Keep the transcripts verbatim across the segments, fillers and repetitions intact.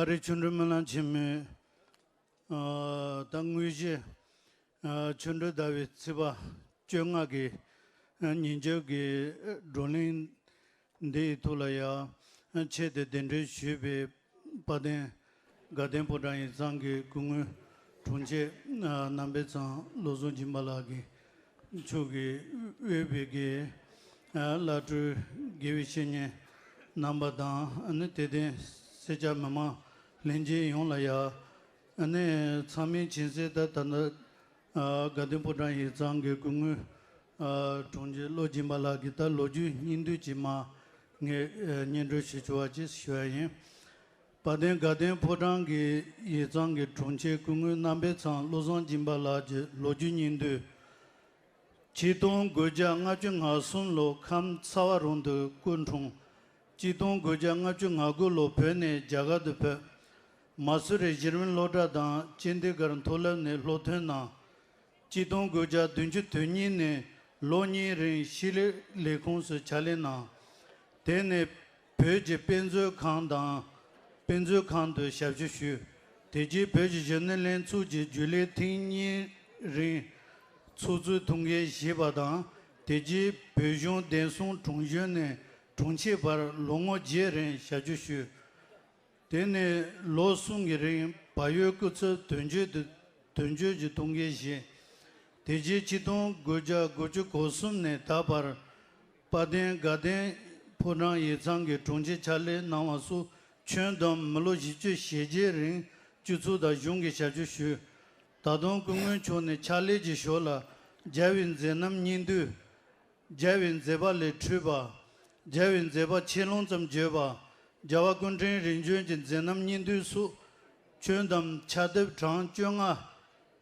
ཨ་རིའི་ཆོ་འཕྲུལ་སྨོན་ལམ་ཆེན་མོའི་ད་དངོས་གཞི་ཆོ་འཕྲུལ་ཟླ་བའི་ཚེས་པ་བཅོ་ལྔ་གི་ཉིན་རྒྱབ་ཀྱི་བགྲོ་གླེང་འདི་ཡི་ཐོག་ལ་ཡང་ཆེད་དུ་གདན་འདྲེན་ཞུས་པའི་དཔལ་ལྡན་དགའ་ལྡན་ཕོ་བྲང་ཡིག་ཚང་གི་སྐུ་ངོ་དྲུང་ཆེ་རྣམ་པའི་ཚང་བློ་བཟང་སྦྱིན་པ་ལགས་ཀྱིས་མཆོག་གིས་དབུས་པའི་གི་བླ་སྤྲུལ་དགེ་བའི་བཤེས་གཉེན་རྣམ་པ་དང་ཨ་ནི་དད་ལྡན་སེར་སྐྱ་མི་མང་ལྷན་རྒྱས་ཡོངས་ལ་ཡ་ཨ་ནི་ཚང་མས་མཁྱེན་གསལ་ལྟར་ད་ལྟ་དགའ་ལྡན་ཕོ་བྲང་ཡིག་ཚང་གི་སྐུ་ངོ་དྲུང་ཆེ་བློ་སྦྱིན་པ་ལགས་ཀྱིས་ད་ལོ་རྒྱུས་སྙིང་བསྡུས་ཀྱི་མ་ངས་སྙན་སྒྲོན་ཞུ་ཆོག་པ་ཅིག་ཞུ་བ་ཡིན། དཔལ་ལྡན་དགའ་ལྡན་ཕོ་བྲང་གི་ཡིག་ཚང་གི་དྲུང་ཆེ་སྐུ་ངོ་རྣམ་པའི་ཚང་བློ་བཟང་སྦྱིན་པ་ལགས་ཀྱི་ལོ་རྒྱུས་སྙིང་བསྡུས། ཆིག་སྟོང་དགུ་བརྒྱ་ལྔ་བཅུ་ང་གསུམ་ལོ་ཁམས་ཚ་བ་རོང་དུ་སྐུ་འཁྲུངས། ཆིག་སྟོང་དགུ་བརྒྱ་ལྔ་བཅུ་ང་དགུ་ལོ་བོད་ནས་རྒྱ་གར་དུ་བྲོས། མ་སུ་རི་གཞི་རིམ་སློབ་གྲྭ་དང་ཅན་དི་གར་མཐོ་སློབ་ནས་སློབ་ཐོན་གནང་། ཆིག་སྟོང་དགུ་བརྒྱ་བདུན་ཅུ་དོན་གཉིས་ནས་ལོ་གཉིས་རིང་ཕྱི་ལུགས་ལས་ཁུངས་སུ་ཕྱག་ལས་གནང་། དེ་ནས་བོད་ཀྱི་དཔེ་མཛོད་ཁང་དང་དཔེ་མཛོད་ཁང་དུ་ཞབས་ཞུ་ཞུས། དེ་རྗེས་བོད་ཀྱི་གཞོན་ནུ་ལྷན་ཚོགས་ཀྱི་རྒྱུན་ལས་ཐེངས་གཉིས་རིང་ཚོགས་གཙོའི་ཐུགས་འགན་བཞེས་པ་དང་དེ་རྗེས་བོད་གཞུང་བདེ་སྲུང་དྲུང་གཞོན་ནས་དྲུང་ཆེ་བར་ལོ་ངོ་བརྒྱད་རིང་ཞབས་ཞུ་ཞུས། དེ་ནས་ལོ་གསུམ་གྱི་རིང་བལ་ཡུལ་སྐུ་ཚབ་དོན་གཅོད་དུ་དོན་གཅོད་ཀྱི་ཐུགས་འགན་བཞེས། དེ་རྗེས་ཆིག་སྟོང་དགུ་བརྒྱ་དགུ་བཅུ་གོ་གསུམ་ནས་ད་བར་དཔལ་ལྡན་དགའ་ལྡན་ཕོ་བྲང་ཡིག་ཚང་གི་དྲུང་ཆེ་ཕྱག་ལས་གནང་བ་སོགས་ཁྱོན་བསྡོམས་མི་ལོ་བཞི་བཅུ་ཞེ་བརྒྱད་རིང་སྤྱི་ཚོགས་དང་གཞུང་གི་ཞབས་ཞུ་ཞུས། ད་དུང་སྐུ་ངོ་མཆོག་ནས་ཕྱག་ལས་ཀྱི་ཞོར་ལ་རྒྱལ་བའི་མཛད་རྣམ་སྙིང་བསྡུས། རྒྱལ་བའི་མཛད་པ་ལས་འཕྲོས་པ། རྒྱལ་བའི་མཛད་པ་ཆེ་ལོང་ཙམ་བརྗོད་པ། རྒྱལ་བ་སྐུ་ཕྲེང་རིམ་བྱོན་གྱི་མཛད་རྣམ་སྙིང་བསྡུས་སོགས་ཁྱོན་བསྡོམས་ཕྱག་དེབ་གྲངས་བཅོ་ལྔ་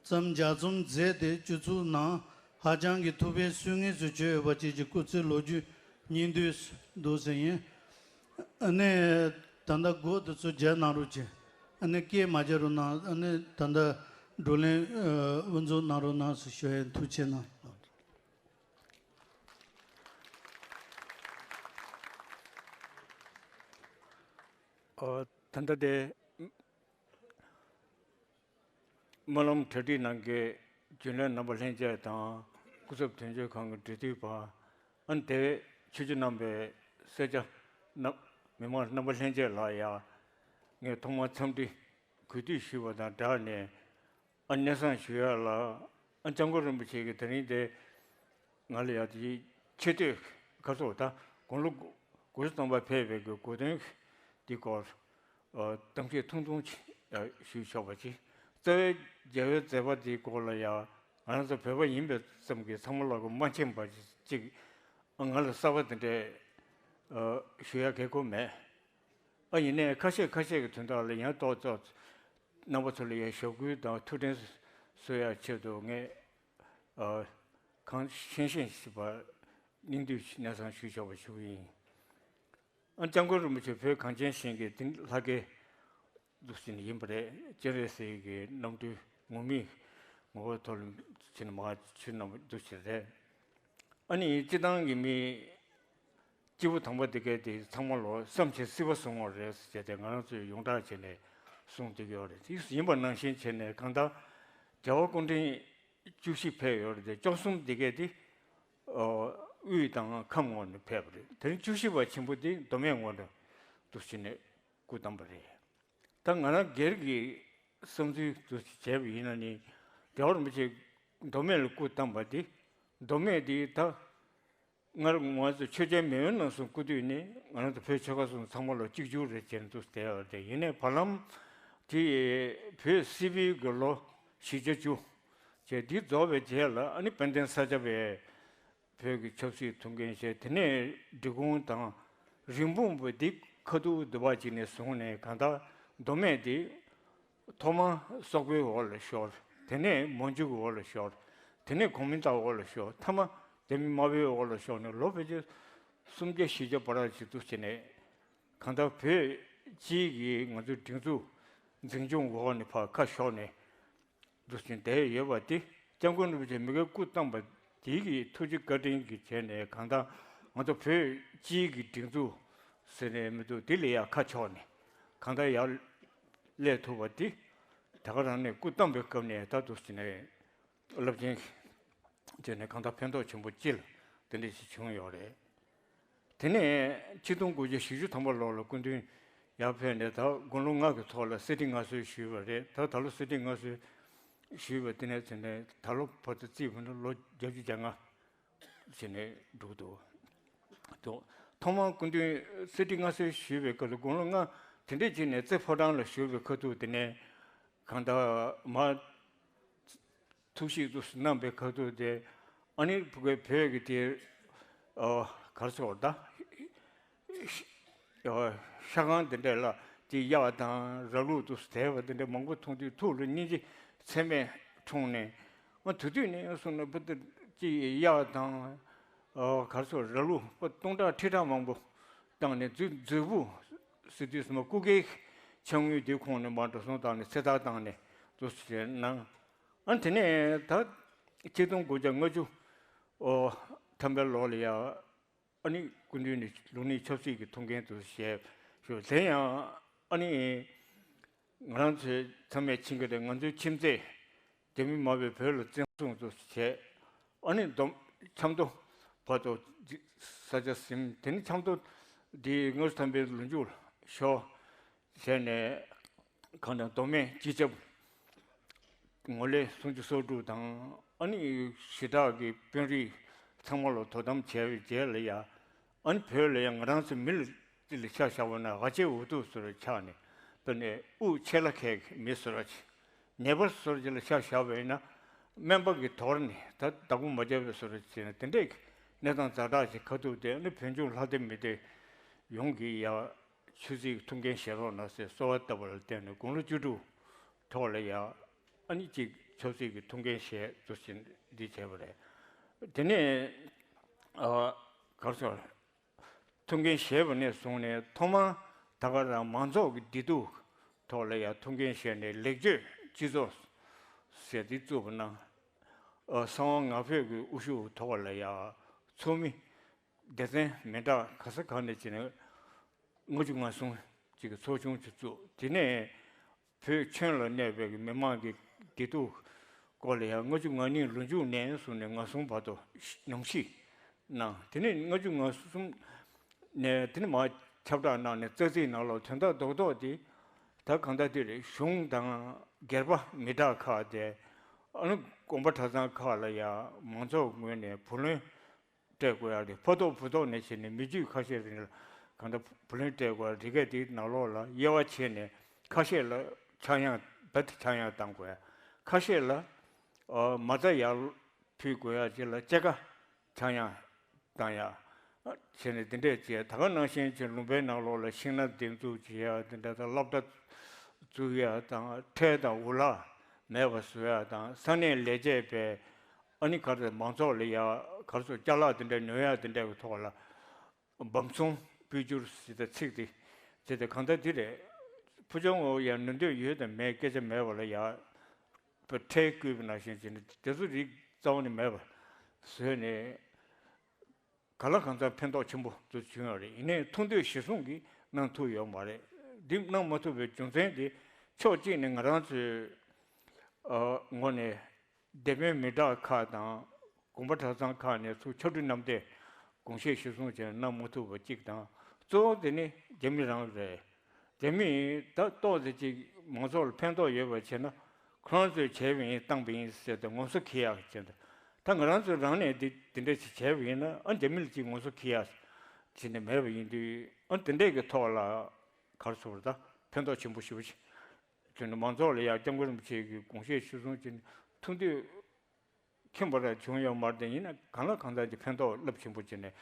ཙམ་ལྗགས་རྩོམ་མཛད་དེ་སྤྱི་ཚོགས་ནང་ཧ་ཅང་གི་ཐུགས་ཕན་གསོས་ངེས་སུ་གྱུར་ཡོད་པ་བཅས་ཀྱི་སྐུ་ཚེའི་ལོ་རྒྱུས་སྙིང་བསྡུས་འདུག་ཟེར་ཡིན། ཨ་ནི་ད་ལྟ་སྒོ་དེ་ཚོ་རྒྱག་གནང་རོགས་གྱིས། ཨ་ནི་སྐད་མ་རྒྱག་རོགས་གནང་། ཨ་ནི་ད་ལྟ་བགྲོ་གླེང་དབུ་འཛུགས་གནང་རོགས་གནང་ཟེར་ཞུ་ཡ་ཡིན། ཐུགས་རྗེ་གནང་། ཨོ། ད་ལྟ་དེ་སྨོན་ལམ་གྲ་སྒྲིག་གནང་མཁན་རྒྱུན་ལས་རྣམ་པ་ལྷན་རྒྱས་དང་སྐུ་ཚབ་དོན་གཅོད་ཁང་གི་འབྲེལ་མཐུད་པ། ཨ་ནི་དེ་བས་ཆོས་བརྒྱུད་རྣམ་པའི་སེར་སྐྱ་རྣམ་མི་མང་རྣམ་པ་ལྷན་རྒྱས་ལ་ཡང་ངས་ཐོག་མར་འཚམས་འདྲི་གུས་འདུད་ཞུས་པ་དང་སྦྲགས་ནས། ཨ་སྙན་སེང་ཞུ་ཡ་ལ། ཨ་སྐྱབས་མགོན་རིན་པོ་ཆེ་གིས་དེ་རིང་དེ་ང་ལ་ཡ་དེ་ཆེ་བསྟོད་ཁ་སོགས་ད་དགུང་ལོ་དགུ་བཅུ་ཐམ་པ་ཕེབས་པའི་གི་གོ་སྟོན་འདི་སྐོར་གཏམ་བཤད་ཐུང་ཐུང་ཞིག་ཞུས་ཆོག་པ་ཅིག་རྩ་བའི་རྒྱལ་བའི་མཛད་པ་འདིའི་སྐོར་ལ་ཡ་ང་རང་ཚོ་བོད་པ་ཡིན་པའི་ཙམ་གྱིས་ཚང་མ་ལ་གོ་མ་མཁྱེན་པ་ཅིག་ང་ལ་གསར་པ་དེ་འདྲས་ཞུ་ཡ་གལ་ཁོ་མེད། ཨ་ཡིན་ནའི་ཁ་ཤས་ཁ་ཤས་ཀྱི་དོན་དག་ལ་ཡང་ཏོག་ཙམ་རྣམ་པ་ཚོ་ལ་ཡང་ཞབས་སྐུལ་དང་ཐུགས་དྲན་གསོ་ཡ་ཆེད་དུ་ངས་ཨ་གང་ཤེས་ཤེས་ཞིག་པ་སྙིང་བསྡུས་ཤིག་སྙན་སེང་ཞུས་ཆོག་པ་ཞུ་གི་ཡིན། ཨ་སྐྱབས་མགོན་རིན་པོ་ཆེ་བོད་གངས་ཅན་ཞིང་གི་དེང་ལྷ་སྐལ་འདུག་ཟིན་ཡིན་པ་རེད། སྤྱན་རས་གཟིགས་ཀྱི་རྣམ་སྤྲུལ་ངུར་སྨྲིག་ངུར་པ་ཐོག་ལ་ཕྱིན་མ་ཆུ་རྣམ་འདུག་ཟིན་རེད། ཨ་ནི་སྤྱི་བཏང་གི་མི་སྐྱེས་བུ་དམ་པ་འདི་གས་དེ་ཚང་མ་ལོ་བསམ་བྱས་སྲིད་པ་བཟུང་བ་རེད་ཟེར་ཏེ་ང་རང་ཚོས་ཡོངས་གྲགས་བྱས་ནས་གསུངས་བསྡད་ཀྱི་ཡོད་རེད། དེ་ཡིན་པ་ནང་བཞིན་བྱས་ནས་གང་ལྟར་རྒྱལ་བ་སྐུ་ཕྲེང་བཅུ་བཞི་ཕེབས་ཡོད་རེད་དེ་བཅུ་གསུམ་འདི་གས་དེ་དབུས་དང་ཁམས་ངོས་ནས་ཕེབས་པ་རེད། དེ་རིང་བཅུ་བཞི་པ་ཆེན་པོ་འདི་མདོ་སྨད་ངོས་ནས་འདུག་ཟིན་ནས་སྐུ་བལྟམས་པ་རེད། ད་ང་རང་སྒེར་གྱི་བསམ་ཚུལ་དུ་བྱས་པ་ཡིན་ན་ནི་རྒྱལ་བ་རིན་པོ་ཆེ་མདོ་སྨད་ལ་སྐུ་བལྟམས་པ་འདི་མདོ་སྨད་འདི་ད་སྔར་ང་ཚོ་ཆོས་རྒྱལ་མེས་དབོན་རྣམ་གསུམ་སྐུ་དུས་ནས་ང་རང་ཚོ་བོད་ཆོལ་ཁ་གསུམ་ཚང་མ་ལ་གཅིག་གྱུར་རེད་ཅེས་འདུག་བསྡད་ཡོད་རེད། ཡིན་ནའི་བར་ལམ་དེ་བོད་སིལ་བུའི་གི་ལོ་བཞི་བརྒྱ་བཅུ་བྱས་འདི་རྫོགས་པའི་རྗེས་ལ་ཨ་ནི་དཔལ་ལྡན་ས་སྐྱ་པའི་བོད་ཀྱི་ཆབ་སྲིད་ཐུགས་འགན་བཞེས། དེ་ནས་འབྲི་གུང་དང་རིན་སྤུངས་པ་འདི་ཁ་ཐུག་འདུ་བ་གཅིག་ནས་བཟུང་ནས་གང་ལྟར་མདོ་སྨད་འདི་ཐོག་མར་སོག་པོའི་འོག་ལ་ཤོར། དེ་ནས་མོན་ཇུ་གི་འོག་ལ་ཤོར། དེ་ནས་གོ་མིན་ཏང་འོག་ལ་ཤོར། མཐའ་མ་རྒྱ་མི་དམར་པོའི་འོག་ལ་ཤོར་ནས་ལོ་ཕལ་ཆེར་སུམ་བརྒྱ་བཞི་བརྒྱ་བར་ཅིག་འདུག་བྱས་ནས་གང་ལྟར་བོད་སྤྱིའི་གི་ང་ཚོའི་སྒྲིག་འཛུགས་འཛིན་སྐྱོང་འོག་ནས་ཕར་ཁ་ཤོར་ནས། འདུག་ཅིང་བསྡད་ཡོད་པ་དེ་སྐྱབས་མགོན་རིན་པོ་ཆེ་མི་སྒེར་སྐུ་བལྟམས་པ་དེ་གི་ཐུགས་རྗེ་བཀའ་དྲིན་གྱི་བྱས་ནས་གང་ལྟར་ང་ཚོ་བོད་སྤྱིའི་གི་སྒྲིག་འཛུགས་ཟེར་ནས་མི་འདུག་དེ་ལས་ཡར་ཁ་ཕྱོགས་ནས་གང་ལྟར་ཡར་ སླེབས་ཐུབ་པ་དེ་ད་ག་རང་ནས་སྐུ་བལྟམས་པའི་སྐབས་ནས་ད་དུ་ཟིན་ནས་རླབས་ཆེན་བྱས་ནས་གང་ལྟར་ཕན་ཐོགས་ཆེན་པོ་ཅིག་ལ་དེ་འདྲ་ཞིག་བྱུང་ཡོད་རེད། དེ་ནས་ཆིག་སྟོང་དགུ་བརྒྱ་བཞི་བཅུ་ཐམ་པ་ལོ་ལ་སྐུ་མདུན་ཡར་ཕེབས་ནས་ད་དགུང་ལོ་ལྔ་གི་ཐོག་ལ་གསེར་ཁྲི་མངའ་གསོལ་ཞུས་པ་རེད། ད་ད་ལོ་གསེར་ཁྲི་མངའ་གསོལ་ཞུས་པ་དེ་ནས་ཚུན་ནས་ད་ལོ་བར་དུ་བརྩིས་པ་ན་ལོ་བརྒྱད་ཅུ་གྱ་ལྔ་བྱས་ནས་འགྲོ་གི་འདུག་ཐོག་ཐོག་མར་སྐུ་མདུན་གསེར་ཁྲི་མངའ་གསོལ་ཞུས་པའི་སྐབས་ལ་དགུང་ལོ་ལྔ་དེ་འདྲས་བྱས་ནས་རྩེ་ཕོ་བྲང་ལ་བཞུགས་པའི་ཁ་ཐུག་དེ་ནས་གང་ལྟར་མར་ཐུགས་ཞིབ་ཏུ་གནང་པའི་ཁ་ཐུག་དེ་ཨ་ནི་བོད་ཀྱི་དེ་ཨ་ག་རེ་ཟེར་ད། ཤ་ཁང་དེ་འདྲ་ལ་དེ་གཡག་དང་ར་ལུག་ཏུ་དེད་པ་དེ་འདྲ་མང་པོ་མཐོང་དུས་ཐུགས་ལ་སྙིང་རྗེ་ཚད་མེད་འཁྲུངས་ནས། ཨ་དེ་དུས་ནས་སོང་ན་བུ་དེ་ཅི་གཡག་དང་ག་རེ་ཟེར་ར་ལུག་པ་སྟོང་ཕྲག་ཁྲི་ཕྲག་མང་པོ་བཏང་ནས་མཛོད་མཛོད་སྤུ་ཟེར་དུས་སུ་མ་སྐུ་སྒེར་ཕྱག་དངུལ་དེ་ཁོངས་ནས་མར་འགྲོ་སོང་བཏང་ནས་ཚེ་ཐར་བཏང་ནས་དུ་ཞེས་གནང་། ཨ་དེ་ནས་ད་ཆིག་སྟོང་དགུ་བརྒྱ་ལྔ་བཅུ་ཐམ་པའི་ལོ་ལ་ཡ། ཨ་ནི་སྐུ་མདུན་ནས་ལུགས་གཉིས་ཆབ་སྲིད་ཀྱི་ཐུགས་འགན་དུ་བཞེས་ཞུ། དེ་ཡང་ཨ་ནི་ང་རང་ཚོའི་ཚང་མས་མཁྱེན་གྱི་རེད། ང་ཚོའི་ཁྱིམ་མཚེས་རྒྱ་མི་མང་པོས་བོད་ལ་བཙན་བཟུང་དུ་བྱས། ཨ་ནི་སྡོམ་ཆབ་མདོ་བར་དུ་ས་ཆ་ཟིན། དེ་ནི་ཆབ་མདོ་འདི་ལྔ་བཅུ་ཐམ་པའི་ལོ་མཇུག་ལ་ཤོར། བྱས་ནས་གང་དང་མདོ་སྨད་སྤྱི་ཁྱབ་ངོས་ལས་སུམ་ཅུ་སོ་དྲུག་དང་ཨ་ནི་ཞི་དྲག་གི་དཔོན་རིགས་ཚང་མ་ལ་དོ་དམ་བྱས་པའི་རྗེས་ལ་ཡ། ཨ་ནི་བོད་ལ་ཡང་ང་རང་ཚོ་མི་ལ་ལ་ཆ་བཞག་པ་ན་ཝ་ཆེ་འུ་ཐུག་ཟེར་བའི་ཆ་ནས་དཔེར་ན་དབུགས་ཆད་ལ་ཁད་ཀྱི་མི་ཟེར་བ་ཅིག་ནད་པ་ཟེར་བ་ཅིག་ལ་ཆ་བཞག་པ་ཡིན་ན་སྨན་པ་གིས་དོར་ནས་ད་བདག་པོ་མ་བརྒྱབ་པའི་ཟེར་བ་ཅིག་ན་དེ་འདྲས་ཀྱི་གནས་སྟངས་ཛ་དྲག་ཅིག་ཁ་ཐུག་དེ་ཨ་ནི་བོད་ལྗོངས་ལྷ་སྡེ་མི་སྡེ་ཡོངས་ཀྱིས་ཡ། ཆོས་སྲིད་ཀྱི་ཐུགས་འགན་བཞེས་རོགས་གནང་ཟེར་གསོལ་བ་བཏབ་པ་ལ་བརྟེན་ནས་དགུང་ལོ་བཅུ་དྲུག་ཐོག་ལ་ཡང་ཨ་ནི་གཅིག་ཆབ་སྲིད་ཀྱི་ཐུགས་འགན་བཞེས་ཚུལ་བཞིན་འདི་བྱས་པ་རེད། དེ་ནས་ཨ་ག་རེ་ཟེར། ཐུགས་འགན་བཞེས་པ་ནས་བཟུང་ནས་ཐོག་མར་ད་ག་རང་མང་ཚོགས་ཀྱི་བདེ་སྡུག་ཐོག་ལ་ཡང་ཐུགས་འགན་བཞེས་ནས་ལེགས་བཅོས་སྤྱི་ཚོགས་ཟེར་འདི་བཙུགས་པ་གནང་། ཨ་གསང་བ་ངག་དཔོན་གྱི་དབུ་བཞུགས་ཐོག་ལ་ཡང་ཚོགས་མི་སྡེ་ཚན་མི་འདྲ་ག་ས་ག་ནས་ཅི་ནས་ལྔ་བཅུ་ང་གསུམ་ཅིག་གི་ཚོགས་ཆུང་ཅིག་བཙུགས། དེ་ནས་བོད་ཁྱོན་ལ་གནས་པའི་མི་མང་གི་བདེ་སྡུག་སྐོར་ལ་ཡང་ལྔ་བཅུ་ང་གཉིས་ལོ་མཇུག་ནས་བཟུང་ནས་ང་གསུམ་བར་དུ་ཉམས་ཞིབ་གནང་། དེ་ནས་ལྔ་བཅུ་ང་གསུམ་ནས་དེ་ནས་མར་ཁྱབ་བསྒྲགས་གནང་ནས་ཙག་ཙིག་ནང་ལོགས་དོན་དག་རྡོག་རྡོག་དེ་ད་གང་ལྟར་དེ་རེད། གཞུང་དང་སྒེར་པ་མི་དྲག་ཁག་དེ་ཨ་ནི་དགོན་པ་གྲྭ་ཚང་ཁག་ལ་ཡང་མང་ཚོགས་ངོས་ནས་བུ་ལོན་སྤྲད་དགོས་ཡ་རེད། ཕོ་ཐོག་བུ་ཐོག་ནས་བྱས་ནས་མི་རྒྱུད་ཁ་ཤས་རིང་ལ་གང་ལྟར་བུ་ལོན་སྤྲད་དགོས་ཡ་རེད། གལ་ཏེ་ནང་ལོགས་ལ་དབྱེ་བ་ཕྱེ་ནས་ཁ་ཤས་ལ་ཆག་ཡང་རྦད་དེ་ཆག་ཡང་བཏང་དགོས་ཡ། ཁ་ཤས་ལ་ཨ་མ་རྩ་ཡར་ཕུལ་དགོས་ཡ་ཅིག་ལ་སྐྱེད་ཀ་ཆག་ཡང་བཏང་ཡ་བྱས་ནས་དེ་འདྲས་བྱས། ད་ག་ནང་བཞིན་གྱི་ལུང་པའི་ནང་ལོགས་ལ་ཤིང་ནགས་འདེབས་འཛུགས་བྱེད་ཡ་དེ་འདྲ་དང་། སློབ་གྲྭ་བཙུགས་ཡ་དང་། ཁྲལ་དང་འུ་ལག་མེད་པ་བཟོ་ཡ་དང་། ས་གནས་ལས་བྱེད་པས་ཨ་ནི་ག་རེ་མང་ཚོགས་ལ་ཡ་ག་རེ་ཟེར། ཅ་ལག་དེ་འདྲ་ཉོ་ཡ་དེ་འདྲ་གི་ཐོག་ལ་འབུམ་ཚོང་སྤོ་སྒྱུར་ཟེར་ཏེ་ཚིག་དེ་ཟེར་ཏེ་གང་ལྟར་འདི་རེད། ཕུ་ཆུང་འོ་ཡ་ནུས་འདོད་ཡོད་དང་མེད་སྐད་ཆ་མེད་པ་ལ་ཡ། ཁྲལ་བསྐུར་བ་ནང་བཞིན་བྱས་ནས་དེ་ཚོ་རིགས་རྩ་བ་ནས་མེད་པ་བཟོས་ནས། གང་ལ་གང་འཚམ་ཕན་ཐོགས་ཆེན་པོ་དུ་བྱུང་ཡོད་རེད། ཡིན་ནའི་ཐུགས་འདོད་གཞིར་བཟུང་གིས་གནང་ཐུབ་ཡོད་མ་རེད། འདི་གནང་མ་ཐུབ་པའི་རྒྱུ་མཚན་དེ་ཕྱོགས་གཅིག་ནས་ང་རང་ཚོའི་ཨ་ངོས་ནས་སྡེ་དཔོན་མི་དྲག་ཁག་དང་དགོན་པ་གྲྭ་ཚང་ཁག་ནས་ཚུར་ཕྱག་བྲིས་རྣམས་དེ་དགོངས་བཞེས་གཞིར་བཟུང་བྱས་གནང་མ་ཐུབ་པ་གཅིག་དང་། གཙོ་བོ་དེ་ནི་རྒྱ་མི་རང་རེད། རྒྱ་མིས་ད་ཏོག་ཙེ་ཅིག་མང་ཚོགས་ལ་ཕན་ཐོགས་ཡོད་པ་བྱས་ན་ཁོ་རང་ཚོས་བྱས་པ་ཡིན་བཏང་པ་ཡིན་ཟེར་ཏེ་ངོ་སོ་འཁྱེར་ཡག་བྱས་འདུག་ད་ང་རང་ཚོས་རང་ནས་འདི་འདི་འདྲ་ཞིག་བྱས་པ་ཡིན་ན་ཨ་རྒྱ་མི་ལ་ཅིག་ངོ་སོ་འཁྱེར་ཡག་བྱས་ནས་མེད་པ་ཡིན་དུས། ཨ་འདི་འདྲས་ཀྱི་ཐོག་ལ་ག་རེ་ཟེར་ད་ཕན་ཐོགས་ཆེན་པོ་ཞེ་པོ་ཅིག་བྱུང་ནས་མང་ཚོགས་ལ་ཡང་སྐྱབས་མགོན་རིན་པོ་ཆེ་གི་དགོངས་བཞེད་གཞིར་བཟུང་བྱས་ནས་ཐུགས་འདོད་ཁྱིམ་པ་ར་བྱུང་ཡོད་མ་རེད། ཡིན་ན་གང་ལ་གང་འཚམ་གྱི་ཕན་ཐོགས་རླབས་ཆེན་པོ་བྱས་ནས་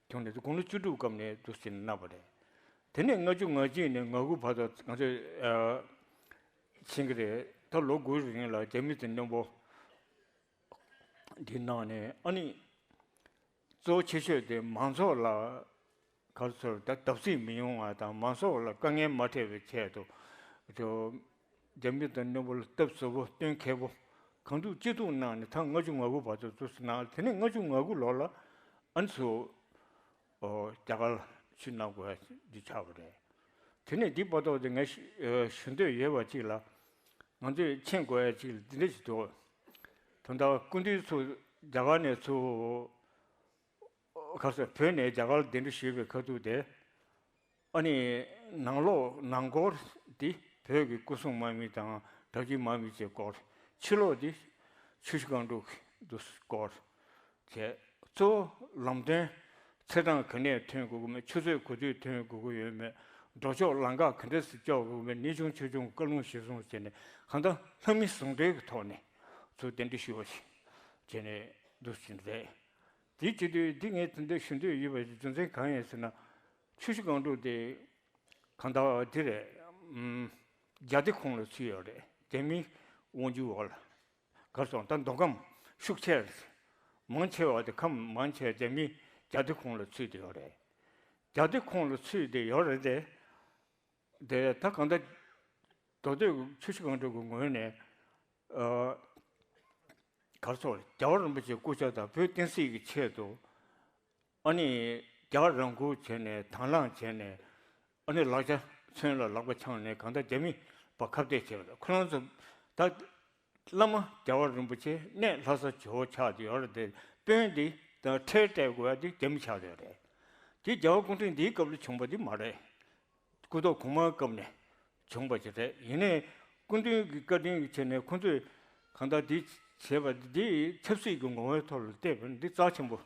བྱུང་ནས་དགུང་ལོ་བཅུ་དྲུག་སྐབས་ནས་འདུག་ཟེར་ནས་གནང་བ་རེད། དེ་ནས་ལྔ་བཅུ་ང་གཅིག་ནས་ང་དགུ་བར་དུ་ང་ཚོས་ཨ་ཕྱིན་གྱི་རེད། ད་ལོ་དགུའི་རིང་ལ་རྒྱ་མི་དང་མཉམ་པོ་འདི་གནང་ནས། ཨ་ནི་གཙོ་བོ་ཆེ་ཤོས་དེ་མང་ཚོགས་ལ་ག་རེ་ཟེར་ད་བརྡབ་གསིག་མི་ཡོང་བ་དང་མང་ཚོགས་ལ་དཀའ་ངལ་མ་འཕྲད་པའི་ཆེད་དུ་ཚོ་རྒྱ་མི་དང་མཉམ་པོ་ལ་སྟབས་བཟོ་པོ་སྟོན་མཁས་པོ་གང་ཐུབ་ཅི་ཐུབ་གནང་ནས་ད་ལྔ་བཅུ་ང་དགུ་བར་དུ་འདུག་ཟེར་གནང་། དེ་ནས་ལྔ་བཅུ་ང་དགུ་ལོ་ལ་ཨ་ནི་ཚུར་ཨོ་རྒྱ་གར་ལ་ཕྱིར་གནང་དགོས་ཡ་འདི་ཆགས་པ་རེད། དེ་ནས་འདི་བར་ཐོག་དེ་ངས་ཞུ་ཨ་ཞུ་འདོད་ཡོད་པ་ཅིག་ལ། ང་ཚོས་མཁྱེན་དགོས་ཡ་ཅིག་ལ་འདི་འདྲ་ཞིག་འདུག། ད་ལྟ་སྐུ་མདུན་ཚོ་རྒྱ་གར་ནས་ཚུར་ག་ཟེར་བོད་ནས་རྒྱ་གར་ལ་གདན་འདྲེན་ཞུས་པའི་ཁ་ཐུག་དེ། ཨ་ནི་ནང་ལོགས་ནང་སྐོར་འདི་བོད་ཀྱི་སྐུ་སྲུང་དམག་མི་དང་དྲག་སྤྱོད་དམག་མི་བཅས་སྐོར། ཕྱི་ལོགས་འདི་ཆུ་བཞི་སྒང་དྲུག་འདུ་སྐོར་བྱས། གཙོ་བོ་ལམ་སྟོན་ཚེས་གྲངས་ག་ནས་ཐོན་དགོས་ཀྱི་མེད། ཆུ་ཚོད་ག་དུས་ཐོན་དགོས་ཀྱི་ཡོད་མེད། འགྲོ་ཕྱོགས་ལམ་ཁ་ག་འདྲས་སུ་ཕྱོགས་དགོས་ཀྱི་མེད། ཉིན་ཆུང་ཕྱེད་ཆུང་བཀའ་ལུང་ཞིབ་གསུང་བྱས་ནས་གང་ལྟར་ལྷ་མི་ཟུང་འབྲེལ་གྱི་ཐོག་ནས་ཚུར་གདན་འདྲེན་ཞུ་བ་ཞིག་བྱས་ནས་འདུ་བཞིན་རེད། དེའི་བྱེད་དུས་འདི་ངས་དེ་འདྲ་ཞུ་འདོད་ཡོད་པ་རྒྱུ་མཚན་གང་ཡིན་ཟེར་ན། ཆུ་བཞི་སྒང་དྲུག་དེ་གང་ལྟར་འདི་རེད། ཨམ། རྒྱ་སྡེ་ཁོངས་ལ་ཚུད་ཡོད་རེད། རྒྱ་མིའི་དབང་སྒྱུར་འོག་ལ། གར་སོང་ད་མདོ་ཁམས་ཤུགས་ཆེ། མང་ཆེ་བ་དེ་ཁམས་མང་ཆེ་རྒྱ་མི་རྒྱ་སྡེ་ཁོངས་ལ་ཚུད་དེ་ཡོད་རེད། རྒྱ་སྡེ་ཁོངས་ལ་ཚུད་དེ་ཡོད་རེད་དེ། དེ་ད་གང་ལྟར་མདོ་སྟོད་ཆུ་བཞི་སྒང་དྲུག་གི་ངོས་ནས། ཨ། གར་སོང་རྒྱལ་བ་རིན་པོ་ཆེའི་སྐུ་ཕྱྭ་དང་བོད་བསྟན་སྲིད་ཀྱི་ཆེད་དུ། ཨ་ནི་རྒྱལ་བ་རང་ཁུར་བྱས་ནས་དང་བླངས་བྱས་ནས། ཨ་ནི་ལག་ཆ་མཚོན་ལ་ལག་པ་འཆང་ནས་གང་ལྟར་རྒྱ་མི་བ་ཁ་གཏད་བྱས་པ་རེད། ཁོ་རང་ཚོ་ད་བླ་མ་རྒྱལ་བ་རིན་པོ་ཆེ་གནས་ལྷ་ས་ཇོ་བོ་ཆགས་བསྡད་ཡོད་རེད་དེ། དཔོན་འདི་དང་ཁྲལ་སྤྲད་དགོས་ཡ་འདི་རྒྱ་མི་ཆགས་བསྡད་ཡོད་རེད། དེ་རྒྱལ་བ་སྐུ་ཕྲེང་འདིའི་སྐབས་ལ་བྱུང་བ་འདི་མ་རེད། སྐུ་ཐོག་གོང་མའི་སྐབས་ནས་བྱུང་བ་ཞིག་རེད། ཡིན་ནའི་སྐུ་མདུན་གྱི་བཀའ་དྲིན་གྱི་ཆེད་ནས་ཁོང་ཚོས་གང་ལྟར་འདི་བྱས་པ་འདི་ཆབ་སྲིད་ཀྱི་ངོ་བོའི་ཐོག་ལ་བལྟས་པ་འདི་རྩ་ཆེན་པོ་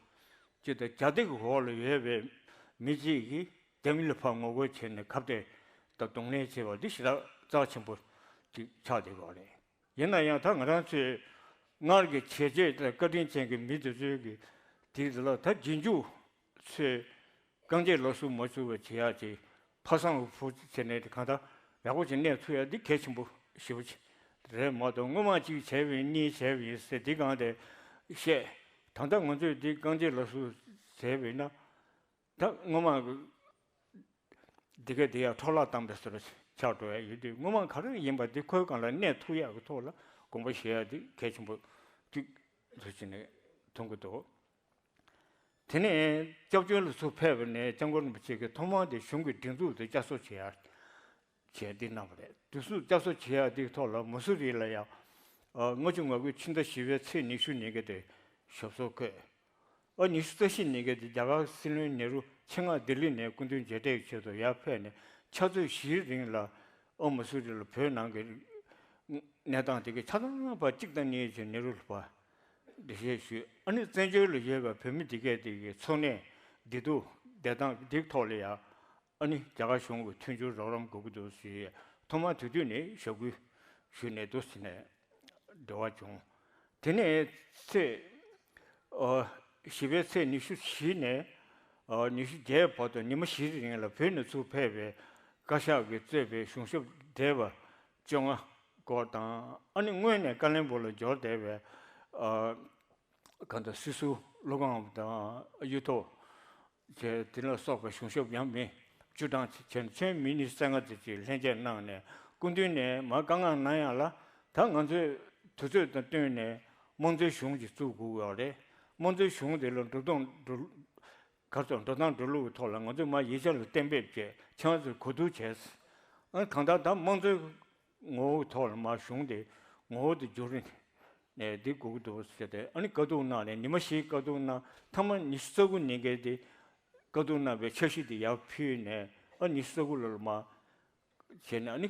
ཅིག་དང་། རྒྱ་སྡེ་གི་འོག་ལ་ཡོད་པའི་མི་གཅིག་གིས་རྒྱ་མི་ལ་ཕར་ངོ་རྒོལ་བྱས་ནས་ཁ་གཏད་དང་གདོང་ལེན་བྱས་པ་འདི་ཞེ་དྲག་རྩ་ཆེན་པོ་ཅིག་ཆགས་བསྡད་ཡོད་རེད། ཡིན་ན་ཡང་ད་ང་རང་ཚོའི་སྔར་གྱི་བྱས་རྗེས་དང་བཀའ་དྲིན་ཅན་གྱི་མི་དེ་ཚོའི་གི་དེ་ལ་ད་རྗེས་འཇུག་ཚོས་རྐང་རྗེས་ལག་གསུམ་མ་བཅུག་པ་བྱེད་ཡག་ཅིག་ཕ་བཟང་བུ་བྱས་ནས་གང་ལྟར་ཡག་པོ་ཅིག་གནས་ཐུབ་ཡག་འདི་གལ་ཆེན་པོ་ཞེ་པོ་ཅིག་རེད་མ་གཏོགས། སྔོན་མ་གཅིག་བྱས་པ་ཡིན་གཉིས་བྱས་པ་ཡིན་ཟེར་འདི་གང་དེ་བཤད། ད་ལྟ་ང་ཚོས་འདི་རྐང་རྗེས་ལག་གསུམ་བྱས་པ་ཡིན་ན། ད་སྔོན་མ་འདི་ག་འདི་ཡང་འཕྲོ་བརླག་བཏང་པའི་བཟོ་འདྲ་ཆགས་འགྲོ་ཡ་ཡོད་དུས། སྔོན་མ་ག་རེ་ཡིན་པ་འདི་ཁོའི་སྒང་ལ་གནས་ཐུབ་ཡག་གི་ཐོག་ལ་དགོངས་པ་བཞེས་ཡ་འདི་གལ་ཆེན་པོ་གཅིག་འདུག་ཅེས་ནས་མཐོང་གི་འདུག། དེ་ནས་སྐྱབས་བཅོལ་ལ་ཚུར་ཕེབས་པ་ནས་སྐྱབས་མགོན་རིན་པོ་ཆེ་གིས་ཐོག་མར་དེ་གཞུང་གི་སྒྲིག་འཛུགས་དེ་བསྐྱར་གསོ་བྱེད་ཡ། བྱས་འདི་གནང་བ་རེད། དུས་སུ་བསྐྱར་གསོ་བྱེད་ཡག་འདིའི་ཐོག་ལ་མ་སུ་རི་ལ་ཡང་ལྔ་བཅུ་ང་དགུའི་ཕྱི་ཟླ་བཞི་པའི་ཚེས་ཉི་ཤུ་ཉིན་གྱི་དེ་ཞབས་སོར་བཀོད། ཨ་ཉི་ཤུ་རྩ་བཞི་ཉིན་གྱི་དེ་རྒྱ་གར་སྲིད་བློན་ནེ་རུ་ཆེད་མངགས་ལྡི་ལི་ནས་སྐུ་མདུན་མཇལ་འཕྲད་ཀྱི་ཆེད་དུ་ཡར་ཕེབས་ནས་ཕྱག་ཚོད་བཞིའི་རིང་ལ་ཨ་མ་སུ་རི་ལ་བོད་ནང་གི་གནས་སྟངས་དེ་གའི་ཆ་ཚང་པ་གཅིག་དང་གཉིས་ཀྱི་ནེ་རུ་ལ་ཕར་འགྲེལ་བཤད་ཞུས། ཨ་ནི་བཙན་བྱོལ་ལ་ཡོད་པའི་བོད་མི་དེ་གའི་དེ་གའི་འཚོ་གནས་བདེ་སྡུག་བདེ་ཐང་དེའི་ཐོག་ལ་ཡང་། ཨ་ནི་རྒྱ་གར་གཞུང་གི་མཐུན་འགྱུར་རོགས་རམ་དགོས་ཀྱི་འདུག་ཟེར། ཐོག་མར་དེ་དུས་ནས་ཞབས་སྐུལ་ཞུས་ནས་འདུག་ཟེར་ནས་འབྲེལ་བ་བྱུང་། དེ་ནས་ཚེས་ཨ་བཞི་པའི་ཚེས་ཉི་ཤུ་བཞི་ནས་ཨ་ཉི་ཤུ་བརྒྱད་བར་དུ་ཉི་མ་བཞིའི་རིང་ལ་བོད་ནས་ཚུར་ཕེབས་པའི་བཀའ་ཤག་གིས་གཙོས་པའི་གཞུང་ཞབས་བགྲེས་པ་བཅོ་ལྔ་སྐོར་དང་། ཨ་ནི་སྔོན་ནས་ཀ་བློན་སྦུག་ལ་འབྱོར་བསྡད་པའི་ཨ། གང་ལྟར་སྲིད་ཟུར་བློ་དགའ་དང་གཡུ་ཐོག་བཅས་དེ་ལ་སོགས་པའི་གཞུང་ཞབས་ཡང་མི་བཅུ་གྲངས་བྱས་ནས་ཁྱོན་མི་ཉི་ཤུ་རྩ་ལྔ་ཙམ་ཅིག་ལྷན་རྒྱས་གནང་ནས། སྐུ་མདུན་ནས་མར་བཀའ་མངགས་གནང་ཡག་ལ་ད་ང་ཚོས་དུས་ཚོད་དང་བསྟུན་ནས་དམངས་གཙོའི་གཞུང་ཅིག་བཙུགས་དགོས་ཡོད་རེད། དམངས་གཙོའི་གཞུང་དེ་ལ་འགྲོ་སྟངས་འགྲོ་གར་སོང་འགྲོ་སྟངས་འགྲོ་ལུགས་ཀྱི་ཐོག་ལ་ང་ཚོས་མར་ཡིག་ཆ་ལ་གཏན་འབེབས་བྱས། ཁྱེད་རང་ཚོས་གོ་བསྡུར་བྱས། ཨ་གང་ལྟར་ད་དམངས་གཙོའི་ངོ་བོའི་ཐོག་ལ་མར་གཞུང་དེ་ངོ་བོ་དེ་བསྒྱུར་ནས་འདི་དགོས་ཀྱི་འདུག་ཟེར་ཏེ། ཨ་ནི་བཀའ་བསྡུར་གནང་ནས་ཉི་མ་བཞིའི་བཀའ་བསྡུར་གནང་། མཐའ་མ་ཉི་ཤུ་རྩ་དགུ་ཉིན་གྱི་དེ་བཀའ་བསྡུར་གནང་བའི་འཆར་གཞི་དེ་ཡར་ཕུལ་ནས། ཨ་ཉི་ཤུ་རྩ་དགུ་ལོར་མར་བྱས་ནས། ཨ་ནི་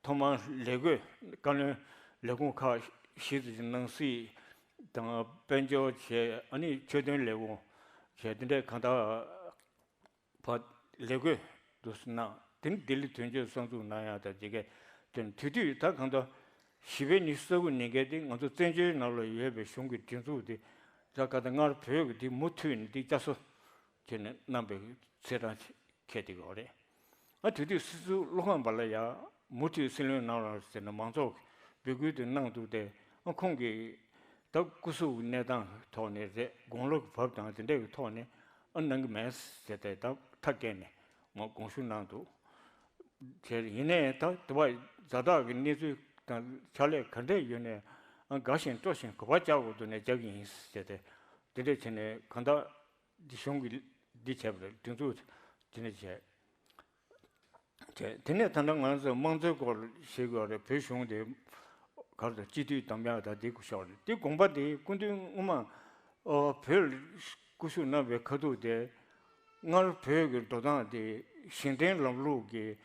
ཐོག་མར་ལས་བགོས། བཀའ་བློན་ལས་ཁུངས་ཁག་བཞི་ཙམ་ཞིག་ནང་སྲིད་དང་དཔལ་འབྱོར་བྱས། ཨ་ནི་ཆོས་དོན་ལས་ཁུངས་བྱས། དེ་འདྲའི་གང་ལྟར་བར་ལས་བགོས་འདུག་སེ་གནང་། དེ་ནི་ལྡི་ལི་དོན་གཅོད་གསར་འཛུགས་གནང་ཡག་དང་དེ་གའི་དོན། དེ་དུས་ད་གང་ལྟར་བཞི་པའི་ཉི་ཤུ་རྩ་དགུ་ཉིན་གྱི་དེ་ང་ཚོ་བཙན་བྱོལ་ནང་ལ་ཡོད་པའི་གཞུང་གི་སྒྲིག་འཛུགས་དེ་ད་ག་ད་སྔར་བོད་ཀྱི་དེ་མུ་མཐུད་ནས་དེ་བསྐྱར་གསོ་བྱས་ནས་གནང་པའི་ཚེས་གྲངས་འཁེལ་བསྡད་ཡོད་རེད། ཨ་དེ་དུས་སྲིད་ཟུར་བློ་དགའ་པ་ལ་ཡང་མུ་མཐུད་སྲིད་བློན་གནང་རོགས་ཟེར་ནས་མང་ཚོགས་ཀྱིས་འབོད་སྐུལ་དེ་གནང་འདུག་སྟེ། ཨ་ཁོང་གིས་ད་སྐུ་གཟུགས་གནས་སྟངས་ཐོག་ནས་རེད། དགུང་ལོ་བབས་དང་དེ་འདྲའི་ཐོག་ནས་ཨ་གནང་གི་མེད་ཟེར་ཏེ་ད་ཐག་བཀད་ནས་མར་དགོངས་ཞུ་གནང་འདུག། དེ་ཡིན་ནའི་ད་དེ་བ་ཛ་དྲག་གི་གནས་ཚུལ་དང་ཕྱག་ལས་ག་འདྲས་ཡོད་ནའི་ཨ་དགའ་བཞིན་སྤྲོ་བཞིན་ག་པར་བཅར་དགོས་འདུག་ནའི་བཅར་གྱི་ཡིན་ཟེར་ཏེ། དེ་འདྲས་བྱས་ནས་གང་ལྟར་འདི་གཞུང་གིས་འདི་བྱས་པ་རེད། སྒྲིག་འཛུགས་དེ་འདྲ་བྱས། བྱས། དེ་ནས་ད་ལྟ་ང་ཚོ་དམངས་གཙོའི་སྐོར་ཞིག་ཡོད་རེད། བོད་གཞུང་དེ་གར་དུ་སྤྱི་འཐུས་འདེམས་ཡག་དང་དེ་སྐོར་ཤོག་རེད། དེ་དགོངས་པ་དེ་སྐུ་མདུན་སྔོན་མ་ཨོ་བོད་སྐུ་བཞུགས་གནང་བའི་ཁ་ཐུག་དེ། སྔར་བོད་ཀྱི་འགྲོ་སྟངས་དེ་ཞིང་བྲན་ལམ་ལུགས་ཀྱི་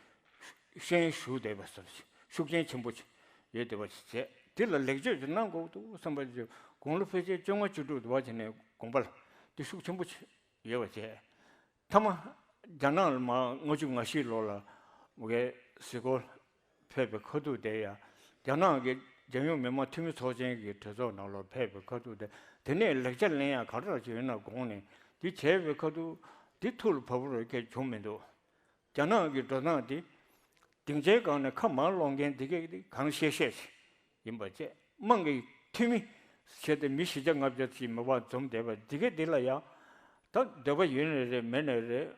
ཤན་ཞུགས་བསྡད་པ་ཟེར། ཤུགས་རྐྱེན་ཆེན་པོ་ཡོད་བསྡད་པ་ཞིག་བྱས། དེ་ལ་ལེགས་བཅོས་ཅིག་གནང་དགོས་འདུག་བསམ་པ་ཞིག་དགུང་ལོ་ཕལ་ཆེར་བཅོ་ལྔ་བཅུ་དྲུག་འདུག་པ་བྱས་ནས་དགོངས་པ་ལ་དེ་ཤུགས་ཆེན་པོ་ཡོད་པ་བྱས། མཐའ་མ་རྒྱ་ནག་ལ་མར་ལྔ་བཅུ་ང་བཞི་ལོ་ལ་མུ་གེ་གཟིགས་སྐོར་ཕེབས་པའི་ཁ་ཐུག་དེ་ཡང་རྒྱ་ནག་གི་རྒྱལ་ཡོངས་མི་དམངས་འཐུས་མི་ཚོགས་ཆེན་གྱི་གྲོས་ཚོགས་ནང་ལ་ཕེབས་པའི་ཁ་ཐུག་དེ། དེ་ནས་ལེགས་ཆ་ལེན་ཡག་ག་རེ་ཅིག་ཡོད་ན་དགོངས་ནས་དེ་བྱས་པའི་ཁ་ཐུག་དེ་ཐུགས་ལ་བབས་པ་རེ་གལ་བྱུང་མི་འདུག་རྒྱ་ནག་གི་འགྲོ་སྟངས་དེ་སྡིངས་ཆའི་སྒང་ནས་ཁ་མར་སློང་མཁན་དེ་གས་དེ་གང་བཤད་བཤད་ཡིན་པ་བཅས། དམངས་ཀྱི་འཐུས་མི་བྱས་ཏེ་མི་བཞི་བརྒྱ་ལྔ་བརྒྱ་ཅིག་མི་བར་འཛོམས་བསྡད་པ་འདི་གས་འདི་ལ་ཡང་ད་འདོད་པ་ཡོད་ནའི་རེད། མེད་ནའི་རེད།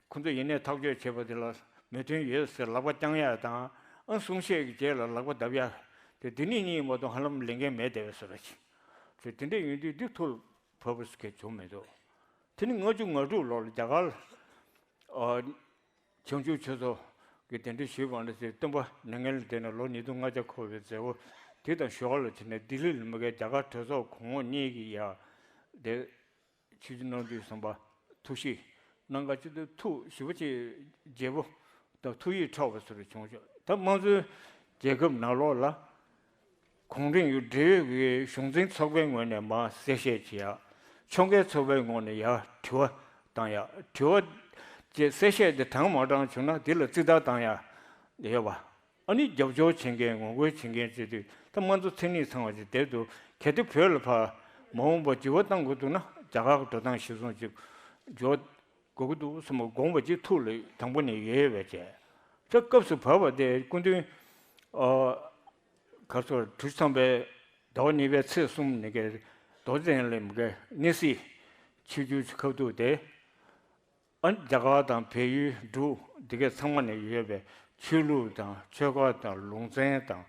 ཁོ་ཚོ་ཡིན་ནའི་ཐག་གཅོད་བྱེད་པ་དེ་ལ་མོས་མཐུན་ཡོད་ཟེར་ལག་པ་བརྐྱང་ཡག་དང་། ཨ་གསུང་བཤད་ཀྱི་རྗེས་ལ་ལག་པ་བརྡབ་ཡག་དེ་འདི་ནས་གཉིས་མ་གཏོགས་ཧ་ལམ་ལས་འགན་མེད་བསྡད་པའི་བཟོ་འདྲ་ཅིག་རེད། དེ་འདྲ་ཡིན་དུས་འདི་ཐུགས་ལ་བབས་པ་ཞིག་གས་བྱུང་མི་འདུག་དེ་ནི་ལྔ་བཅུ་ང་དྲུག་ལོར་རྒྱ་གར་ཨ་བྱང་ཆུབ་ཆོས་ཚོགས་ཀྱི་གདན་འདྲེན་ཞུས་པ་འདྲ་ཞིག་སྟོན་པ་མྱ་ངན་ལས་འདས་ནས་ལོ་ཉིས་སྟོང་ལྔ་བརྒྱ་འཁོར་བའི་མཛད་སྒོ་དེ་དང་ཞོར་ལ་བྱས་ནས་ལྡི་ལི་ལ་མ་གི་རྒྱ་གར་གྲོས་ཚོགས་གོང་འོག་གཉིས་ཀྱི་ཡ་དེ། ཆོས་རྗེ་རྣམ་གྲོལ་བཟང་པོ་ཐུགས་ཞིབ་གནང་ག་ཅི་ཐུགས་ཞེ་པོ་ཅིག་རྒྱས་པོ་དང་ཐུགས་ཡིད་འཕྲོག་པ་ཟེར་བྱུང་ཤག་ད་དམངས་གཙོའི་རྒྱལ་ཁབ་ནང་ལོགས་ལ་གོང་རིམ་ཡུལ་འབྲེལ་ཡོད་ཀྱི་གཞུང་འཛིན་ཚོགས་པའི་ངོས་ནས་མར་གསལ་བཤད་བྱེད་ཡག་ཕྱོགས་འགལ་ཚོགས་པའི་ངོས་ནས་ཡར་དྲི་བ་བཏང་ཡག་དྲི་བ་ཅེས་གསལ་བཤད་དེ་དྲང་མ་དྲང་བྱུང་ན་དེ་ལ་རྩིས་བརྡར་བཏང་ཡག་ཡོད་པ། ཨ་ནི་རྒྱབ་སྐྱོར་བྱེད་མཁན་ངོ་རྒོལ་བྱེད་མཁན་བྱེད་དུས་ད་དམངས་གཙོ་མཚན་ཉིད་ཚང་བ་ཅིག་བསྡད་འདུག་གལ་ཏེ་བོད་ལ་ཕར་མ་འོངས་པར་འགྱུར་བ་གཏང་དགོས་འདུག་ན་རྒྱ་གར་གྱི་འགྲོ་སྟངས་གཞིར་བཟུང་ཅིག་འགྱུར་བ་དགོས་ཀྱི་འདུག་བསམ་པ་དགོངས་པ་ཅིག་ཐུགས་ལ་དང་པོ་ནས་ཡོད་པས་བྱས། ད་སྐབས་སུ་བབས་པ་དེ་སྐུ་མདུན་ཨ་གར་སོར་དྲུག་ཅུ་ཐམ་པའི་ཟླ་བ་གཉིས་པའི་ཚེས་གསུམ་ཉིན་གྱི་རྡོ་རྗེ་གདན་ལ་མ་གི་གནས་གཟིགས་ཆོས་བརྒྱུད་ཀྱི་ཁ་ཐུག་དེ། ཨ་རྒྱ་གར་དང་བལ་ཡུལ་འབྲུག་འདི་གའི་ཚང་མ་ནས་ཡོད་པའི་ཆོས་ལུགས་དང་ཆོལ་ཁ་དང་ལུང་ཚན་དང་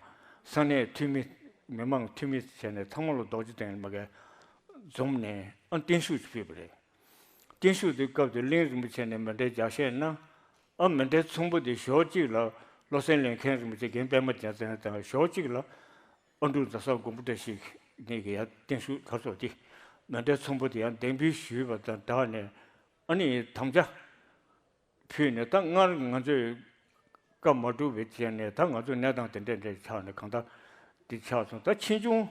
ས་གནས་འཐུས་མི་མི་མང་འཐུས་མི་བྱས་ནས་ཚང་མ་ལ་རྡོ་རྗེ་གདན་མ་གའི་འཛོམས་ནས་ཨ་བརྟན་བཞུགས་ཅིག་ཕུལ་བ་རེད། བརྟན་བཞུགས་དེ་སྐབས་དེ་གླིང་རིན་པོ་ཆེ་ནས་མཎྜལ་ལྗགས་བཤད་གནང་། ཨ་མཎྜལ་ཚོམ་བུ་དེ་ཞོགས་གཅིག་ལ་བློ་གསལ་ལེགས་མཁན་རིན་པོ་ཆེ་རྒན་པད་མ་རྒྱལ་མཚན་དང་ཞོགས་གཅིག་ལ། ཨ་འབྲུག་རྫ་ས་མགོན་པོ་བཀྲ་ཤིས་གཉིས་ཀྱིས་ཡར་བརྟན་བཞུགས་གར་སོང་སྟེ། མཎྜལ་ཚོམ་བུ་དེ་ཡང་འདེགས་འབུལ་ཞུས་པ་དང་སྦྲགས་ནས་ཨ་ནི་དམ་བཅའ་ཕུལ་ནས། ད་སྔར་ང་ཚོས་སྐབས་མ་གྲུབ་པའི་རྗེས་ནས་ད་ང་ཚོ་གནས་སྟངས་དེ་འདྲ་འདྲ་ཆགས་ནས་གང་ལྟར་འདི་ཆགས་སོང་། ད་ཕྱིས་འབྱུང་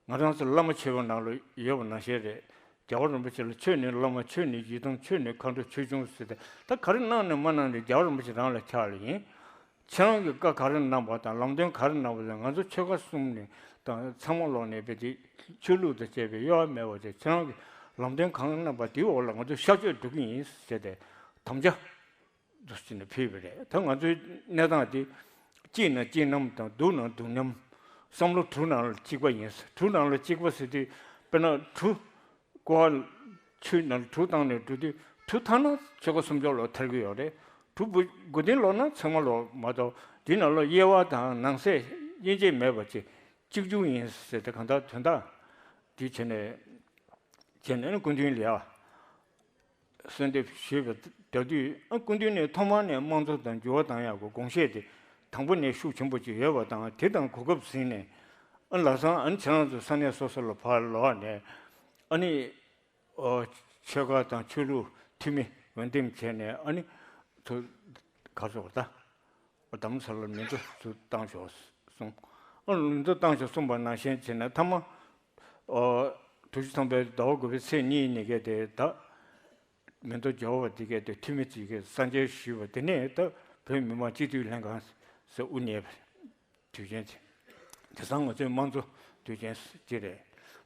ང་རང་ཚོ་བླ་མ་མཆོད་པ་ནང་ལ་ཡོད་པ་ནང་བཞིན་རེད། རྒྱལ་བ་རིན་པོ་ཆེ་ལ་ཆོས་ནི་བླ་མ། ཆོས་ནི་ཡི་དམ། ཆོས་ནི་མཁའ་འགྲོ་ཆོས་སྐྱོང་ཟེར་ཏེ། ད་ག་རེ་གནང་ནས་མ་གནང་ནས་རྒྱལ་བ་རིན་པོ་ཆེ་རང་ལ་ཆགས་ལ་ཡིན། ཁྱེད་རང་གིས་བཀའ་ག་རེ་གནང་བ་དང་ལམ་སྟོན་ག་རེ་གནང་བ་དང་། ང་ཚོ་ཆོལ་ཁ་གསུམ་ནས་དང་ཚང་མ་ལོག་ནས་དཔེ་དེ་ཆོས་ལུགས་དང་བཅས་པའི་དབྱེ་བ་མེད་པ་དེ་ཁྱེད་རང་གིས་ལམ་སྟོན་གང་གནང་བ་དེའི་འོག་ལ་ང་ཚོ་ཤར་བསྐྱོད་འགྲོ་གི་ཡིན་ཟེར་ཏེ་དམ་བཅའ་འདུག་སེ་ནས་ཕུལ་བ་རེད། ད་ང་ཚོའི་གནས་སྟངས་དེ་གཅིག་ན་གཅིག་རྣམ་དང་། སྡུག་ན་སྡུག་མཉམ། བསམ་བློ་གྲུ་ནང་ལ་གཅིག་པ་ཡིན། གྲུ་ནང་ལ་གཅིག་པ་ཟེར་དུས་དཔེར་ན་གྲུ། ཀོ་བ་ཆུའི་ནང་ལ་གྲུ་བཏང་ནས་འགྲོ་དུས་གྲུ་ཐར་ན་ཆོལ་ཁ་སུམ་ཅུ་ལོག་ཐར་གི་ཡོད་རེད། གྲུ་བུ་དགུ་སྟེང་ལོག་ན་ཚང་མ་ལོག་མ་གཏོགས། དེའི་ནང་ལོགས་དབྱེ་བ་དང་ནང་གསེས་དབྱེ་འབྱེད་མེད་པ་ཅིག་གཅིག་གྱུར་ཡིན་ཟེར་ཏེ་གང་ལྟར་དོན་དག་འདི་བྱས་ནས་བྱས་ནས་སྐུ་མདུན་ལ་ཡ་གསོལ་འདེབས་ཞུས་པ་དེ་དུས། ཨ་སྐུ་མདུན་ནས་ཐོག་མར་ནས་དམངས་གཙོ་དང་འགྱུར་བ་གཏང་ཡག་གི་དགོངས་བཞེད་དེ་དང་པོ་ནས་ཤུགས་ཆེན་པོ་ཅིག་ཡོད་པ་དང་། དེ་དང་གོ་སྐབས་ཟིན་ནས་ཨ་ལམ་སང་ཨ་ནི་ཁྱེད་རང་ཚོ་ས་གནས་སོ་སོ་ལ་ཕར་ལོག་ནས་ཨ་ནི། ཨོ། ཆོལ་ཁ་དང་ཆོས་ལུགས་འཐུས་མི་འོས་འདེམས་བྱས་ནས་ཨ་ནི་ཚོ་ག་ཚོད་ད་རྡ་རམ་ས་ལར་མིང་ཐོ་ཚུར་བཏང་ཤོག་གསུངས། ཨ་མིང་ཐོ་བཏང་ཤོག་གསུངས་པ་ནང་བཞིན་བྱས་ནས་མཐའ་མ་ཨོ་དྲུག་ཅུ་ཐམ་པའི་ཟླ་བ་དགུ་པའི་ཚེས་གཉིས་ཉིན་གྱི་དེ་ད་མིང་ཐོ་འབྱོར་བ་དེ་གས་དེ་འཐུས་མི་ཚོས་ཀྱི་གསར་འཇལ་ཞུས་པ་དེ་ནས་ད་བོད་མི་མང་སྤྱི་འཐུས་ལྷན་ཁང་ཟེར་དབུ་བརྙེས་པ་རེད། དུས་ཆེན་ཆེ། དེང་སང་ང་ཚོས་དམངས་གཙོ་དུས་ཆེན་ཅིག་རེད།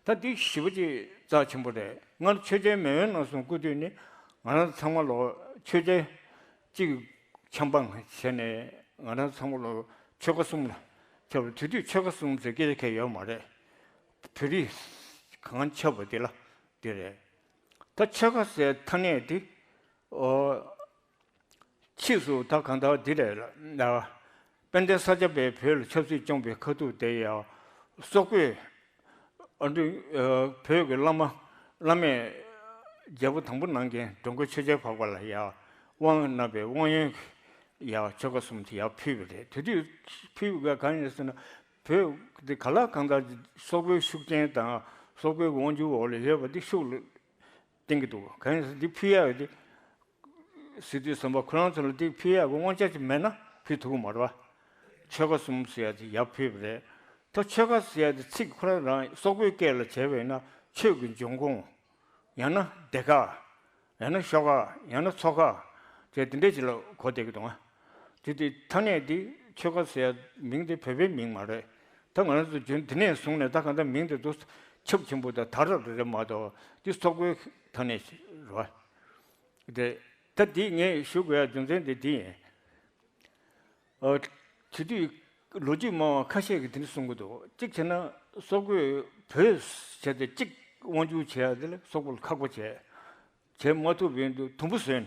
ད་འདི་ཞེ་པོ་ཅིག་རྩ་ཆེན་པོ་རེད། སྔར་ཆོས་རྒྱལ་མེས་དབོན་རྣམ་གསུམ་སྐུ་དུས་ནི་ང་རང་ཚང་མ་ལོ་ཆོས་རྒྱལ་གཅིག་ཆབ་འབངས་བྱས་ནས་ང་རང་ཚང་མ་ལོ་ཆོལ་ཁ་གསུམ་ལ་ཁྱབ་པ། དེ་དུས་ཆོལ་ཁ་གསུམ་ཟེར་སྐད་ཆ་གང་ཡང་ཡོད་མ་རེད། བོད་རིགས་གང་ཁྱབ་པ་འདི་ལ་འདི་རེད། ད་ཆོལ་ཁ་ཟེར་ཐ་སྙད་འདི་ཨོ། ཕྱིས་སུ་ད་གང་ལྟར་འདི་རེད་ལ། དཔལ་ལྡན་ས་སྐྱ་པས་བོད་ལ་ཆབ་སྲིད་སྐྱོང་པའི་ཁ་ཐུག་དེ་ཡང་སོག་པོས་ཨ་འདི་བོད་ཀྱི་བླ་མ་བླ་མས་རྒྱལ་པོ་དང་པོ་གནང་མཁན་འགྲོ་མགོན་ཆོས་རྒྱལ་འཕགས་པ་ལ་ཡང་དབང་གནང་བའི་དབང་ཡོན་ ཡར་ཆོལ་ཁ་གསུམ་དེ་ཡར་ཕུལ་བ་རེད། དེ་དུས་ཕུལ་བ་ག་གང་ཡིན་ཟེར་ན། བོད་དེ་ག་ལ་གང་ལྟར་སོག་པོའི་ཤུགས་རྐྱེན་དང་སོག་པོའི་དབང་སྒྱུར་འོག་ལ་ཡོད་པ་དེ་ཤུགས་ལ་བརྟེན་གྱི་འདུག། གང་ཡིན་ཟེར་ན་འདི་ཕུལ་ཡག་ཡོད་དེ། ཟེར་དུས་ཙམ་པ་ཁོ་རང་ཚོ་ལ་དེ་ཕུལ་ཡག་གི་དབང་ཆ་ཅིག་མེད་ན་ཕུལ་ཐུབ་ཀྱི་མ་རེད་བ། ཆོལ་ཁ་གསུམ་ཟེར་ཡག་དེ་ཡར་ཕུལ་བ་རེད། ད་ཆོལ་ཁ་ཟེར་ཡག་དེ་ཚིག་ཁོ་རང་རང་སོག་པོའི་སྐད་ལ་བྱས་པས་ན་ཆོས་ཀྱི་འབྱུང་ཁུངས། ཡང་ན་སྡེ་ཁག། ཡང་ན་ཤོག་ཁག། ཡང་ན་ཚོ་ཁག་ཅེས་དེ་འདྲས་ཅིག་ལ་གོ་བསྡད་ཀྱི་འདུག་ཨ། དེ་དེ་ཐ་སྙད་འདི་ཆོལ་ཁ་ཟེར་ཡག་མིང་དེ་བོད་པའི་མིང་མ་རེད། ད་ང་རང་ཚོ་རྒྱུན་དེ་ནས་བཟུང་ནས་ད་གང་ལྟར་མིང་དེ་ཚོ་ཁྱབ་ཆེན་པོ་དང་དར་རབ་རེད་མ་གཏོགས་འདི་སོག་པོའི་ཐ་སྙད་ཅིག་རེད་བ། དེ། ད་འདི་ངས་ཞུ་དགོས་ཡག་རྒྱུ་མཚན་དེ་འདི་ཡིན། ཨ། དེ་དུས་ལོ་རྒྱུས་སྨྲ་བ་ཁ་ཤས་ཀྱིས་དེ་འདྲ་གསུང་གི་འདུག། གཅིག་བྱས་ན་སོག་པོས་བོད་བྱས་ཏེ་གཅིག་དབང་སྒྱུར་བྱེད་ཡག་དེ་ལ་སོག་པོ་ལ་ཁག་པོ་བྱས། བྱེད་མ་ཐུབ་པའི་དུས་དུམ་བུ་བཟོས་ནས།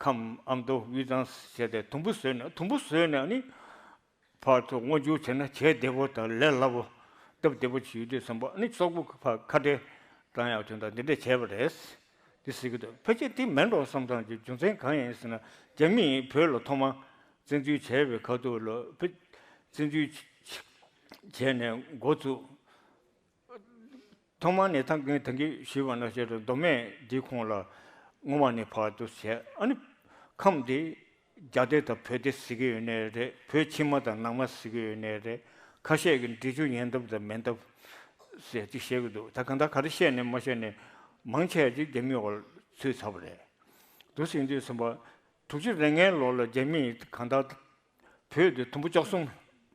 ཁམས། ཨ་མདོ། དབུས་གཙང་བྱས་ཏེ་དུམ་བུ་བཟོས་ནས་དུམ་བུ་བཟོས་ནས་ཨ་ནི། ཕར་ཚུར་དབང་སྒྱུར་བྱས་ན་བྱས་བདེ་པོ་དང་ལས་སླ་པོ། སྟབས་བདེ་པོ་ཅིག་ཡོད་དུས་ཙམ་པ་ཨ་ནི་སོག་པོ་ཕར་ཁ་བྲལ་བཏང་ཡག་དོན་དག་འདི་འདྲས་བྱས་པ་རེད། འདི་ཟེར་གྱི་འདུག། ཕལ་ཆེར་འདི་མིན་འགྲོ་བསམ་སྟངས་ཀྱི་རྒྱུ་མཚན་གང་ཡིན་ཟེར་ན། རྒྱ་མིས་བོད་ལ་ཐོག་མར་བཙན་འཛུལ་བྱས་པའི་ཁ་ཐུག་ལ་བོད་བཙན་འཛུལ་བྱས་ནས་འགོ་བཙུགས། ཐོག་མར་ནས་ད་གིན་ད་གིན་ཞུས་པ་ནང་བཞིན་རེད། མདོ་སྨད་འདིའི་ཁོངས་ལ་སྔོན་མ་ནས་ཕར་འདུག་བྱས། ཨ་ནི་ཁམས་འདི་རྒྱ་སྡེ་དང་བོད་སྡེ་ཟེར་གྱི་ཡོད་ནའི་རེད། བོད་ཕྱི་མ་དང་ནང་མ་ཟེར་གྱི་ཡོད་ནའི་རེད། ཁ་ཤས་ཀྱིས་འབྲི་ཆུ་ཉེ་འདབས་དང་མེ་འདབས་ཟེར་ཅིག་བཤད་ཀྱི་འདུག། ད་གང་ལྟར་ག་རེ་བཤད་ནས་མ་བཤད་ནས་མང་ཆེ་ཅིག་རྒྱ་མིའི་འོག་ལ་ཚུད་ཚར་བ་རེད། འདུག་ཟེར་དུས་ཙམ་པ། དྲུག་ཅུ་རེ་ལྔའི་ལོ་ལ་རྒྱ་མིས་གང་ལྟར་བོད་དེ་དུམ་བུ་བཅུ་གསུམ་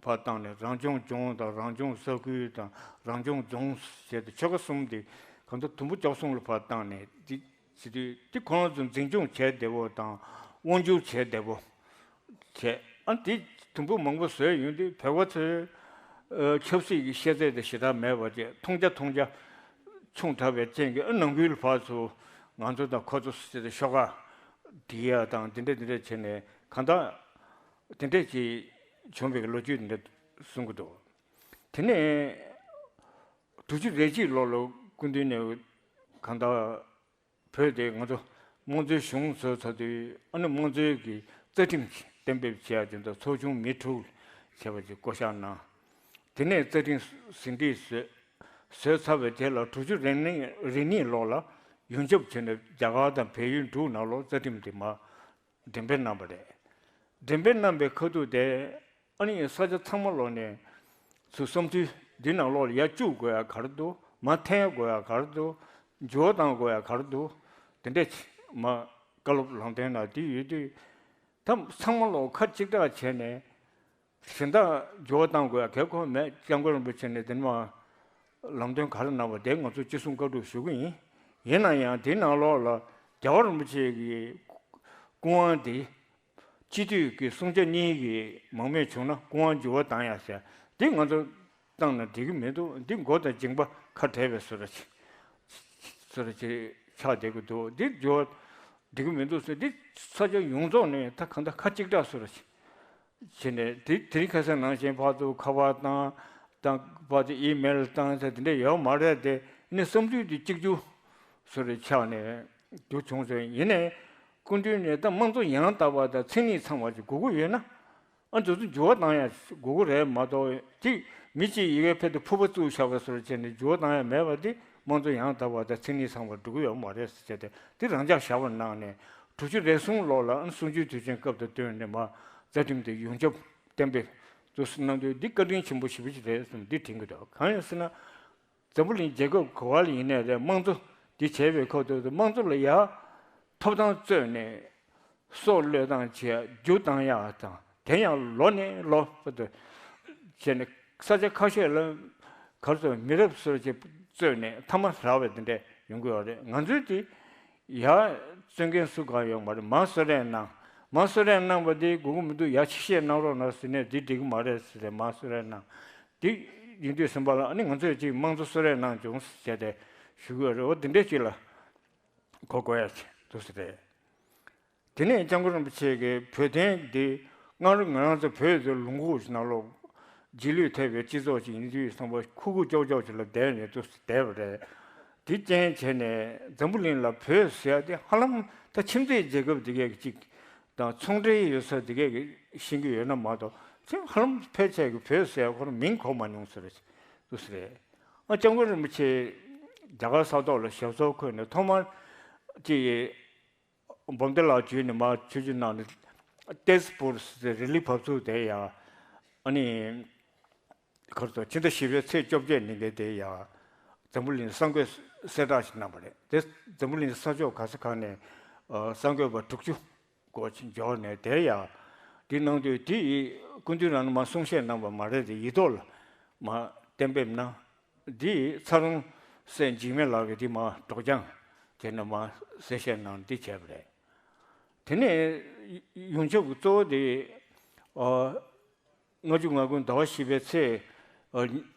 ཕར་བཏང་ནས་རང་སྐྱོང་ལྗོངས་དང་རང་སྐྱོང་ས་ཁུལ་དང་རང་སྐྱོང་རྫོང་ཟེར་ཏེ་ཆོལ་ཁ་གསུམ་དེ་གང་ལྟར་དུམ་བུ་བཅུ་གསུམ་ལ་ཕར་བཏང་ནས་དེ་བྱེད་དུས་དེ་ཁོ་རང་ཚོ་འཛིན་སྐྱོང་བྱས་བདེ་པོ་དང་དབང་སྒྱུར་བྱས་བདེ་པོ་བྱས། ཨ་དེ་དུམ་བུ་མང་པོ་བཟོས་ཡོང་དུས་བོད་པ་ཚོའི་ཨ་ཆབ་སྲིད་ཀྱི་ཤེས་ཚད་དེ་ཞེ་དྲག་མེད་པ་བྱས། མཐོང་རྒྱ་མཐོང་རྒྱ་ཆུང་དྲགས་པའི་རྐྱེན་གྱིས་ཨ་ནང་ཁུལ་ཕར་ཚུར་ང་ཚོ་དང་ཁོ་ཚོ་ཟེར་ཏེ་ཤོག་ཁག་སྒྲིག་ཡ་དང་དེ་འདྲ་དེ་འདྲ་བྱས་ནས་གང་ལྟར་དེ་འདྲས་ཀྱིས་བྱུང་བའི་ལོ་རྒྱུས་དེ་འདྲ་གསུང་གི་འདུག། དེ་ནས་དྲུག་ཅུ་རེ་གཅིག་ལོ་ལ་སྐུ་མདུན་ནས་གང་ལྟར་བོད་དེ་ང་ཚོ་དམངས་གཙོའི་གཞུང་བཟོས་ཚར་དུས་ཨ་ནི་དམངས་གཙོའི་གི་རྩ་ཁྲིམས་གཏན་འབེབས་བྱས་ཡ་དེ་ཚོ་ཚོགས་ཆུང་མི་དྲུག་བྱས་པ་ཅིག་བསྐོ་བཞག་གནང་། དེ་ནས་རྩ་ཁྲིམས་ཟིན་བྲིས་བཟོས། བཟོས་ཚར་བའི་རྗེས་ལ་དྲུག་ཅུ་རེ་གཉིས་རེ་གཉིས་ལོ་ལ་ཡོངས་ཁྱབ་བྱས་ནས་རྒྱ་གར་དང་བལ་ཡུལ་འབྲུག་ནང་ལོགས་རྩ་ཁྲིམས་དེ་མར་འགྲེམས་སྤེལ་གནང་བ་རེད། འགྲེམས་སྤེལ་གནང་བའི་ཁ་ཐུག་དེ་ཨ་ནི་ས་ཆ་ཚང་མ་ལོག་ནས་ཚུར་བསམ་ཚུལ་འདི་ནང་ལོགས་ལ་ཡར་བཅུག་དགོས་ཡ་ག་རེ་འདུག། མར་འཐེན་དགོས་ཡ་ག་རེ་འདུག། འགྱུར་བ་གཏང་དགོས་ཡ་ག་རེ་འདུག། དེ་འདྲས་མར་བཀའ་སློབ་ལམ་སྟོན་གནང་དེ་ཡོད་དུས། ད་ཚང་མ་ལོག་ཁ་གཅིག་གྲགས་བྱས་ནས། གཞན་དག་འགྱུར་བ་གཏང་དགོས་ཡ་གལ་ཁོ་མེད། སྐྱབས་མགོན་རིན་པོ་ཆེ་ནས་དེ་ནས་མར་ལམ་སྟོན་ག་རེ་གནང་བ་དེ་ང་ཚོས་ཅི་གསུང་བཀའ་སྒྲུབ་ཞུ་གི་ཡིན། ཡིན་ན་ཡང་དེའི་ནང་ལོགས་ལ་རྒྱལ་བ་རིན་པོ་ཆེ་གི་སྐུ་དབང་དེ་སྤྱི་འཐུས་ཀྱི་གསུང་ཆོས་གཉིས་ཀྱི་མང་མོས་བྱུང་ན་སྐུ་དབང་འགྱུར་བ་གཏང་ཡ་ཟེར་དེ་ང་ཚོ་བཏང་ན་འགྲིག་གི་མི་འདུག། འདི་མགོ་དང་མཇིང་པ་ཁ་བྲལ་བའི་བཟོ་འདྲ་ཅིག་བཟོ་འདྲ་ཅིག་ཆགས་བསྡད་ཀྱི་འདུག། འདི་འགྱུར་བ་འགྲིག་གི་མི་འདུག་ཟེར། འདི་ས་ཆ་ཡོངས་རྫོགས་ནས་ད་གང་ལྟར་ཁ་གཅིག་གྲགས་བཟོ་འདྲ་ཅིག་བྱས་ནས། དེ་དེ་རིང་ཁ་སང་ནང་བཞིན་ཕར་ཚུར་ཁ་པར་བཏང་དང་། ཕར་ཚུར་ཨི་མེལ་བཏང་ཟེར་དེ་འདྲ་ཡོད་མ་རེད་དེ། ནི་བསམ་ཚུལ་དེ་གཅིག་གྱུར་བཟོ་འདྲ་ཆགས་ནས་འགྱུར་བྱུང་ཟེར། ཡིན་ནའི་སྐུ་མདུན་ནས་ད་དམངས་གཙོ་ཡང་དག་པ་དང་མཚན་ཉིད་ཚང་བ་ཅིག་དགོས་ཀྱི་ཡོད་ན། ཨ་འདི་ཚོ་འགྱུར་བ་གཏང་ཡ་དགོས་ཀྱི་རེད་མ་གཏོགས། གཅིག་མི་གཅིག་ཡི་གེ་ཕེབས་ཏེ་ཕུར་པ་བཙུགས་བཞག་པ་བཟོ་འདྲ་བྱས་ནས་འགྱུར་བ་གཏང་ཡ་མེད་པ་དེ་དམངས་གཙོ་ཡང་དག་པ་དང་མཚན་ཉིད་ཚང་བར་འགྲོ་གི་ཡོད་མ་རེད་ཟེར་བྱས་ཏེ། དེ་རང་འཇགས་བཞག་པ་གནང་ནས། དྲུག་ཅུ་རེ་གསུམ་ལོ་ལ་ཨ་གསུམ་བཅུའི་དུས་ཆེན་སྐབས་དང་བསྟུན་ནས་མར་རྩ་ཁྲིམས་དེ་ཡོངས་ཁྱབ་གཏན་འབེབས་དུ་གནང་དུས། འདི་བཀའ་དྲིན་ཆེན་པོ་ཞེ་པོ་ཅིག་རེད་བསམ། འདི་དྲན་གྱི་འདུག། གང་ཡིན་ཟེར་ན། འཛམ་བུ་གླིང་རྒྱལ་ཁབ་ག་བ་ལ་ཡིན་ནའི་རེད། དམངས་གཙོ་འདི་བྱས་པའི་ཁ་ཐུག་ཏུ་དམངས་གཙོ་ལ་ཡ་ཐོབ་ཐང་རྩོད་ནས་སྲོག་བློས་བཏང་བྱས་རྒྱུ་བཏང་ཡག་དང་། དེ་ཡང་ལོ་ནས་ལོ་བར་དུ་བྱས་ནས་ས་ཆ་ཁ་ཤས་ལ་གར་སོང་མི་རབས་སོར་ཆེ་རྩོད་ནས་མཐའ་མ་རག་པའི་དེ་འདྲས་ཡོང་གི་ཡོད་རེད། ང་ཚོའི་དེ་ཡ་རྩོད་མཁན་སུ་གང་ཡོད་མ་རེད། མར་གསོལ་རས་གནང་། མར་གསོལ་རས་གནང་བ་དེ་དགོས་ཀྱི་མི་འདུག། ཡ་ཕྱི་བཤད་གནང་རོགས་གནང་ཟེར་ནས། འདི་འགྲིག་གི་མ་རེད་ཟེར་ཏེ་མར་གསོལ་རས་གནང་། འདི་ཡིན་དུས་ཙམ་པ་ལ་ཨ་ནི་ང་ཚོས་ཅིག་དམངས་གཙོ་གསོལ་རས་གནང་བྱུང་ཟེར་ཏེ་ཞུ་གི་ཡོད་རེད། འོ་འདི་འདྲས་ཅིག་ལ་གོ་དགོས་ཡ་ཅིག་འདུག་ཟེར་རེད། དེ་ནས་སྐྱབས་མགོན་རིན་པོ་ཆེ་གིས་བོད་དོན་འདི་སྔར་ང་རང་ཚོ་བོད་དུ་ལུང་ཁུག་ནང་ལོགས་རྗེས་ལུས་ཐེབས་པའི་སྤྱི་ཚོགས་ཅིག་ཡིན་དུས་ཙམ་པ་ཁུག་ཁུག་ཀྱོག་ཀྱོག་ཅིག་ལ་བསྡད་ནས་འདུག་བསྡད་པ་རེད། དེ་རྐྱེན་བྱས་ནས་འཛམ་བུ་གླིང་ལ་བོད་ཟེར་ཡ་དེ་ཧ་ལམ་ད་ཁྱིམ་མཚེས་རྒྱལ་ཁབ་དེ་གས་ཀྱི་ཅིག་ དང་ཚོང་འབྲེལ་ཡོད་ས་དེ་གས་ཀྱི་ཤེས་ཀྱི་ཡོད་ན་མ་གཏོགས་ཚེ་ཧ་ལམ་ཕལ་ཆེར་གྱི་བོད་ཟེར་ཡ་ཁོ་རང་མིང་གོ་མ་མྱོང་ཟེར་རེད། འདུག་ཟེར་རེད། ཨ་སྐྱབས་མགོན་རིན་པོ་ཆེ་རྒྱ་གར་ས་ཐོག་ལ་ཞབས་སོར་འཁོད་ནས་ཐོག་མར་ཅིག་འབུམ་སྡེ་ལགས་བརྒྱུད་ནས་མར་ཆོས་རྒྱུད་ནང་ནས་ཏེས་པུར་ཟེར་རི་ལི་བབས་ཚུགས་དེ་ཡ། ཨ་ནི། ཁར་ཐོག་ཕྱི་ཟླ་བཞི་པའི་ཚེས་བཅོ་བརྒྱད་ཉིན་གྱི་དེ་ཡང་འཛམ་བུ་གླིང་གསར་འགོད་གསལ་བསྒྲགས་ཤིག་གནང་བ་རེད། དེ་འཛམ་བུ་གླིང་ས་ཕྱོགས་ག་ས་ག་ནས་ཨ་གསར་འགོད་པ་དྲུག་ཅུ་སྐོར་ཅིག་འབྱོར་ནས། དེ་ཡང་འདི་གནང་དུས་དེ་ཡི་སྐུ་མདུན་རང་ནས་མ་གསུང་བཤད་གནང་བ་མ་རེད་དེ། ཡིག་ཐོག་ལ་མ་གཏན་འབེབས་གནང་། འདི་ཚ་རོང་སྲས་འཇིགས་མེད་ལགས་ཀྱིས་འདི་མ་སྒྲོག་སྦྱང་དེ་ནས་མ་གསལ་བཤད་གནང་འདི་བྱས་པ་རེད། དེ་ནས་ཡོངས་ཁྱབ་ཀྱི་གཙོ་བོ་དེ་ཨ། ལྔ་བཅུ་ང་དགུ་ཟླ་བ་བཞི་པའི་ཚེས་ཨ་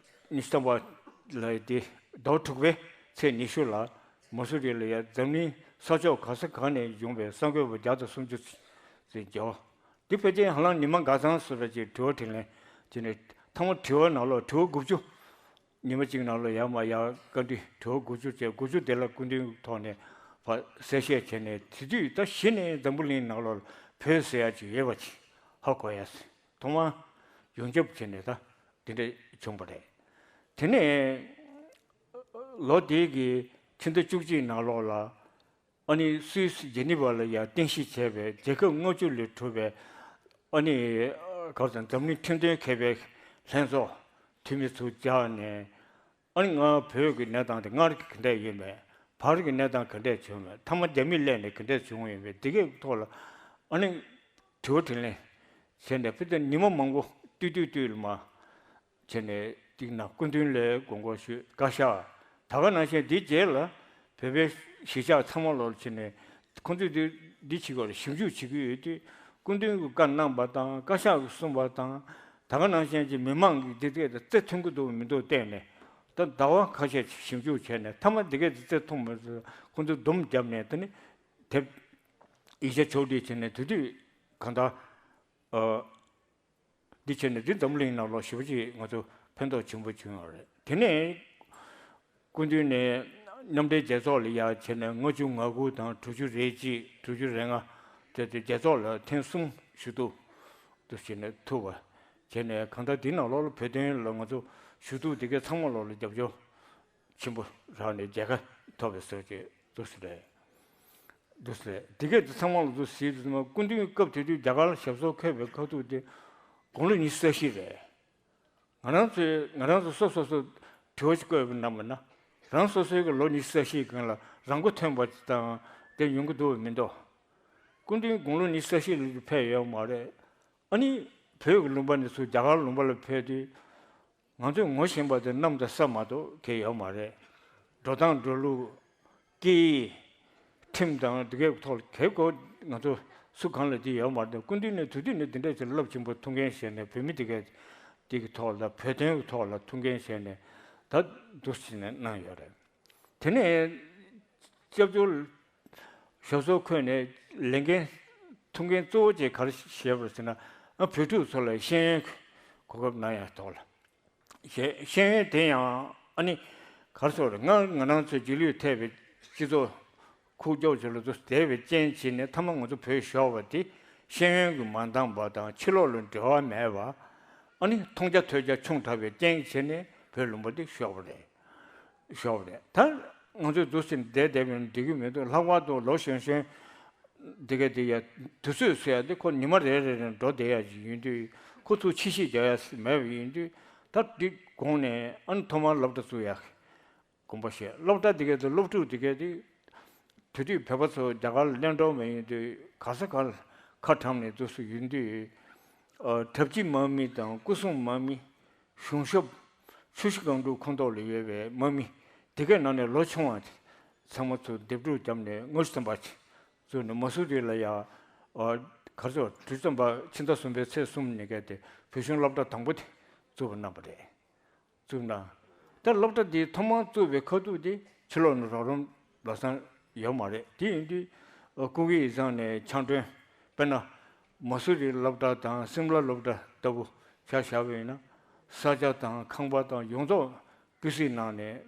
ཉི་ཤུ་ཐམ་པ་ལ་དེ་ཟླ་བ་དྲུག་པའི་ཚེས་ཉི་ཤུ་ལ་མ་སུ་རི་ལ་ཡ་འཛམ་གླིང་ས་ཕྱོགས་ག་ས་ག་ནས་ཡོང་བའི་གསར་འགོད་པ་བརྒྱ་དང་སུམ་ཅུ་ཙམ་འབྱོར། འདི་ཕལ་ཆེར་ཧ་ལམ་ཉི་མ་འགའ་ཚང་སུ་ར་ཅིག་དྲི་བ་དྲིས་ལན་བྱས་ནས་ཐ་མ་དྲི་བ་ནང་ལོགས་དྲི་བ་དགུ་བཅུ། ཉི་མ་གཅིག་ནང་ལ་ཡར་མར་ཡར་བཀའ་འདྲི་དྲི་བ་དགུ་བཅུ་བྱས། དགུ་བཅུ་དེ་ལ་སྐུ་མདུན་ཐོག་ནས་ཕར་གསལ་བཤད་བྱས་ནས། དེ་དུས་ད་གཞི་ནས་འཛམ་བུ་གླིང་ནང་ལོགས་ལ་བོད་ཟེར་ཡ་ཅིག་ཡོད་པ་ཅིག་ཧ་གོ་ཡ་ཟེར། ཐོག་མར་ཡོངས་ཁྱབ་བྱས་ནས་ད་འདི་འདྲ་བྱུང་བ་རེད། དེ་ནས་ལོ་དེའི་གི་ཕྱི་ཟླ་བཅུ་གཅིག་ནང་ལོགས་ལ་ཨ་ནི་སུད་སི་ཇེ་ནི་ཝ་ལ་ཡ་རྟེན་གཞི་བྱས་པའི་རྒྱལ་ཁབ་ལྔ་བཅུ་ལས་གྲུབ་པའི་ཨ་ནི་ག་རེ་ཟེར། འཛམ་གླིང་ཁྲིམས་དོན་མཁས་པའི་ལྷན་ཚོགས་འཐུས་མི་ཚོ་བཅར་ནས། ཨ་ནི་ང་བོད་ཀྱི་གནས་སྟངས་དེ་སྔར་གྱི་ག་འདྲས་ཡོད་མེད། བར་གྱི་གནས་སྟངས་ག་འདྲས་བྱུང་མེད། མཐའ་མ་རྒྱ་མི་སླེབས་ནས་ག་འདྲས་བྱུང་ཡོད་མེད། དེ་གའི་ཐོག་ལ་ཨ་ནི་དྲི་བ་དྲིས་ལན་བྱས་ནས། ཕི་དེ་ཉི་མ་མང་པོ་ཏུས་ཏུས་ཏུས་ལ་མ་བྱས་ནས་ཏིག་ན་སྐུ་མདུན་ལ་དགོངས་སྐོར་ཞུས། བཀའ་ཤག་ད་ག་ནང་བཞིན་འདི་རྗེས་ལ་བོད་པའི་གཞིས་ཆགས་ཚང་མ་ལོར་བྱས་ནས་ཁོང་ཚོས་འདི་འདི་བྱེད་དགོས་རེད། ཞིབ་འཇུག་བྱེད་ཀྱི་ཡོད་དུས། སྐུ་མདུན་གྱིས་བཀའ་གནང་བ་དང་། བཀའ་ཤག་གིས་གསུངས་པ་དང་། ད་ག་ནང་བཞིན་གྱི་མི་མང་གིས་འདི་གས་དང་རྩེ་མཐུན་གྱི་འདུག་མི་འདུག་བལྟས་ནས། ད་ཟླ་བ་ཁ་ཤས་ཞིབ་འཇུག་བྱས་ནས་མཐའ་མ་འདི་གས་དེ་རྩེ་མཐུན་མི་འདུག་ཁོང་ཚོས་འདུམ་བརྒྱབ་ནས། དེ་ནི་དེབ་ཡིག་ཆ་ཕྱོགས་སྒྲིག་བྱས་ནས། དེ་དུས་གང་ལྟར་ཨ་འདི་བྱས་ནས་འདི་འཛམ་གླིང་ནང་ལོགས་ཞེ་པོ་ཅིག་ང་ཚོ་ཕན་ཐོགས་ཆེན་པོ་བྱུང་ཡོད་རེད། དེ་ནས་སྐུ་མདུན་ནས་མཉམ་འབྲེལ་རྒྱལ་ཚོགས་ལ་ཡར་བྱས་ནས་ལྔ་བཅུ་ང་དགུ་དང་དྲུག་ཅུ་རེ་གཅིག་དྲུག་ཅུ་རེ་ལྔ་དེ་དེ་རྒྱལ་ཚོགས་ལ་ཐེངས་གསུམ་ཞུ་གཏུག་ཏུ་བྱས་ནས་ཐུག་པ་བྱས་ནས། གང་ལྟར་འདི་ནང་ལོགས་ལ་བོད་དོན་ལ་ང་ཚོ་ཞུ་གཏུག་དེ་གའི་ཚང་མ་ལོགས་ལ་རྒྱབ་སྐྱོར་ཆེན་པོ་རག་ནས་མཇལ་ཁ་ཐོབ་པའི་སྲོལ་ཅིག་འདུག་སེ་རེད། འདུག་སེ་རེད། དེ་གས་དེ་ཚང་མ་ལ་འདུག་སེ་ཡིན་དུས་ཙམ་པ། སྐུ་མདུན་སྐབས་དེ་དུས་རྒྱ་གར་ལ་ཞབས་སོར་འཁོད་པའི་ཁ་ཐུག་དེ་དགུང་ལོ་ཉི་ཤུ་རྩ་བཞི་རེད། ང་རང་ཚོས་ང་རང་ཚོ་སོ་སོ་སོ་དྲི་བ་ཞིག་བཀོད་པ་ན་མིན་ན། རང་སོ་སོའི་གི་ལོ་ཉི་ཤུ་རྩ་བཞིའི་སྒང་ལ་རང་མགོ་ཐོན་པ་དང་དེ་ཡོང་གི་འདུག་མི་འདུག་སྐུ་མདུན་དགུང་ལོ་ཉི་ཤུ་རྩ་བཞི་ལ་ཕེབས་ཡོད་མ་རེད། ཨ་ནི་བོད་ཀྱི་ལུང་པ་ནས་ཚུར་རྒྱ་གར་ལུང་པ་ལ་ཕེབས་དུས། ང་ཚོས་ངོ་ཤེས་པ་དེ་གནམ་དང་ས་མ་གཏོགས་གང་ཡོད་མ་རེད། འགྲོ་སྟངས་འགྲོ་ལུགས། སྐད་ཡིག་ཁྲིམས་དང་དེ་གའི་ཐོག་ལ་གལ་དགོས་ང་ཚོ་སུ་གང་ལ་དེ་ཡོད་མ་རེད། སྐུ་མདུན་ནས་དུས་དུས་ནས་དེ་འདྲ་ཞིག་རླབས་ཆེན་པོ་ཐུགས་འགན་བཞེས་ནས། བོད་མི་དེ་གའི་དེ་གི་ཐོག་ལ། བོད་དོན་གྱི་ཐོག་ལ་ཐུགས་འགན་བཞེས་ནས་ད་འདུག་སེ་ནས་གནང་ཡོད་རེད། དེ་ནས་སྐྱབས་བཅོལ་ཞབས་སོར་འཁོད་ནས་ལས་འགན་ཐུགས་འགན་གཙོ་བོ་ཅིག་ག་རེ་བཞེས་པ་རེད་ཟེར་ན། ཨ་བོད་ཕྲུག་ཚོ་ལ་ཤེས་ཡོན་གོ་སྐབས་གནང་ཡ་ཐོག་ལ་བཞེས། ཤེས་ཡོན་དེ་ཡང་ཨ་ནི་ག་རེ་ཟེར་དགོས་རེད། སྔར་ང་རང་ཚོའི་རྗེས་ལུས་ཐེབས་པའི་སྤྱི་ཚོགས་ཁུག་ཀྱོག་ཅིག་ལ་དུ་བསྡད་པའི་རྐྱེན་བྱས་ནས། མཐའ་མ་ང་ཚོ་བོད་ཤོར་བ་དེ་ཤེས་ཡོན་གྱིས་མ་འདང་བ་དང་། ཕྱི་ལོགས་ལ་འབྲེལ་བ་མེད་པ། ཨ་ནི་མཐོང་རྒྱ་ཐོས་རྒྱ་ཆུང་དྲགས་པའི་རྐྱེན་བྱས་ནས་བོད་ལུང་པ་འདི་ཤོར་བ་རེད། ཤོར་བ་རེད། ད་ང་ཚོས་འདུག་སེ་བསྡད་བསྡད་པ་ཡིན་ན་འགྲིག་གི་མི་འདུག་ལྷག་པར་དུ་ལོ་གཞོན་གཞོན་འདི་ག་འདི་ཡ་དུས་ཚོད་ཟེར་ཡ་དེ་ཁོ་ཉི་མ་རེ་རེ་རེ་འགྲོ་བསྡད་ཡ་ཅིག་ཡིན་དུས། ཁོ་ཚོ་ཕྱི་བཤིག་རྒྱག་ཡ་མེད་པ་ཡིན་དུས། ད་འདི་དགོངས་ནས་ཨ་ནི་ཐོག་མར་སློབ་གྲྭ་བཙུགས་ཡ་དགོངས་པ་བཞེས། སློབ་གྲྭ་འདི་ག་དེ་སློབ་ཕྲུག་འདི་ག་དེ་དེ་དུས་བོད་པ་ཚོ་རྒྱ་གར་ལ་གླེང་གྲོགས་མ་ཡིན་དུས། ག་ས་ག་ལ་ཁ་བཀྲམ་ནས་འདུག་སེ་ཡིན་དུས། ཨ་གྲྭ་སྤྱི་དམག་མི་དང་སྐུ་སྲུང་དམག་མི། གཞུང་ཞབས་ཆུ་བཞི་སྒང་དྲུག་ཁོངས་གཏོགས་ལ་ཡོད་པའི་དམག་མི་དེ་གའི་ནང་ནས་ལོ་ཆུང་བ་ཚང་མ་ཚུར་སྡེབ་སྒྲུག་བརྒྱབ་ནས་ལྔ་བཅུ་ཐམ་པ་ཅིག་བཙུགས་ནས། མ་སུ་རི་ལ་ཡ་ཨ་ག་རེ་ཟེར། དུས་ཙམ་པ་ཕྱི་ཟླ་གསུམ་པའི་ཚེས་གསུམ་ཉིན་ག་དེ་བོད་གཞུང་སློབ་གྲྭ་དང་པོ་དེ་བཙུགས་པ་གནང་བ་རེད། བཙུགས་ན། ད་སློབ་གྲྭ་འདི་ཐོག་མར་བཙུགས་པའི་ཁ་ཐུག་དེ་ཕྱི་ལོགས་ནས་རོགས་རམ་ལམ་སང་ཡོད་མ་རེད། དེ་ཡིན་དུས་ཨ་ཀུ་གི་ཡིག་ཚང་ནས་ཕྱག་སྒྲོན། དཔེར་ན་མ་སུ་རི་སློབ་གྲྭ་དང་སིམ་ལ་སློབ་གྲྭ་ལྟ་བུ་ཆ་བཞག་པ་ཡིན་ན། ས་ཆ་དང་ཁང་པ་དང་ཡོངས་རྫོགས་ཀུ་ཤུའི་ནང་ནས་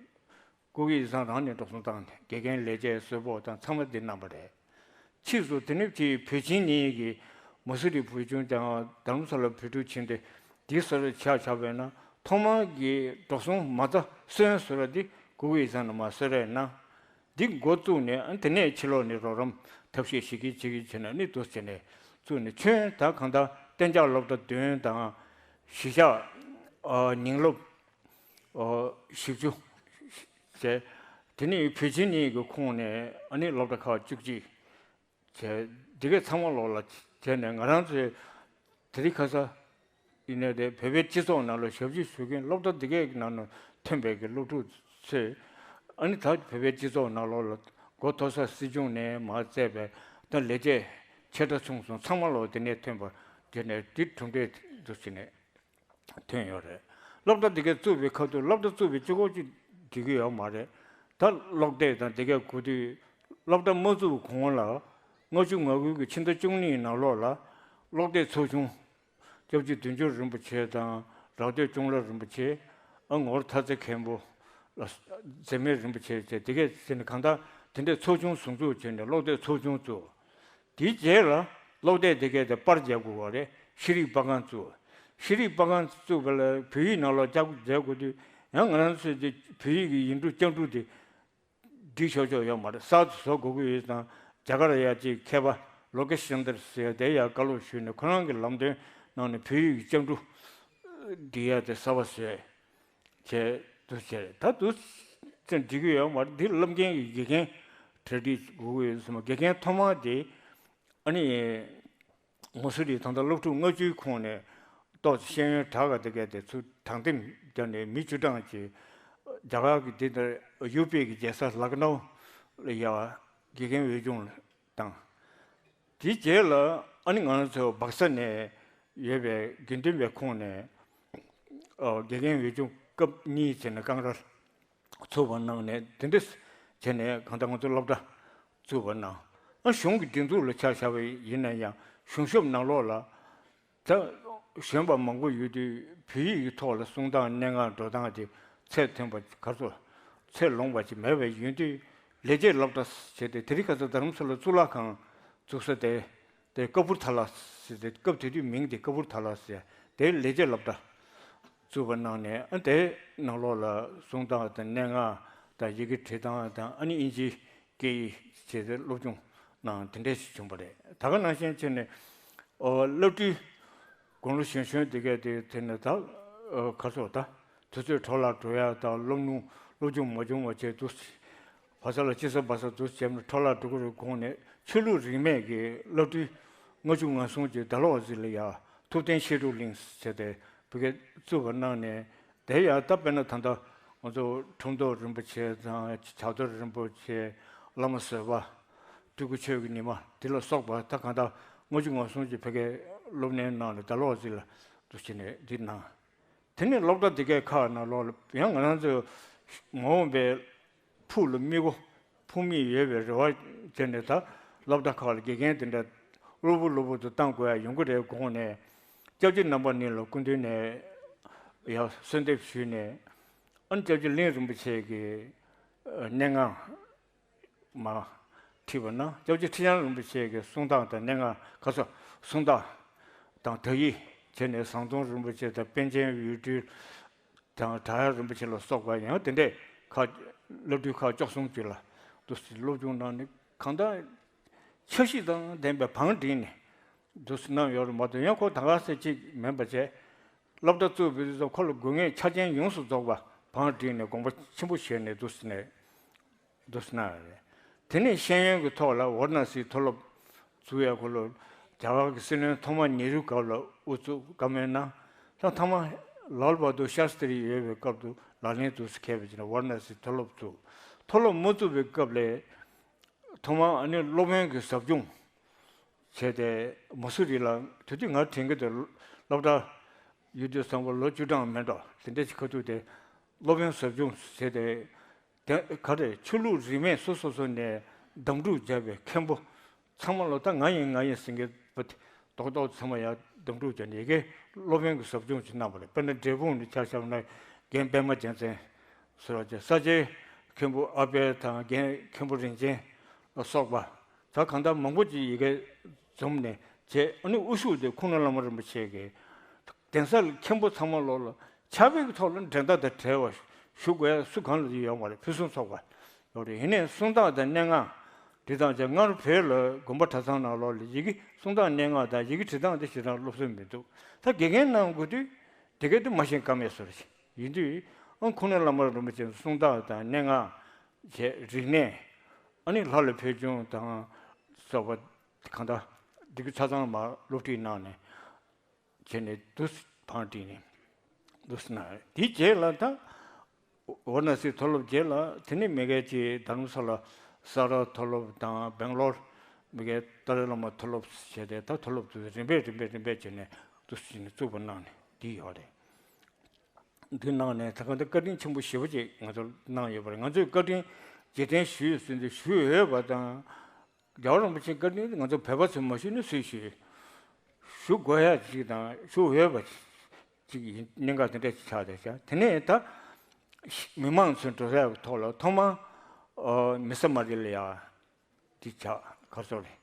ཀུ་གི་ཡིག་ཚང་རང་ནས་འགྲོ་སོང་བཏང་ནས། དགེ་རྒན་ལས་བྱེད་གསོལ་ཕོགས་དང་ཚང་མ་འདི་གནང་བ་རེད། ཕྱིས་སུ་དེ་ནས་ཀྱི་བོད་ཆེན་གཉིས་ཀྱིས་མ་སུ་རི་བོད་ཆུང་དང་རྡ་རམ་ས་ལ་བོད་ཕྲུག་ཆེན་ཏེ་འདི་སོར་ཆ་བཞག་པས་ན། ཐོག་མར་གྱི་འགྲོ་སོང་མ་རྩ་སོན་སོར་འདི་གུ་གུ་ཡི་ཚང་ནས་མ་སོར་རེ་ན། འདི་འགོ་བཙུགས་ནས་ཨ་དེ་ནས་ཕྱི་ལོགས་ནས་རོགས་རམ་ཐབས་ཤེས་བྱེད་ཀྱི་བྱེད་ཀྱི་བྱས་ནས་ནི་འདུག་བྱས་ནས་བཙུགས་ནས། ཁྱོན་ད་གང་ལྟར་གཏན་འཇགས་སློབ་གྲྭ་བདུན་དང་གཞིས་ཆགས་ཨ་ཉིང་སློབ་ཨ་བཞི་བཅུ་བྱས། དེ་ནས་བོད་ཆེན་གཉིས་ཀྱི་ཁོངས་ནས་ཨ་ནི་སློབ་གྲྭ་ཁག་བཅུ་གཅིག་བྱས། འདི་གས་ཚང་མ་ལོག་ལ་བྱས་ནས་ང་རང་ཚོའི་དེ་རིང་ཁ་ས་ཡིན་ནའི་རེད། བོད་པའི་སྤྱི་ཚོགས་ནང་ལ་ཞབས་ཕྱི་ཞུ་མཁན་སློབ་གྲྭ་འདི་གའི་ནང་ནས་ཐོན་པའི་གི་སློབ་ཕྲུག་ཚོས་ཨ་ནི་ད་བོད་པའི་སྤྱི་ཚོགས་ནང་ལོགས་ལ་འགོ་ཐོག་ས་སྲིད་གཞུང་ནས་མར་བཙལ་བའི་ད་ལས་བྱེད་ཆེ་ཕྲ་ཆུང་གསུམ་ཚང་མ་ལོག་དེ་ནས་ཐོན་པ་དེ་ནས་དེ་གྲུབ་འབྲས་འདུག་ཟེར་ནས་ཐོན་ཡོད་རེད། སློབ་གྲྭ་འདི་གའི་བཙུགས་པའི་ཁ་ཐུག་སློབ་གྲྭ་བཙུགས་པའི་གཅིག་པོ་གཅིག་འགྲིག་གི་ཡོད་མ་རེད། ད་སློབ་དེབ་དང་འདི་གའི་གོ་དུས་སློབ་གྲྭ་མ་བཙུགས་གོང་ལ་ལྔ་བཅུ་ང་དགུ་གི་ཕྱི་ཟླ་བཅུ་གཉིས་ནང་ལོགས་ལ་སློབ་དེབ་ཚོགས་ཆུང་སྐྱབས་རྗེ་བདུད་འཇོམས་རིན་པོ་ཆེ་དང་རག་སྟོད་ཅོང་ལ་རིན་པོ་ཆེ། ཨ་ངོར་ཐ་ཚེ་མཁན་པོ། ལ་འཛད་མེད་རིན་པོ་ཆེ་བཅས་དེ་གས་ཟེར་ནས་གང་ལྟར་དེ་འདྲའི་ཚོགས་ཆུང་ཟུང་འཇུག་བྱས་ནས་སློབ་དེབ་ཚོགས་ཆུང་བཙུགས། དེའི་རྗེས་ལ་སློབ་དེབ་དེ་གས་དེ་པར་རྒྱག་དགོས་པ་རེད། ཤེས་རིག་པར་ཁང་བཙུགས། ཤེས་རིག་པར་ཁང་བཙུགས་པ་ལ་བོད་ཡིག་ནང་ལོགས་རྒྱག་མཛད་དགོས་དུས་ཡང་ང་རང་ཚོས་དེ་བོད་ཡིག་གི་ཡིག་འབྲུ་རྐྱང་འབྲུ་དེ་སྒྲིག་ཆོག་ཆོག་ཡོད་མ་རེད། གསར་དུ་བཟོ་དགོས་ཀྱི་ཡོད་ཙང་རྒྱ་གར་ཡ་གཅིག་མཁས་པ་ལོ་ཀེ་ཤན་དར་ཟེར་དེ་ཡར་བཀའ་སློབ་ཞུས་ནས་ཁོ་རང་གི་ལམ་སྟོན་གནང་ནས་བོད་ཡིག་གི་རྐྱང་འབྲུ་འབྲི་ཡ་དེ་གསར་པ་བཟོས། བྱས་འདུག་བྱས་ད་འདུག་ཙམ་འགྲིག་གི་ཡོད་མ་རེད། འདི་སློབ་འགན་གྱི་དགེ་རྒན་གྲ་སྒྲིག་དགོས་ཀྱི་ཡོད་ཟེར་མ། དགེ་རྒན་ཐོག་མ་དེ་ཨ་ནི་ངོ་སོ་རི་ད་ལྟ་སློབ་ཕྲུག་ལྔ་བཅུའི་ཁོངས་ནས་ཏོག་ཙམ་ཤེས་ཡོན་དྲག་ག་དེ་གས་དེ་ཚུར་དྲང་འདེམས་བརྒྱབ་ནས་མི་བཅུ་གྲངས་ཀྱིས་རྒྱ་གར་གྱི་འདི་ལྟར་ཡུ་པི་གི་རྒྱལ་ས་ལག་ནའུ་ལ་ཡ་དགེ་རྒན་འོས་སྦྱོང་དང་། དེའི་རྗེས་ལ་ཨ་ནི་ང་རང་ཚོ་སྦག་ས་ནས་ཡོད་པའི་དགེ་འདུན་པའི་ཁོངས་ནས་ཨ་དགེ་རྒན་འོས་སྦྱོང་སྐབས་གཉིས་བྱས་ནས་རྐང་ར་ཚུགས་པ་གནང་ནས་དེ་འདྲ་བྱས་ནས་གང་ལྟར་ང་ཚོ་སློབ་གྲྭ་བཙུགས་པ་གནང་། ཨ་གཞུང་གི་སྒྲིག་འཛུགས་ལ་ཆ་བཞག་པ་ཡིན་ན་ཡང་གཞུང་ཞབས་ནང་ལོགས་ལ་ད་གཞོན་པ་མང་པོ་ཡོད་དུས་བོད་ཡིག་གི་ཐོག་ལ་གསུང་སྟངས་སྙན་ངག་འགྲོ་སྟངས་དེ་ཚད་མཐོན་པ་ག་ཚོད་ཚད་ལོངས་པ་ཅིག་མེད་པ་ཡིན་དུས་ལས་བྱེད་སློབ་གྲྭ་བྱས་ཏེ་དེ་རིང་ཁ་སང་རྡ་རམ་ས་ལ་གཙུག་ལག་ཁང་བཙུགས་ས་དེ། དེ་ཀ་པུར་ཐ་ལ་ཟེར་ཏེ་སྐབས་དེ་དུས་མིང་དེ་ཀ་པུར་ཐ་ལ་ཟེར། དེའི་ལས་བྱེད་སློབ་གྲྭ་བཙུགས་པ་གནང་ནས་ཨ་དེའི་ནང་ལོགས་ལ་གསུང་སྟངས་དང་སྙན་ངག་དང་ཡི་གེ་བྲིས་སྟངས་དང་ཨ་ནི་དབྱིན་ཇིའི་སྐད་ཡིག་བྱས་ཏེ་སློབ་སྦྱོང་གནང་དེ་འདྲས་ཞིག་བྱུང་བ་རེད། ད་ག་ནང་བཞིན་བྱས་ནས་ཨོ་བླ་སྤྲུལ་དགུང་ལོ་གཞོན་གཞོན་དེ་གས་དེ་དེ་ནས་ད་ཨོ་ག་ཚོད་ད་དུས་ཚོད་འཕྲོ་བརླག་འགྲོ་ཡ་དང་སློབ་སྣུམ་སློབ་སྦྱོང་མ་བྱུང་བ་བྱས་འདུག་བ་ས་ལ་ཅི་ས་བ་ས་འདུག་བྱས་ནས་འཕྲོ་བརླག་འགྲོ་གི་རེད། དགོངས་ནས་ཆོས་ལུགས་རིས་མེད་ཀྱི་བླ་སྤྲུལ་ལྔ་བཅུ་ང་གསུམ་གྱིས་ད་ལོག་ཟིག་ལ་ཡ་ཐུབ་བསྟན་བཤད་སྒྲུབ་གླིང་ཟེར་ཏེ་བོད་སྐད་བཙུགས་པ་གནང་ནས་དེ་ཡང་ད་དཔེར་ན་ད་ལྟ་ང་ཚོ་ཁྲོམ་ཐོག་རིན་པོ་ཆེ་དང་བྱ་དོར་རིན་པོ་ཆེ་བླ་མ་བཟོད་པ་སྤྲུལ་སྐུ་ཆོས་ཀྱི་ཉི་མ་དེ་ལ་སོགས་པ་ད་གང་ལྟར་ལྔ་བཅུ་ང་གསུམ་གྱིས་བོད་སྐད་སློབ་གནས་གནང་ནས་ད་ལོག་ཟིག་ལ་འདུག་བྱས་ནས་འདི་གནང་། དེ་ནས་སློབ་གྲྭ་འདི་གའི་ཁག་ནང་ལོགས་ལ་ཡང་ང་རང་ཚོའི་མ་འོངས་པའི་ཕུགས་ལ་དམིགས་སྒོ་ཕུགས་དམིགས་ཡོད་པའི་རེ་བ་བྱས་ནས་ད་སློབ་གྲྭ་ཁག་ལ་དགེ་རྒན་དེ་འདྲ་གློ་བུར་གློ་བུར་དུ་བཏང་དགོས་ཡ་ཡོང་གི་རེད་དགོངས་ནས་སྐྱབས་རྗེ་རྣམ་པ་གཉིས་ལ་སྐུ་མདུན་ནས་ཡ་གསོལ་འདེབས་ཞུས་ནས་ཨ་ནི་སྐྱབས་རྗེ་གླིང་རིན་པོ་ཆེ་གི་སྙན་ངག་མ་ཁྲིད་པ་ན་སྐྱབས་རྗེ་ཁྲི་བྱང་རིན་པོ་ཆེ་གི་གསུང་སྟངས་དང་སྙན་ངག་ཁ་སོ་གསུང་སྟངས་དང་དག་ཡིག་བྱས་ནས་ཟམ་གདོང་རིན་པོ་ཆེ་དང་པཎ་ཆེན་འོད་སྤྲུལ་དང་བྲག་གཡབ་རིན་པོ་ཆེ་ལ་སོགས་པ་ཡང་དེ་འདྲས་ཁག་བླ་སྤྲུལ་ཁག་བཅུ་གསུམ་ཅིག་ལ་འདུག་སེ་སློབ་སྦྱོང་གནང་ནས་གང་ལྟར་འཆར་གཞི་དང་ལྡན་པའི་བང་བསྒྲིགས་ནས་འདུག་སེ་གནང་ཡོད་རེད་མ་གཏོགས་ཡང་ཁོ་ད་ག་ཟེ་གཅིག་མིན་པ་བྱས། སློབ་གྲྭ་བཙུགས་པའི་དུས་ཙམ་ཁོ་ལ་དགོས་ངེས་ཆ་རྐྱེན་ཡོངས་སུ་རྫོགས་པ་བང་བསྒྲིགས་ནས་དགོངས་པ་ཆེན་པོ་བཞེས་ནས་འདུག་སེ་ནས། འདུག་སེ་གནང་ཡོད་རེད། དེ་ནས་ཤེས་ཡོན་གྱི་ཐོག་ལ་ཝཱ་ར་ཎ་སིའི་མཐོ་སློབ་བཙུགས་ཡ་ཁོ་ལོ་རྒྱ་གར་གྱི་སྲིད་བློན་ཐོག་མ་ནེ་རུ་སྐབས་ལ་དབུ་བཙུགས་བཀའ་མོལ་གནང་། ད་ཐ་མ་ལཱལ་བྷ་དུར་ཤཱསྟྲི་ཡོད་པའི་སྐབས་དུ་ལག་ལེན་འདུག་སེ་འཁེལ་བ་བྱས་ནས་ཝཱ་ར་ཎ་སིའི་མཐོ་སློབ་བཙུགས། མཐོ་སློབ་མ་བཙུགས་པའི་སྐབས་ལས་ཐོག་མ་ཨ་ནི་སློབ་དཔོན་གྱི་ཟབ་སྦྱོང་བྱས་ཏེ་མ་སུ་རི་ལ་དེ་དུས་ང་དྲན་གྱི་འདུག་སློབ་གྲྭ་ཡོད་དུས་ཙམ་པ་ལོ་བཅུ་གྲངས་མེད་འགྲོ་དེ་འདྲ་ཞིག་ཁ་ཐུག་དེ་སློབ་དཔོན་ཟབ་སྦྱོང་བྱས་ཏེ། དེ་ག་རེ་ཆོས་ལུགས་རིས་མེད་སོ་སོ་སོ་ནས་གདམ་སྒྲུག་བརྒྱབ་པའི་མཁན་པོ་ཚང་མ་ལོ་ད་ང་ཡིན་ང་ཡིན་ཟེར་མཁན་པོ་དེ་རྡོག་རྡོག་ཚང་མ་ཡར་གདམ་སྒྲུག་བརྒྱབ་ནས་ཡ་གི་སློབ་དཔོན་གྱི་ཟབ་སྦྱོང་ཅིག་གནང་བ་རེད། དཔེར་ན་འབྲས་སྤུངས་ནས་ཆ་བཞག་ན་རྒན་པད་མ་རྒྱལ་མཚན་ཟེར་བ་ཅིག་ས་སྐྱའི་མཁན་པོ་ཨ་པད་དང་རྒན་མཁན་པོ་རིན་ཆེན་ལ་སོགས་པ་ ད་གང་ལྟར་མང་པོ་ཅིག་ཡི་གེ་འཛོམས་ནས་བྱས། ཨ་ནི་དབུ་བཞུགས་དེ་ཁུངས་སྣང་བླ་མ་རིན་པོ་ཆེ་གི་གདན་ས་མཁན་པོ་ཚང་མ་ལོག་ལ་ཕྱག་དཔེ་གི་ཐོག་ལ་འགྲན་ཟླ་དང་བྲལ་བ་ཞུ་དགོས་ཡ་སུ་གང་ལ་ཡོད་མ་རེད། ཕུན་སུམ་ཚོགས་པ་ཡོད་རེད། ཡིན་ནའི་གསུང་སྟངས་དང་སྙན་ངག་འབྲི་སྟངས་བྱས། སྔར་བོད་ལ་དགོན་པ་གྲྭ་ཚང་ནང་ལོགས་ལ་ཡི་གེ་གསུང་སྟངས་སྙན་ངག་དང་ཡི་གེ་འབྲི་སྟངས་དེ་ཞེ་དྲག་སློབ་གསོ་མི་འདུག་ད་དགེ་རྒན་གནང་དགོས་དུས་དེ་ག་དུས་མ་ཤེས་ཀ་མེད་བཟོ་རེད། ཡིན་དུས་ཨང་ཁུངས་སྣང་བླ་མ་རིན་པོ་ཆེ་གསུང་སྟངས་དང་སྙན་ངག་བྱས། རིག་གནས། ཨ་ནི་ལྷ་ལ་ཕུལ་བྱུང་དང་སོགས་པ་གང་ལྟར་འདི་གི་ཆ་ཚང་མ་སློབ་ཁྲིད་གནང་ནས་བྱས་ནས་དུ་བང་བསྒྲིགས་ནས་དུ་གནང་། དེའི་རྗེས་ལ་ད་ཝཱ་ར་ཎ་སིའི་མཐོ་སློབ་རྗེས་ལ་དེ་ནས་མི་སྒེར་གྱི་དྷ་རམ་ས་ལ་ས་རཱ་མཐོ་སློབ་དང་སྦེང་ལོར་མི་སྒེར་ཏཱ་ལའི་བླ་མ་མཐོ་སློབ་བྱས་ཏེ། ད་མཐོ་སློབ་དུ་རིམ་པས་རིམ་པས་རིམ་པས་བྱས་ནས་དུ་བཙུགས་པ་གནང་ནས་འདི་ཡོད་རེད། འདི་གནང་ནས་ད་ག་འདི་བཀའ་དྲིན་ཆེན་པོ་ཞེ་པོ་ཅིག་ང་ཚོར་གནང་ཡོད་པ་རེད། ང་ཚོས་བཀའ་དྲིན་རྗེས་དྲན་ཞུས་ཟིན་དུས་ཞུ་འོས་པ་དང་། རྒྱལ་བ་རིན་པོ་ཆེའི་བཀའ་དྲིན་ང་ཚོ་བོད་པ་ཚོས་མ་ཞུས་ན་སུས་ཞུས། ཞུ་དགོས་ཡ་ཅིག་དང་ཞུ་འོས་པ་ཅིག་ཡིན་གནད་འགག་དེ་འདྲ་ཅིག་ཆགས་བསྡད་ཤག་དེ་ནས་ད་མི་མང་ཚོའི་འགྲོ་ས་ཐོག་ལ་ཐོག་མ་མི་ས་མ་རི་ལ་ཡ་དེ་ཆགས་གར་སོ་རེད།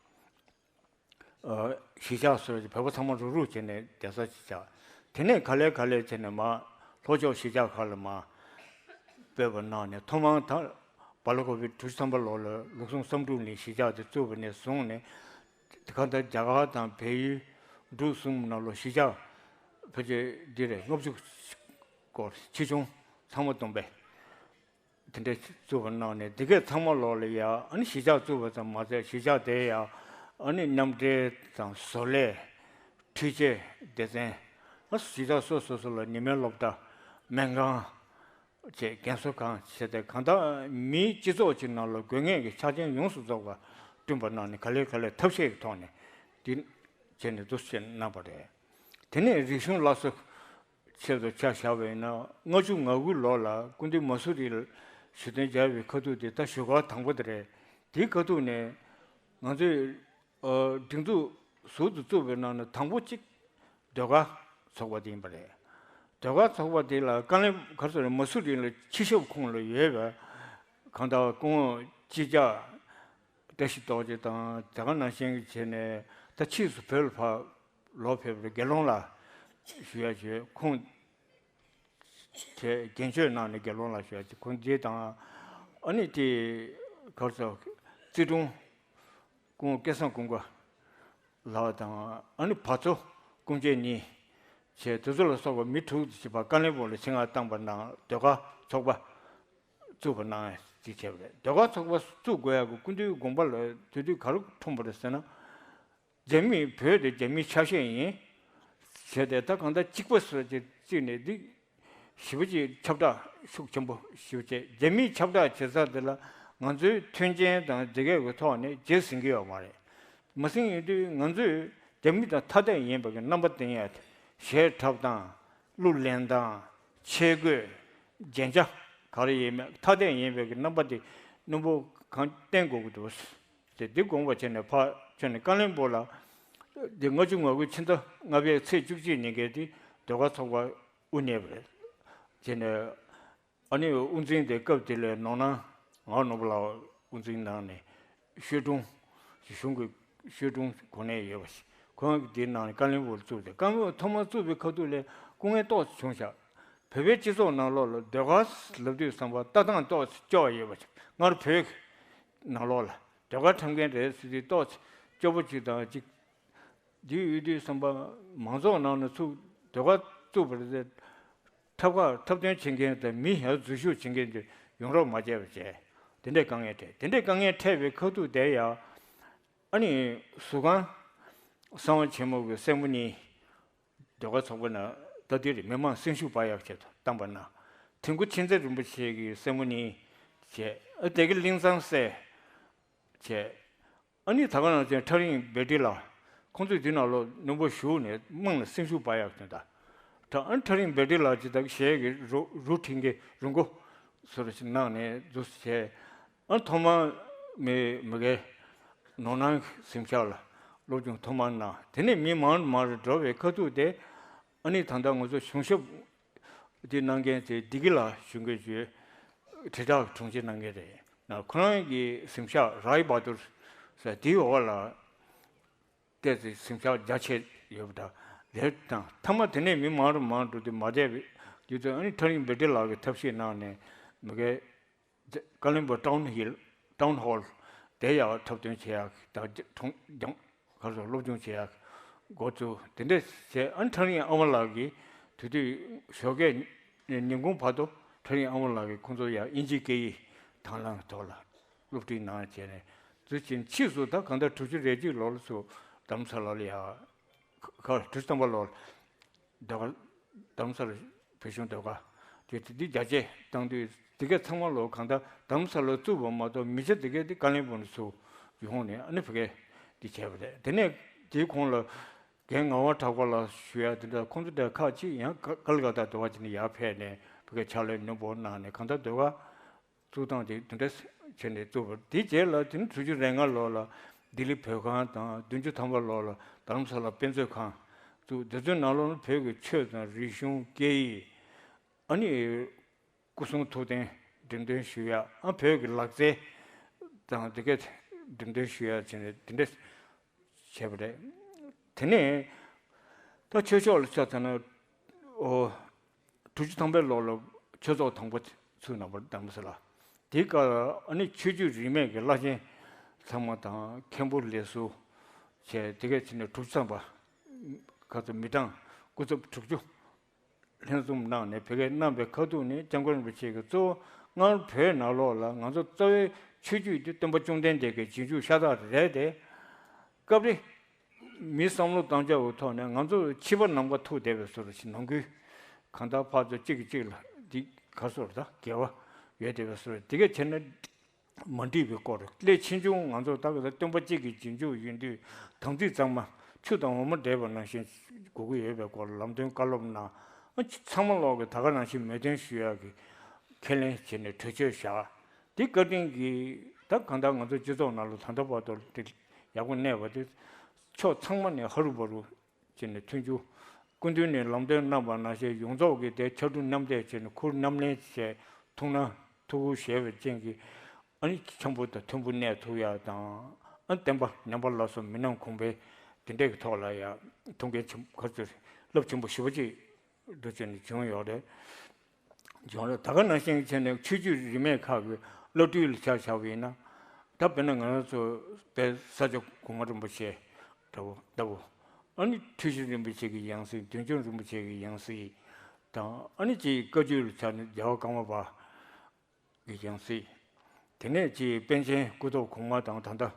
གཞིས་ཆགས་སུ་བོད་པ་ཚང་མ་རུག་རུག་བྱས་ནས་བསྡད་ས་ཅིག་ཆགས། དེ་ནས་ག་ལེ་ག་ལེ་བྱས་ནས་མར་ལྷོ་ཕྱོགས་གཞིས་ཆགས་ཁག་ལ་མར་སྤོས་པ་གནང་ནས། ཐོག་མར་ད་སྦེལ་ཀོབ་དྲུག་ཅུ་ཐམ་པ་ལོ་ལ་ལུགས་ཟུང་བསམ་གྲུབ་གླིང་གཞིས་ཆགས་དེ་བཙུགས་པ་ནས་བཟུང་ནས། དེ་ག་ད་རྒྱ་གར་དང་བལ་ཡུལ་འབྲུག་གསུམ་ནང་ལོགས་གཞིས་ཆགས་ཕལ་ཆེར་འདི་རེད། ལྔ་བཅུ་སྐོར། ཆེ་ཆུང་ཚང་མ་བསྡོམས་པས། དེ་འདྲའི་བཙུགས་པ་གནང་ནས། འདི་གས་ཚང་མ་ལོག་ལ་ཡ་ཨ་ནི་གཞིས་ཆགས་བཙུགས་པ་ཙམ་མ་ཟད། གཞིས་ཆགས་དེ་ཡ་ཨ་ནི་མཉམ་འབྲེལ་དང་བཟོ་ལས། འཕྲུལ་ཆས་སྡེ་ཚན། ཨ་གཞིས་ཆགས་སོ་སོ་སོ་ལ་ཉི་མའི་སློབ་གྲྭ། སྨན་ཁང་བཅས། རྒན་གསོ་ཁང་བྱས་ཏེ། གང་ལྟར་མིའི་སྤྱི་ཚོགས་ཀྱི་ནང་ལ་དགོས་ངེས་ཀྱི་ཆ་རྐྱེན་ཡོངས་སུ་རྫོགས་པ་བསྐྲུན་པ་གནང་ནས། ག་ལེ་ག་ལེ་ཐབས་ཤེས་ཀྱི་ཐོག་ནས་འདི་བྱས་ནས་འདུ་བྱེད་གནང་བ་རེད། དེ་ནས་རིག་གཞུང་སླར་གསོ་ཆེད་དུ་ཆ་བཞག་པ་ཡིན་ན། ལྔ་བཅུ་ང་དགུ་ལོ་ལ་སྐུ་མདུན་མ་སུ་རི་ལ་ཞུ་སྟོན་བྱས་པའི་ཁ་ཐུག་དེ་ད་ཞུ་སྐར་དང་པོ་དེ་རེད། དེའི་ཁ་ཐུག་ནས་ང་ཚོས་ཨ་སྒྲིག་འཛུགས་ཟུར་དུ་བཙུགས་པའི་ནང་ནས་དང་པོ་གཅིག་ཟློས་གར་ཚོགས་པ་དེ་ཡིན་པ་རེད། ཟློས་གར་ཚོགས་པ་དེ་ལ་དཀའ་ལས་ག་རེ་ཟེར་ན། མ་སུ་རི་ལ་ཕྱི་ཞབས་ཁོངས་ལ་ཡོད་པའི་གང་ལྟར་སྐུ་ངོ་སྤྱི་ཁྱབ་བཀྲ་ཤིས་རྡོ་རྗེ་དང་། དེ་ག་ནང་བཞིན་གྱི་བྱས་ནས་ད་ཕྱིས་སུ་བོད་ལ་ཕར་ལོག་ཕེབས་པའི་དགེ་སློང་ལགས་ཞུ་ཡ་ཞུས། ཁོང་བྱས་རྒན་ཆོས་གནང་ནས་དགེ་སློང་ལགས་ཞུ་ཡ་ཞུས། ཁོང་དེ་དང་། ཨ་ནི་དེ་ག་རེ་ཟེར། རྩེ་དྲུང་སྐུ་ངོ་སྐལ་བཟང་ཀུན་དགའ་ལགས་དང་། ཨ་ནི་བ་མཚོ་སྐུ་མཆེད་གཉིས་བྱས། དེ་ཚོ་ལ་སོགས་པ་མི་དྲུག་ཅིག་ཕར་ཀ་ལོན་སྦུག་ལ་ཆེད་མངགས་བཏང་པ་གནང་། ཟློས་གར་ཚོགས་པ་བཙུགས་པ་གནང་ཅིག་བྱས་པ་རེད། ཟློས་གར་ཚོགས་པ་བཙུགས་དགོས་ཡག་གི་སྐུ་མདུན་དགོངས་པ་ལ་དེ་དུས་ག་རེ་འཁྲུངས་པ་རེད་ཟེར་ན། རྒྱ་མི་བོད་དེ་རྒྱ་མིའི་ཆ་ཤས་ཡིན་བྱས་ཏེ། ད་གང་ལྟར་གཅིག་པ་བཟོ་ཅིག་བརྩིས་ནས་འདི་ཞེ་པོ་ཅིག་ཁྱབ་བསྒྲགས་ཤུགས་ཆེན་པོ་ཞེ་པོ་བྱས། རྒྱ་མིས་ཁྱབ་བསྒྲགས་བྱེད་ས་དེ་ལ་ང་ཚོའི་མཐུན་རྐྱེན་དང་དེ་གས་ཀྱི་ཐོག་ནས་རྗེས་ཟིན་གྱི་ཡོད་མ་རེད། མ་ཟིན་ཡོད་དུས་ང་ཚོས་རྒྱ་མི་དང་ཐ་དད་ཡིན་པའི་གི་རྣམ་པ་བསྟན་ཡ་དེ། གཞས་འཁྲབ་སྟངས། གླུ་ལེན་སྟངས། ཆས་གོས། རྒྱན་ཆ་ག་རེ་ཡིན་མིན་ཐ་དད་ཡིན་པའི་གི་རྣམ་པ་དེ་རྣོན་པོ་གང་བསྟན་དགོས་ཀྱི་འདུག་ཟེར་ཏེ། འདི་དགོངས་པ་བྱས་ནས་ཕར་བྱོན་ནས། ཀ་ལོན་སྦུག་ལ་འདི་ལྔ་བཅུ་ང་དགུ་ཕྱི་ཟླ་ལྔ་པའི་ཚེས་བཅུ་གཅིག་ཉིན་གྱི་འདི་ཟློས་གར་ཚོགས་པ་དབུ་བརྙེས་པ་རེད། བྱས་ནས་ཨ་ནི་དབུ་འཛིན་དེ་སྐབས་དེ་ལ་ནོར་སྣང་ངག་ནོར་བུ་ལགས་དབུ་འཛིན་གནང་ནས། ཤོད་དྲུང་གཞུང་གི་ཤོད་དྲུང་གོ་གནས་ཡོད་པ་ཞིག་ཁོང་གིས་དེའི་ནང་ནས་ཀ་ལོན་སྦུག་ལ་བཙུགས་ཏེ། ཀ་ལོན་སྦུག་ཐོག་མར་བཙུགས་པའི་ཁ་ཐུག་ལ་སྐུ་ངལ་ཏོག་ཙམ་བྱུང་ཤག་བོད་པའི་སྤྱི་ཚོགས་ནང་ལོགས་ལ་ཟློས་གར་ལབ་དུས་ཙམ་པ་ལྟ་སྟངས་ཏོག་ཙམ་སྐྱོ་བ་ཡོད་པ་ཞིག་སྔར་བོད་ནང་ལོགས་ལ་ཟློས་གར་འཁྲབ་མཁན་རེད་ཟེར་དུས་ཏོག་ཙམ་སྐྱོ་པོ་ཅིག་དང་ཅིག་འདི་ཡོད་དུས་ཙམ་པ། མང་ཚོགས་ནང་ན་ཚུར་ཟློས་གར་བཙུགས་པ་རེད་དེ། འཁྲབ་ཁག་འཁྲབ་སྟོན་བྱེད་མཁན་དང་མི་ཡར་འཛུལ་ཞུགས་བྱེད་མཁན་དེ་ཡོང་རོགས་མ་བྱས་པ་བྱས། དེ་འདྲའི་དཀའ་ངལ་འཕྲད། དེ་འདྲའི་དཀའ་ངལ་འཕྲད་པའི་ཁ་ཐུག་དེ་ཡང་ཨ་ནི་ཟུར་ཁང་གསང་བ་ཆེན་མོ་གི་སྲས་མོ་གཉིས། ཟློས་གར་ཚོགས་པ་ནང་ད་དེ་རེད། མི་མང་སེམས་ཤུགས་སྤར་ཡག་ཆེད་དུ་བཏང་པ་ན། དིལ་མགོ་མཁྱེན་བརྩེ་རིན་པོ་ཆེ་གི་སྲས་མོ་གཉིས་བྱས། ཨ་དེ་གི་གླིང་ཚང་སྲས་བྱས། ཨ་ནི་ད་ག་ནང་བཞིན་ཁྲ་རིང་བེ་ཏྲི་ལགས། ཁོང་ཚོས་དེ་ནང་ལོགས་རྣོན་པོ་ཞུགས་ནས་དམངས་ལ་སེམས་ཤུགས་སྤར་ཡག་དོན་དག་ད་ཨ་ནི་ཁྲ་རིང་བེ་ཏྲི་ལགས་ཀྱིས་ད་གཞས་ཀྱི་རུ་རུ་འཁྲིད་མཁན་རུ་མགོ་བཟོ་འདྲ་ཞིག་གནང་ནས་འདུག་སེ་བྱས། ཨ་ཐོག་མར་མི་མི་སྒེར་ནོར་སྣང་གཟིམ་ཤག་ལ་སློབ་སྦྱོང་ཐོག་མར་གནང་། དེ་ནས་མི་མང་མང་རུ་འགྲོ་བའི་ཁ་ཐུག་དེ། ཨ་ནི་ད་ལྟ་ང་ཚོ་གཞུང་ཞབས་འདི་གནང་མཁན་དེ་བདེ་སྐྱིད་ལགས་གཞུང་གི་ཇུས་དྲིལ་བསྒྲགས་དྲུང་ཆེ་གནང་མཁན་རེད། ན་ཁོ་རང་གི་གཟིམ་ཤག་རའི་བྷ་དུར་ ཟེར་དེའི་འོག་ལ་བལྟས་ཚེ་གཟིམ་ཤག་རྒྱ་ཆེ་ཡོད་པ་འདྲ་ལེར་དང་མཐའ་མ་དེ་ནས་མི་མང་རུ་མང་རུ་དེ་མ་བསྡད་པའི་དུས་ཚོད། ཨ་ནི་ཐག་རིང་བེ་ཏྲི་ལགས་ཀྱིས་ཐབས་ཤེས་གནང་ནས་མི་གའི་ཀ་ལོན་སྦུག་ཊའུན་ཧིལ་ཊའུན་ཧོལ་དེ་ཡག་འཁྲབ་སྟོན་བྱེད་ཡག་དང་གྲོང་ལྗང་གར་སོགས་སློབ་སྦྱོང་བྱེད་ཡག་འགོ་བཙུགས། དེ་འདྲ་བྱས། ཨ་ནི་ཐག་རིང་ཨ་མ་ལགས་ཀྱིས་དེ་དུས་ཞོགས་ཀས་ཉིན་གུང་བར་དུ་ཐག་རིང་ཨ་མ་ལགས་ཀྱིས་ཁོང་ཚོ་ཡང་དབྱིན་ཇིའི་སྐད་ཡིག་དང་བླངས་ཐོག་ལ་སློབ་ཁྲིད་གནང་བྱས་ནས་ཚུལ་ཕྱིན། ཕྱིས་སུ་ད་གང་ལྟར་དྲུག་ཅུ་རེ་གཅིག་ལོར་སུ་རྡ་རམ་ས་ལ་ལ་ཡ་ཁ་དྲུག་ཅུ་ཐམ་པ་ལོར་ཟློས་གར་རྡ་རམ་ས་ལ་བོད་གཞུང་ཟློས་གར་དེ་དེ་འདི་རྒྱ་སྐྱེད་བཏང་དུས་དེ་ག་ཚང་མ་ལོ་གང་ལྟར་རྡ་རམ་ས་ལ་བཙུགས་པ་མ་གཏོགས་མི་ཆ་དེ་ག་དེ་ཀ་ལོན་སྦུག་ནས་ཚུར་ཡོང་ནས་ཨ་ནི་བོད་སྐད་འདི་བྱས་པ་རེད། དེ་ནས་དེའི་གོང་ལ་རྒན་ངག་དབང་གྲགས་པ་ལགས་ཞུ་ཡ་དེ་འདྲ་ཁོང་ཚོ་དེ་ཁག་ཅིག་ཡང་ཀ་ཀ་ལི་ཀ་ཏ་ཟློས་གར་བྱས་ནས་ཡར་ཕེབས་ནས་བོད་སྐད་ཕྱག་ལས་སྣོན་པོ་གནང་ནས་གང་ལྟར་ཟློས་གར་བཙུགས་སྟངས་དེ་དེ་འདྲ་བྱས་ནས་བཙུགས་པ། དེའི་རྗེས་ལ་དེ་ནི་དྲུག་ཅུ་རེ་ལྔ་ལོ་ལ་ལྡི་ལི་བོད་ཁང་དང་། བདུན་ཅུ་ཐམ་པ་ལོ་ལ་རྡ་རམ་ས་ལ་དཔེ་མཛོད་ཁང་བཙུགས། དེ་ཚོའི་ནང་ལོགས་ལ་བོད་ཀྱི་ཆོས་དང་རིག་གཞུང་སྐད་ཡིག་ཨ་ནི་སྐུ་གསུང་ཐུགས་རྟེན་འགྲེམས་སྟོན་ཞུ་ཡ། ཨ་བོད་ཀྱི་ལག་རྩལ་དང་དེ་ག་འགྲེམས་སྟོན་ཞུ་ཡ་བྱས་ནས་དེ་འདྲ་བྱས་པ་རེད། དེ་ནས་ད་ཆོས་ཕྱོགས་ལ་ཆ་མཚོན་ན། ཨོ། དྲུག་ཅུ་ཐམ་པའི་ལོ་ལ་ཆོས་ཚོགས་དང་པོ་ཚུགས་གནང་བ་རྡ་རམ་ས་ལ། དེའི་སྐབས་ཨ་ནི་ཆོས་བརྒྱུད་རིས་མེད་ཀྱི་བླ་ཆེན་ཚང་མ་དང་མཁན་པོ་ལས་ཟུར་བྱས། དེ་ག་བྱས་ནས་དྲུག་ཅུ་ཐམ་པ་ཁ་ཚོ་མི་གྲངས་སྐུ་ཚབ་དྲུག་ཅུ་ལྷན་འཛོམས་གནང་ནས་བོད་སྐད་གནང་བའི་ཁ་ཐུག་ནས་སྐྱབས་མགོན་རིན་པོ་ཆེ་གིས་གཙོ་བོ་སྔར་བོད་ནང་ལོགས་ལ་ང་ཚོ་རྩ་བའི་ཆོས་བརྒྱུད་དེ་སྟོན་པ་བཅོམ་ལྡན་འདས་ཀྱི་རྗེས་འཇུག་ཤ་སྟག་རེད་དེ། སྐབས་རེ་མིའི་བསམ་བློ་གཏོང་ཕྱོགས་ཀྱི་ཐོག་ནས་ང་ཚོ་ཕྱི་པ་ནམ་མཁའ་ཐུག་བསྡད་པའི་བཟོ་འདྲ་ཞིག་ནང་ཁུལ་གང་ལྟར་ཕར་ཚུར་གཅིག་གིས་གཅིག་ལ་འདི་ག་སོར་ད་འགལ་བ་ཡོད་བསྡད་པའི་བཟོ་འདྲ། དེ་ག་བྱས་ན་མ་འགྲིག་པའི་སྐོར། སླད་ཕྱིས་འབྱུང་ང་ཚོ་ད་ག་ད་སྟོན་པ་གཅིག་གི་རྗེས་འཇུག་ཡིན་དུས་དམ་ཚིག་གཙང་མ་ཆུ་དང་འོ་མ་འདྲེས་པ་ནང་བཞིན་དགོས་ཀྱི་ཡོད་པའི་སྐོར་ལམ་སྟོན་བཀའ་སློབ་གནང་། ཨ་ཚང་མ་ལོག་གི་ད་ག་ནང་བཞིན་མོས་མཐུན་ཞུ་ཡག་གི་ཁས་ལེན་བྱས་ནས་གྲོས་ཆོད་བཞག། དེ་བཀའ་དྲིན་གྱིས་ད་གང་ལྟར་ང་ཚོ་སྤྱི་ཚོགས་ནང་ལ་ད་ལྟ་བར་དུ་དེ་ཡག་པོ་གནས་པ་དེ་ཕྱོགས་ཚང་མ་ནས་ཧ་རུ་བ་རུ་བྱས་ནས་མཐུན་འགྱུར། སྐུ་མདུན་ནས་ལམ་སྟོན་གནང་བ་ནང་བཞིན་ཡོངས་རྫོགས་ཀྱི་དེ་ཕྱར་གྲུ་མཉམ་འདེགས་བྱས་ནས་ཁུར་མཉམ་ལེན་བྱས། ཐུགས་སྣང་ཐུགས་ཁུར་བཞེས་པའི་རྐྱེན་གྱིས་ཨ་ནི་འཆམ་པོ་དང་མཐུན་པོ་གནས་ཐུབ་ཡག་དང་། ཨ་བསྟན་པ་ཉམས་པ་སླར་གསོ་མི་ནག་གོང་འཕེལ་དེ་འདྲས་ཀྱི་ཐོག་ལ་ཡང་ཐུགས་འགན་ཆེན་པོ་ག་ཚོད་རླབས་ཆེན་པོ་ཞེ་པོ་ཅིག་འདུག་བྱས་ནས་བྱུང་ཡོད་རེད། བྱུང་རེད། ད་ག་ནང་བཞིན་བྱས་ནས་ཆོས་བརྒྱུད་རིས་མེད་ཁག་གི་བླ་སྤྲུལ་ལ་ཆ་བཞག་པ་ཡིན་ན། ད་དཔེར་ན་ང་རང་ཚོ་དཔལ་ས་སྐྱ་གོང་མ་རིན་པོ་ཆེ་འདྲ་བོ་ལྟ་བུ། ཨ་ནི་ཁྲི་ཤོད་རིན་པོ་ཆེ་གི་ཡང་སྲིད། བདུད་འཇོམས་རིན་པོ་ཆེ་གི་ཡང་སྲིད་དང་། ཨ་ནི་ཅིག་བཀའ་བརྒྱུད་ལ་ཆ་ནས་རྒྱལ་བ་ཀརྨ་པ་གི་ཡང་སྲིད། དེ་ནས་ཅིག་པཎ་ཆེན་སྐུ་ཐོག་གོང་མ་དང་ད་ལྟ་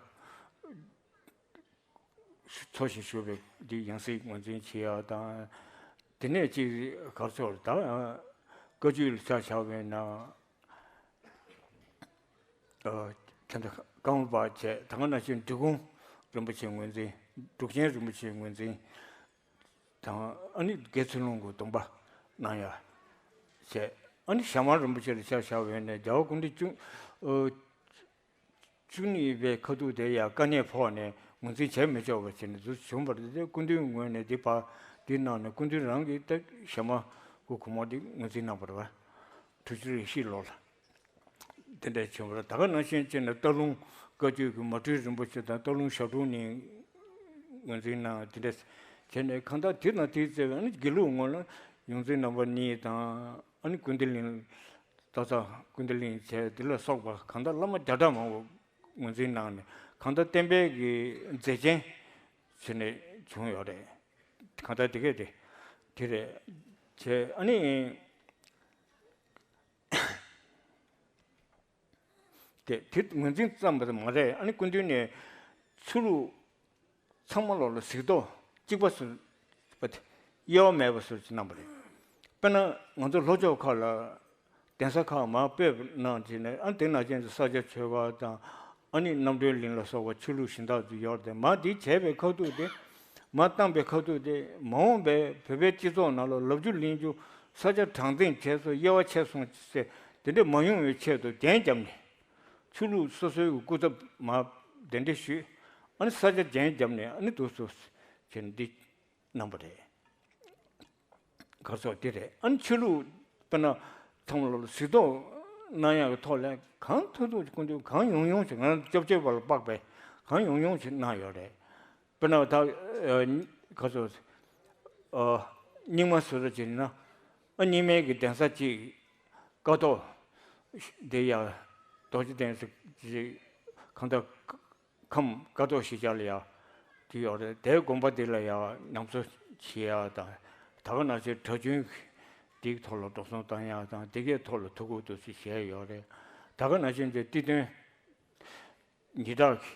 འཚོ་ཞིང་བཞུགས་པའི་འདི་ཡང་སྲིད་ངོས་འཛིན་བྱེད་ཡག་དང་། དེ་ནས་ཅིག་ག་རེ་ཟེར་ད། བཀའ་བརྒྱུད་ལ་ཆ་བཞག་པ་ཡིན་ན། ཨ་ད་ལྟ་ཀརྨ་པ་བྱས། ད་ག་ནང་བཞིན་འབྲི་གུང་རིན་པོ་ཆེ་ངོས་འཛིན། འབྲུག་ཆེན་རིན་པོ་ཆེ་ངོས་འཛིན་དང་། ཨ་ནི་དགེ་ཚུལ་སློང་གི་སྡོམ་པ་གནང་ཡག་བྱས། ཨ་ནི་ཞྭ་དམར་རིན་པོ་ཆེ་ལ་ཆ་བཞག་པ་ཡིན་ན་རྒྱལ་བ་སྐུ་ཕྲེང་བཅུ་ཨ་བཅུ་གཉིས་པའི་ཁ་ཐུག་དེ་ཡང་དཀའ་གནད་ཕོག་ནས་ངོས་འཛིན་བྱས་མི་ཆོག་པ་བྱས་ནས་འདུག་བྱུང་བ་རེད། དེ་སྐུ་མདུན་ངོས་ནས་འདི་ཕར་འདི་གནང་ནས་སྐུ་མདུན་རང་གིས་ད་ཞྭ་དམར་སྐུ་གོང་མ་འདི་ངོས་འཛིན་གནང་བ་རེད་པ། དྲུག་ཅུ་རེ་བཞི་ལོ་ལ། དེ་འདྲ་བྱུང་བ་རེད། ད་ག་ནང་བཞིན་བྱས་ནས་སྟག་ལུང་བཀའ་བརྒྱུད་ཀྱི་མ་སྤྲུལ་རིན་པོ་ཆེ་དང་སྟག་ལུང་ཞབས་དྲུང་ནས་ངོས་འཛིན་གནང་། དེ་འདྲ་བྱས་ནས་གང་ལྟར་དེ་དང་དེའི་རྩ་བའི་ཨ་ནི་དགེ་ལུགས་ངོས་ལ་ཡོངས་འཛིན་རྣམ་པ་གཉིས་དང་། ཨ་ནི་ཀུན་བདེ་གླིང་། སྟག་ཚང་ཀུན་བདེ་གླིང་བྱས། དེ་ལ་སོགས་པ་གང་ལྟར་བླ་མ་བརྒྱ་ཕྲག་མང་པོ་ངོས་འཛིན་གནང་ནས་གང་ལྟར་བསྟན་པའི་གི་མཛད་ཆེན་བྱས་ནས་བྱུང་ཡོད་རེད། གང་ལྟར་དེ་གས་དེ་དེ་རེད། བྱས་ཨ་ནི་དེ་དེ་ངོས་འཛིན་ཙམ་པ་མ་རེད། ཨ་ནི་སྐུ་མདུན་ནས་ཆོས་ལུགས་ཚང་མ་ལོག་ལ་གཟིགས་རྟོག་གཅིག་པ་སུ་པ་དེ་དབྱེ་བ་མེད་པ་སུ་ཅིག་གནང་བ་རེད། དཔེར་ན་ང་ཚོ་ལྷོ་ཕྱོགས་ཁག་ལ་གདན་ས་ཁག་མར་སྤོས་གནང་བྱས་ནས། ཨ་དེ་ནང་བཞིན་དུ་ས་སྐྱ་ཆོས་སྒར་དང་། ཨ་ནི་རྣམ་གྲོལ་གླིང་ལ་སོགས་པ་ཆོས་ལུགས་གཞན་དག་ཚོ་ཡོད་རེད། མར་འདི་བྱས་པའི་ཁ་ཐུག་དེ། མར་བཏང་པའི་ཁ་ཐུག་དེ་མ་འོངས་པའི་བོད་པའི་སྤྱི་ཚོགས་ནང་ལ་ལབ་རྒྱུ་གླེང་རྒྱུ་ས་ཆ་དྲང་བདེན་བྱས་སོང་། དབྱེ་བ་ཕྱེ་སོང་ཟེར་དེ་འདྲ་མ་ཡོང་བའི་ཆེད་དུ་གདན་བརྒྱབ་ནས། ཆོས་ལུགས་སོ་སོའི་སྐུ་ཚབ་མར་གདན་འདྲེན་ཞུས། ཨ་ནི་ས་ཆ་གདན་བརྒྱབ་ནས་ཨ་ནི་འདུག་སེ་བྱས་ནས་འདི་གནང་བ་རེད། ག་རེ་ཟེར་དེ་རེད། ཨ་ནི་ཆོས་ལུགས་དཔེར་ན་ཚང་མ་ལོག་ལ་གཟིགས་རྟོག་གནང་ཡག་གི་ཐོག་ལ་གང་ཐུབ་ཐུབ་ཀྱི་སྐུ་མདུན་གང་ཡོང་ཡོང་ཞིག་ང་རང་སྐྱབས་བཅོལ་བ་ལ་དཔག་པའི་ གང་ཡོང་ཡོང་ཞིག་གནང་ཡོད་རེད། དཔེར་ན་ད་ཨ་ག་ཚོད་ཨ་རྙིང་མ་བཟོ་འདྲ་བྱས་ན། ཨ་རྙིང་མའི་གི་གདན་ས་གཅིག་ཀཿཐོག་དེ་ཡ་རྡོ་རྗེ་གདན་ས་གཅིག་གང་ལྟར་ཁམས་ཀཿཐོག་གཞིས་ཆགས་ལ་ཡ་དེ་ཡོད་རེད། དེའི་དགོན་པ་དེ་ལ་ཡ་ཉམས་གསོ་བྱེད་ཡ་དང་། ད་ག་ནང་བཞིན་གྲྭ་བཙུན་དེའི་ཐོག་ལ་འགྲོ་སོང་བཏང་ཡ་དང་། དེ་གའི་ཐོག་ལ་ཐུགས་ཁུར་དུ་བཞེས་ཡོད་རེད། ད་ག་ནང་བཞིན་དེ་བསྟི་སྟོན་ཉི་གྲགས་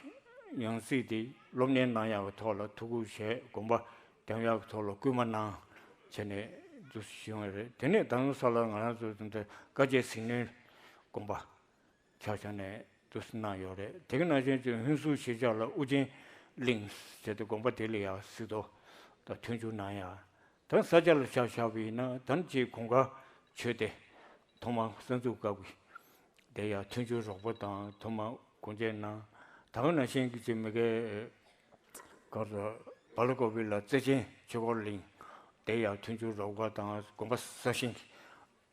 ཡང་སྲིད་དེ་སློབ་གཉེར་གནང་ཡག་གི་ཐོག་ལ་ཐུགས་ཁུར་བཞེས། དགོན་པ་འདེམས་ཡག་གི་ཐོག་ལ་སྐུལ་མ་གནང་བྱས་ནས་འདུག་བྱུང་བ་རེད། དེ་ནས་ད་ལྟ་ས་ལ་ང་རང་ཚོ་དེ་འདྲ་དཀའ་སྤྱད་ཟིལ་གནོན་དགོངས་པ་ཆ་བཞག་ནས་འདུག་གནང་ཡོད་རེད། དེ་ག་ནང་བཞིན་གྱི་ཧུན་སུར་གཞིས་ཆགས་ལ་ཨུ་རྒྱན་གླིང་ཟེར་ཏེ་དགོན་པ་དེ་ལ་ཡང་གཟིགས་རྟོག་དང་མཐུན་འགྱུར་གནང་ཡག་ད་ས་ཆ་ལ་ཆ་བཞག་པ་ཡིན་ན་ད་ཅིག་གོང་དཀར་ཆོས་སྡེ་ཐོག་མར་གསར་འཛུགས་སྐབས་ཀྱི་དེ་ཡང་མཐུན་འགྱུར་རོགས་པ་དང་ཐོག་མར་སྒོ་འབྱེད་གནང་། ད་ག་ནང་བཞིན་གྱི་ཅིག་མི་དགེ་གར་སོ་སྦ་ལ་ཀོ་བི་ལ་བརྩེ་ཆེན་ཆོས་འཁོར་གླིང་དེ་ཡང་མཐུན་འགྱུར་རོགས་པ་དང་དགོན་པ་གསར་བཞེངས་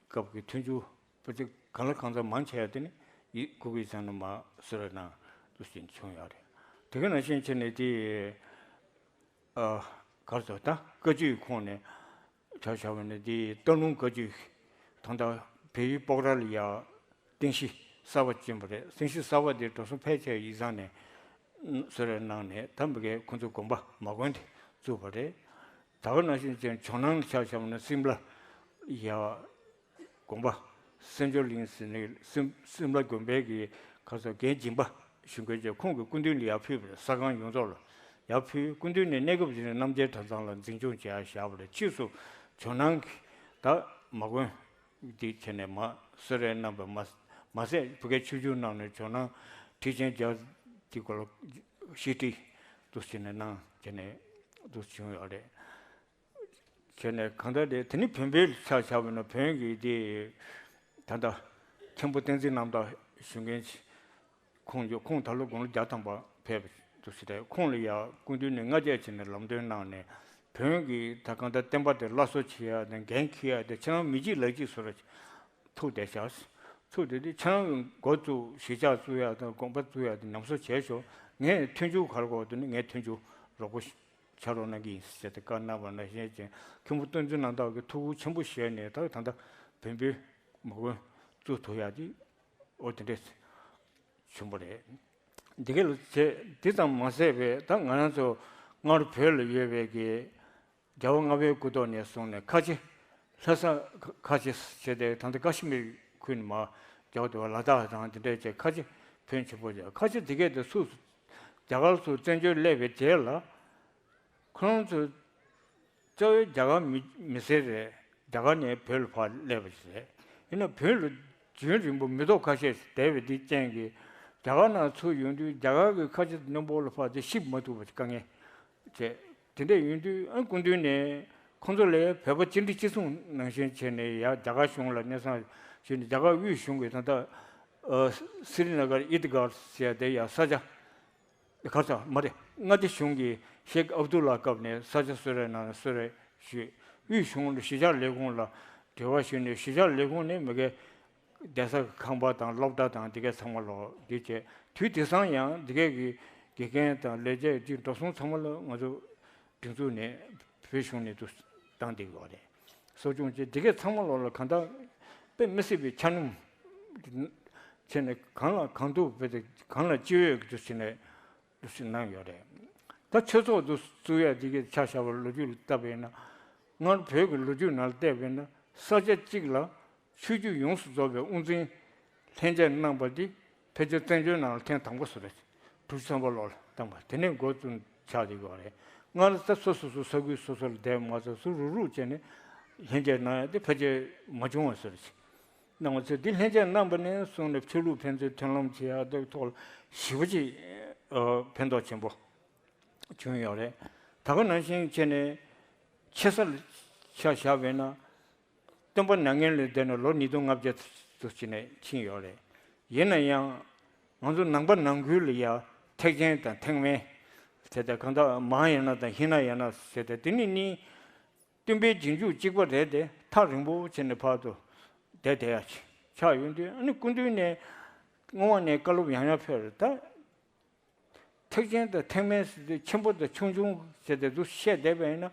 ཀྱི་སྐབས་ཀྱི་མཐུན་འགྱུར་པ་ཅིག་གང་ལ་གང་འཚམ་མང་ཆེ་བ་དེ་ནི་ཡིད་སྐུ་གི་ཚང་ནས་མ་གསོལ་རས་གནང་དུ་ཕྱིན་བྱུང་ཡོད་རེད། དེ་ག་ནང་བཞིན་བྱས་ནས་དེ་ཨ་གར་སོ་ད་བཀའ་བརྒྱུད་ཁོངས་ནས་ཆ་བཞག་པ་ནི་དེ་སྟག་ལུང་བཀའ་བརྒྱུད་ད་ལྟ་བལ་ཡུལ་སྤོག་ར་ལ་ཡ་རྟེན་གཞི་གསར་པ་བསྐྲུན་པ་རེད། རྟེན་གཞི་གསར་པ་དེ་འགྲོ་སོང་ཕལ་ཆེར་ཡིག་ཚང་ནས་གསོལ་རས་གནང་ནས་ད་མི་དགེ་ཁོང་ཚོ་དགོན་པ་མ་དགོན་དེ་བཙུགས་པ་རེད། ད་ག་ནང་བཞིན་ཅན་ཇོ་ནང་ལ་ཆ་བཞག་པ་ན་སིམ་ལ་ཡ་དགོན་པ་སེམས་མཆོག་གླིང་ཟེར་ནས་སིམ་སིམ་ལ་དགོན་པའི་གི་ག་ས་རྒན་སྦྱིན་པ་ཞུ་མཁན་ཅན་ཁོང་གི་སྐུ་མདུན་ལ་ཡར་ཕུལ་བ་རེད། ས་ཁང་ཡོངས་རྫོགས་ལ་ཡར་ཕུལ། སྐུ་མདུན་ནས་གནས་སྐབས་ཅིག་ནས་རྣམ་རྒྱལ་གྲྭ་ཚང་ལ་འཛིན་སྐྱོང་བྱས་བཞག་པ་རེད། ཕྱིས་སུ་ཇོ་ནང་གི་ད་མ་དགོན་འདི་བྱས་ནས་མ་གསོལ་རས་གནང་བ་མ་མ་ཟད་བོད་སྐད་ཆོས་བརྒྱུད་ནང་ནས་ཇོ་ནང་ཁྲི་ཆེན་རྒྱ་འདི་སྐོར་ལ་བཤད་ཁྲིད་འདུག་བྱས་ནས་གནང་བྱས་ནས་འདུག་བྱུང་ཡོད་རེད། བྱས་ནས་གང་ལྟར་དེ་དེ་ནི་བོན་པོའི་ཆ་བཞག་པ་ན་བོན་གྱི་དེ་ད་ལྟ་མཁན་པོ་བསྟན་འཛིན་རྣམ་དག་ཞུ་མཁན་ཅིག་ཁོང་ཡོད། ཁོང་ད་ལོ་དགུང་ལོ་བརྒྱ་ཐམ་པ་ཕེབས་འདུག་ཟེར་ཏེ་ཁོང་ལ་ཡང་སྐུ་མདུན་ནས་སྔ་རྗེས་བྱས་ནས་ལམ་སྟོན་གནང་ནས་བོན་གྱི་ད་གང་ལྟར་བསྟན་པ་དེ་སླར་གསོ་བྱེད་ཡ་དང་འགན་འཁྱེར་ཡ་དེ་ཁྱེད་རང་མི་གཅིག་ལག་གཅིག་བཟོ་ར་ཐུག་བསྡད་ཤག་ཐུག་བསྡད་དུས་ཁྱེད་རང་གི་འགོ་བཙུགས་གཞིས་ཆགས་བཙུགས་ཡ་དང་དགོན་པ་བཙུགས་ཡ་དེ་ཉམས་གསོ་བྱས་ཤོག་ངས་མཐུན་འགྱུར་ག་རེ་དགོས་འདུག་ནི་ངས་མཐུན་འགྱུར་རོགས་པ་ཆགས་རོགས་གནང་གི་ཡིན་ཟེར་ཏེ་བཀའ་གནང་བ་ནང་བཞིན་ཅིག་མཁན་པོ་བསྟན་འཛིན་རྣམ་དག་གིས་ཐུགས་ཁུར་ཆེན་པོ་བཞེས་ནས་ད་ད་ལྟ་བོན་པོའི་མ་དགོན་བཙུགས་ཐུབ་ཡག་དེ་འོ་དེ་འདྲས་བྱུང་བ་རེད། འདི་ག་ལ་བྱས་དེ་ཙམ་མ་ཟད་པའི་ད་ང་རང་ཚོ་སྔར་བོད་ལ་ཡོད་པའི་གི་རྒྱལ་བ་ལྔ་པའི་སྐུ་ཐོག་ནས་བཟུང་ནས་ཁ་ཆེ་ལྷ་ས་ཁ་ཆེ་བྱས་ཏེ་ད་ལྟ་ཀ་ཤི་མིར་ཁུལ་ནས་མར་རྒྱལ་བ་དེ་བ་ལ་དྭགས་དང་དེ་འདྲས་བྱས་ཁ་ཆེ་བོན་ཆེན་པོ་བྱས། ཁ་ཆེ་དེ་གས་དེ་སུ་རྒྱ་གར་ཚུར་བཙན་བྱོལ་སླེབས་པའི་རྗེས་ལ་ཁོ་རང་ཚོ་གཙོ་བོའི་རྒྱ་གར་མི་མི་སེར་རེད། རྒྱ་གར་ནས་བོད་ལ་ཕར་སླེབས་པ་ཞིག་རེད། ཡིན་ན་བོད་ལ་རྒྱུན་རིང་པོ་མི་ཐོག་ཁ་ཤས་ཤིག་བསྡད་པའི་འདི་རྐྱེན་གྱིས་རྒྱ་གར་ནང་ཚུར་ཡོང་དུས་རྒྱ་གར་གྱི་ཁ་ཆེ་རྣོན་པོ་ལ་ཕར་དེ་གཤིབ་མ་ཐུབ་པ་ཞིག་དཀའ་ངལ་བྱས། དེ་འདྲ་ཡོང་དུས་ཨ་སྐུ་མདུན་ནས་ཁོང་ཚོ་ལ་བོད་པ་གཅིག་སྒྲིལ་གཅིག་མཚུངས་ནང་བཞིན་བྱས་ནས་ཡར་རྒྱ་གར་གཞུང་ལ་སྙན་སེང་ཞུས་ནས་རྒྱ་གར་དབུས་གཞུང་གིས་ད་ལྟ་ཨ་སི་རི་ན་གར་ཨིད་གར་ཟེར་ཡ་དེ་ཡ་ས་ཆ་ག་ས་མ་རེད། མངའ་སྡེ་གཞུང་གིས་ཤེག་ཨབ་དུ་ལ་སྐབས་ནས་ས་ཆ་གསོལ་རས་གནང་ནས་གསོལ་རས་ཞུས། དབུས་གཞུང་ལ་གཞིས་ཆགས་ལས་ཁུངས་ལ་འབྲེལ་བ་ཞུས་ནས་གཞིས་ཆགས་ལས་ཁུངས་ནས་མི་སྒེར་གདན་ས་ཁང་པ་དང་སློབ་གྲྭ་དང་འདི་གས་ཚང་མ་ལོག་འདི་བྱས། དུས་དེང་སང་ཡང་འདི་གས་ཀྱི་དགེ་རྒན་དང་ལས་བྱེད་ཀྱི་འགྲོ་སོང་ཚང་མ་ལ་ང་ཚོ་སྒྲིག་འཛུགས་ནས་བོད་གཞུང་ནས་དུ་བཏང་བསྡད་ཡོད་རེད། གསོ་སྐྱོང་བྱས་འདི་གས་ཚང་མ་ལོག་ལ་གང་ལྟར་དཔེ་མི་སྲིད་པའི་ཆ་སྙོམས་བྱས་ནས་གང་ལ་གང་ཐུབ་བྱས་ཏེ་གང་ལ་ཅི་འོས་ཀྱི་དུ་བྱས་ནས་འདུ་ཞིག་གནང་ཡོད་རེད། ད་ཆོས་ཚོགས་འདུ་བཙུགས་ཡ་འདི་གའི་ཆ་བཞག་པ་ལོ་རྒྱུས་ལ་བལྟས་པས་ན། སྔར་བོད་ཀྱི་ལོ་རྒྱུས་ནང་ལ་བལྟས་པས་ན་ས་ཆ་གཅིག་ལ་ཆོས་བརྒྱུད་ཡོངས་སུ་རྫོགས་པའི་དབུ་འཛིན་ལྷན་རྒྱས་གནང་པ་འདི་ཕལ་ཆེར་བཙན་བྱོལ་ནང་ལ་ཐེངས་དང་པོ་སུ་རེད། དྲུག་ཅུ་ཐམ་པ་ལོ་ལ་བཏང་བ་དེ་ནས་འགོ་བཙུགས་ཆགས་བསྡད་ཡོད་རེད། སྔར་ད་སོ་སོ་སོ་ས་ཁུལ་སོ་སོ་ལ་བསྡད་མ་ཚད་སུ་རུག་རུག་བྱས་ནས་ལྷན་རྒྱས་གནང་ཡ་དེ་ཕལ་ཆེར་མ་བྱུང་བ་སུ་རེད། གནང་བ་ཚོས་འདི་ལྷན་རྒྱས་གནང་པ་ནས་བཟུང་ནས་ཆོས་ལུགས་ཕན་ཚུན་མཐུན་ལམ་བྱེད་ཡག་དེ་ཐོག་ལ་ཞེ་པོ་ཅིག་ཨ་ཕན་ཐོགས་ཆེན་པོ་བྱུང་ཡོད་རེད། ད་ག་ནང་བཞིན་བྱས་ནས་ཆེ་ས་ལ་ཆ་བཞག་པས་ན་སྟོན་པ་མྱ་ངན་ལས་འདས་ནས་ལོ་ཉིས་སྟོང་ལྔ་བརྒྱ་ཙམ་ཅིག་ནས་ཕྱིན་ཡོད་རེད། ཡིན་ན་ཡང་ང་ཚོ་ནང་པ་ནང་ཁུལ་ལ་ཡ་ཐེག་ཆེན་དང་ཐེག་དམན་ཟེར་ཏེ་གང་ལྟར་མ་ཧཱ་ཡ་ན་དང་ཧི་ན་ཡ་ན་ཟེར་ཏེ་དེ་ནི་གཉིས། སྟོན་པའི་རྗེས་འཇུག་གཅིག་པ་རེད་དེ་ཐག་རིང་པོ་བྱས་ནས་ཕར་དུ་བསྡད་བསྡད་ཡ་ཆགས་ཡོང་དུས་ཨ་ནི་སྐུ་མདུན་ནས་སྔོན་མ་ནས་བཀའ་སློབ་ཡང་ཡང་ཕེབས་རེད་ད། ཐེག་ཆེན་དང་ཐེག་དམན་ཟེར་དུས་ཆེན་པོ་དང་ཆུང་ཆུང་ཟེར་ཏེ་འདུག་བཤད་བསྡད་པ་ཡིན་ན།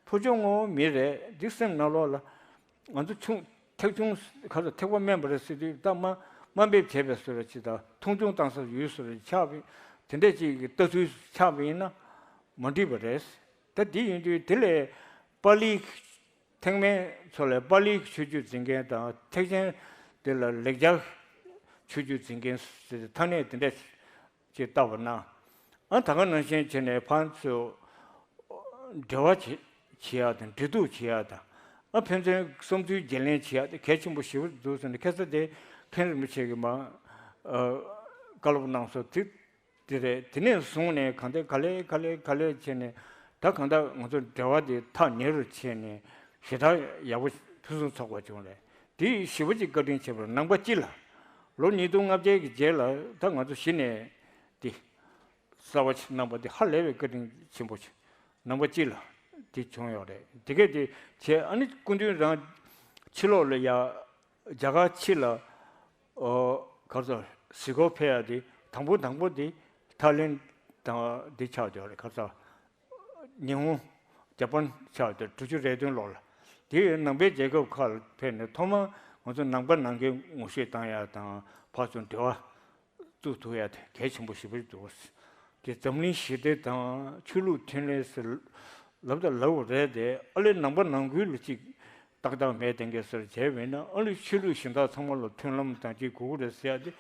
ཕོ་ཆུང་ངོ་བོ་མི་རེད། འདི་སེམས་ནང་ལོགས་ལ་ང་ཚོ་ཆུང་ཐེག་ཆུང་ག་ཚོད་ཐེག་པ་དམན་པ་རེད་ཟེར་དུས་ད་དམའ་དམའ་འབེབས་བྱས་པའི་བཟོ་འདྲ་ཅིག་དང་མཐོང་ཆུང་བཏང་ས་ཡོད་བཟོ་འདྲ་ཆགས་པའི་དེ་འདྲ་ཅིག་གི་ལྟ་ཚུལ་ཆགས་པ་ཡིན་ན་མ་འགྲིག་པ་རེད། ད་འདི་ཡིན་དུས་དེ་ལས་པཱ་ལིའི་ཐེག་དམན་ཚོ་ལས་པཱ་ལིའི་ཆོས་བརྒྱུད་འཛིན་མཁན་དང་ཐེག་ཆེན་དེ་ལ་ལེགས་སྦྱར་ཆོས་བརྒྱུད་འཛིན་མཁན་ཟེར་ཐ་སྙད་དེ་འདྲ་ཅིག་བཏགས་པ་ན། ཨ་ད་ག་ནང་བཞིན་བྱས་ནས་ཕན་ཚུན་འབྲེལ་བ་བྱེད་བྱེད་ཡག་དང་འབྲེལ་གཏུག་བྱེད་ཡག་དང་། ཨ་ཕན་ཚུན་བསམ་ཚུལ་བརྗེ་ལེན་བྱེད་ཡག་དེ་གལ་ཆེན་པོ་ཞེ་པོ་འདུག་ཟེར་ནས། ཁ་སང་དེ་མཁན་རིན་པོ་ཆེ་གིས་མར་ཨ་བཀའ་སློབ་གནང་སོང་། དེ་དེ་རེད། དེ་ནས་བཟུང་ནས་གང་ལྟར་ག་ལེ་ག་ལེ་ག་ལེ་བྱས་ནས། ད་གང་ལྟར་ང་ཚོ་འབྲེལ་བ་དེ་ཐག་ཉེ་རུ་ཕྱིན་ནས་ཞེ་དྲག་ཡག་པོ་ཕུན་སུམ་ཚོགས་པ་བྱུང་རེད། དེ་ཞེ་པོ་ཅིག་བཀའ་དྲིན་ཆེ་བར་ནང་པ་སྤྱི་ལ་ལོ་ཉིས་སྟོང་ལྔ་བརྒྱ་གི་རྗེས་ལ་ད་ང་ཚོ་གཞི་ནས་དེ་གསར་པ་ཞིག་གནང་པ་དེ་ཧ་ལས་པའི་བཀའ་དྲིན་ཆེན་པོ་ཞིག་ནང་པ་སྤྱི་ལ་དེ་བྱུང་ཡོད་རེད། དེ་གས་དེ་བྱས། ཨ་ནི་སྐུ་མདུན་རང་ཕྱི་ལོགས་ལ་ཡ་རྒྱ་གར་ཕྱི་ལ། ཨོ། ག་རེ་ཟེར། གཟིགས་སྐོར་ཕེབས་ཡ་དེ་དང་པོ་དང་པོ་དེ་ཐའི་ལེན་དང་དེ་ཆགས་བསྡད་རེད། ག་རེ་ཟེར། ཉི་ཧོང་། ཇ་པན་ཆགས་བསྡད། དྲུག་ཅུ་རེ་བདུན་ལོ་ལ། དེ་ནང་པའི་རྒྱལ་ཁབ་ཁག་ལ་ཕེབས་ནས་ཐོག་མར་ང་ཚོ་ནང་པ་ནང་འགལ་ངོ་ཤེས་བཏང་ཡ་དང་ཕར་ཚུར་འབྲེལ་བ་བཙུགས་ཐུབ་ཡ་དེ་གལ་ཆེན་པོ་ཞེ་པོ་འདུག། དེ་འཛམ་གླིང་ཞི་བདེ་དང་ཆོས་ལུགས་མཐུན་ལམ་ཟེར་ལབ་དང་ལབ་རེད་དེ། ཨ་ལས་ནང་པ་ནང་ཁུལ་ལ་གཅིག་ཏག་ཏག་མེད་དེ་འགའ་ཟེར་བྱས་པས་ན། ཨ་ལས་ཆོས་ལུགས་གཞན་དག་ཚང་མ་ལ་མཐུན་ལམ་དང་གཅིག་དགོས་ཀྱི་རེད་ཟེར་ཡ་དེ།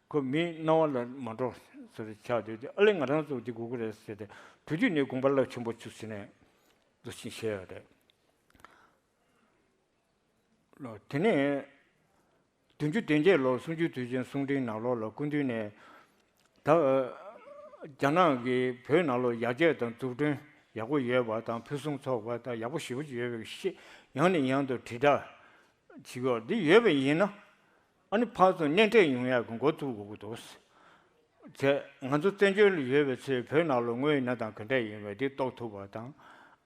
ཁོ་མིའི་སྣང་བ་ལ་མ་འགྲོ་ཟེར་ཆགས་དུས་དེ། ཨ་ལས་ང་རང་ཚོ་འདི་དགོས་ཀྱི་རེད་ཟེར་ཏེ། དུས་རྒྱུན་ནས་དགོངས་པ་རླབས་ཆེན་པོ་ཆུ་ཟིན་ནས་འདུ་ཕྱིན་བཤད་ཡོད་རེད། ལོ། དེ་ནས་བདུན་ཅུ་དོན་བརྒྱད་ལོར་གསུང་ཆོས་དུས་ཆེན་གསུང་འཕྲིན་ནང་ལོགས་ལ་སྐུ་མདུན་ནས། ད་རྒྱ་ནག་གིས་བོད་ནང་ལོགས་ཡར་རྒྱས་དང་འཛུགས་སྐྲུན་ཡག་པོ་ཡོད་པ་དང་ཕུན་སུམ་ཚོགས་པ་དང་ཡག་པོ་ཞེ་པོ་ཅིག་ཡོད་པའི་ཤེས། ཡང་ནས་ཡང་དུ་དྲིལ་བསྒྲགས་བྱེད་དགོས། འདི་ཡོད་པ་ཡིན་ན། ཨ་ནི་ཕར་ཚུར་གནས་འབྲེལ་ཡོང་ཡག་གི་འགོ་བཙུགས་དགོས་ཀྱི་འདུག་ཟེར། ང་ཚོ་བཙན་བྱོལ་ལ་ཡོད་པའི་ཚོས་བོད་ནང་ལ་དངོས་ཡོད་གནས་སྟངས་ག་འདྲ་ཡིན་པ་འདི་རྟོགས་ཐུབ་པ་དང་།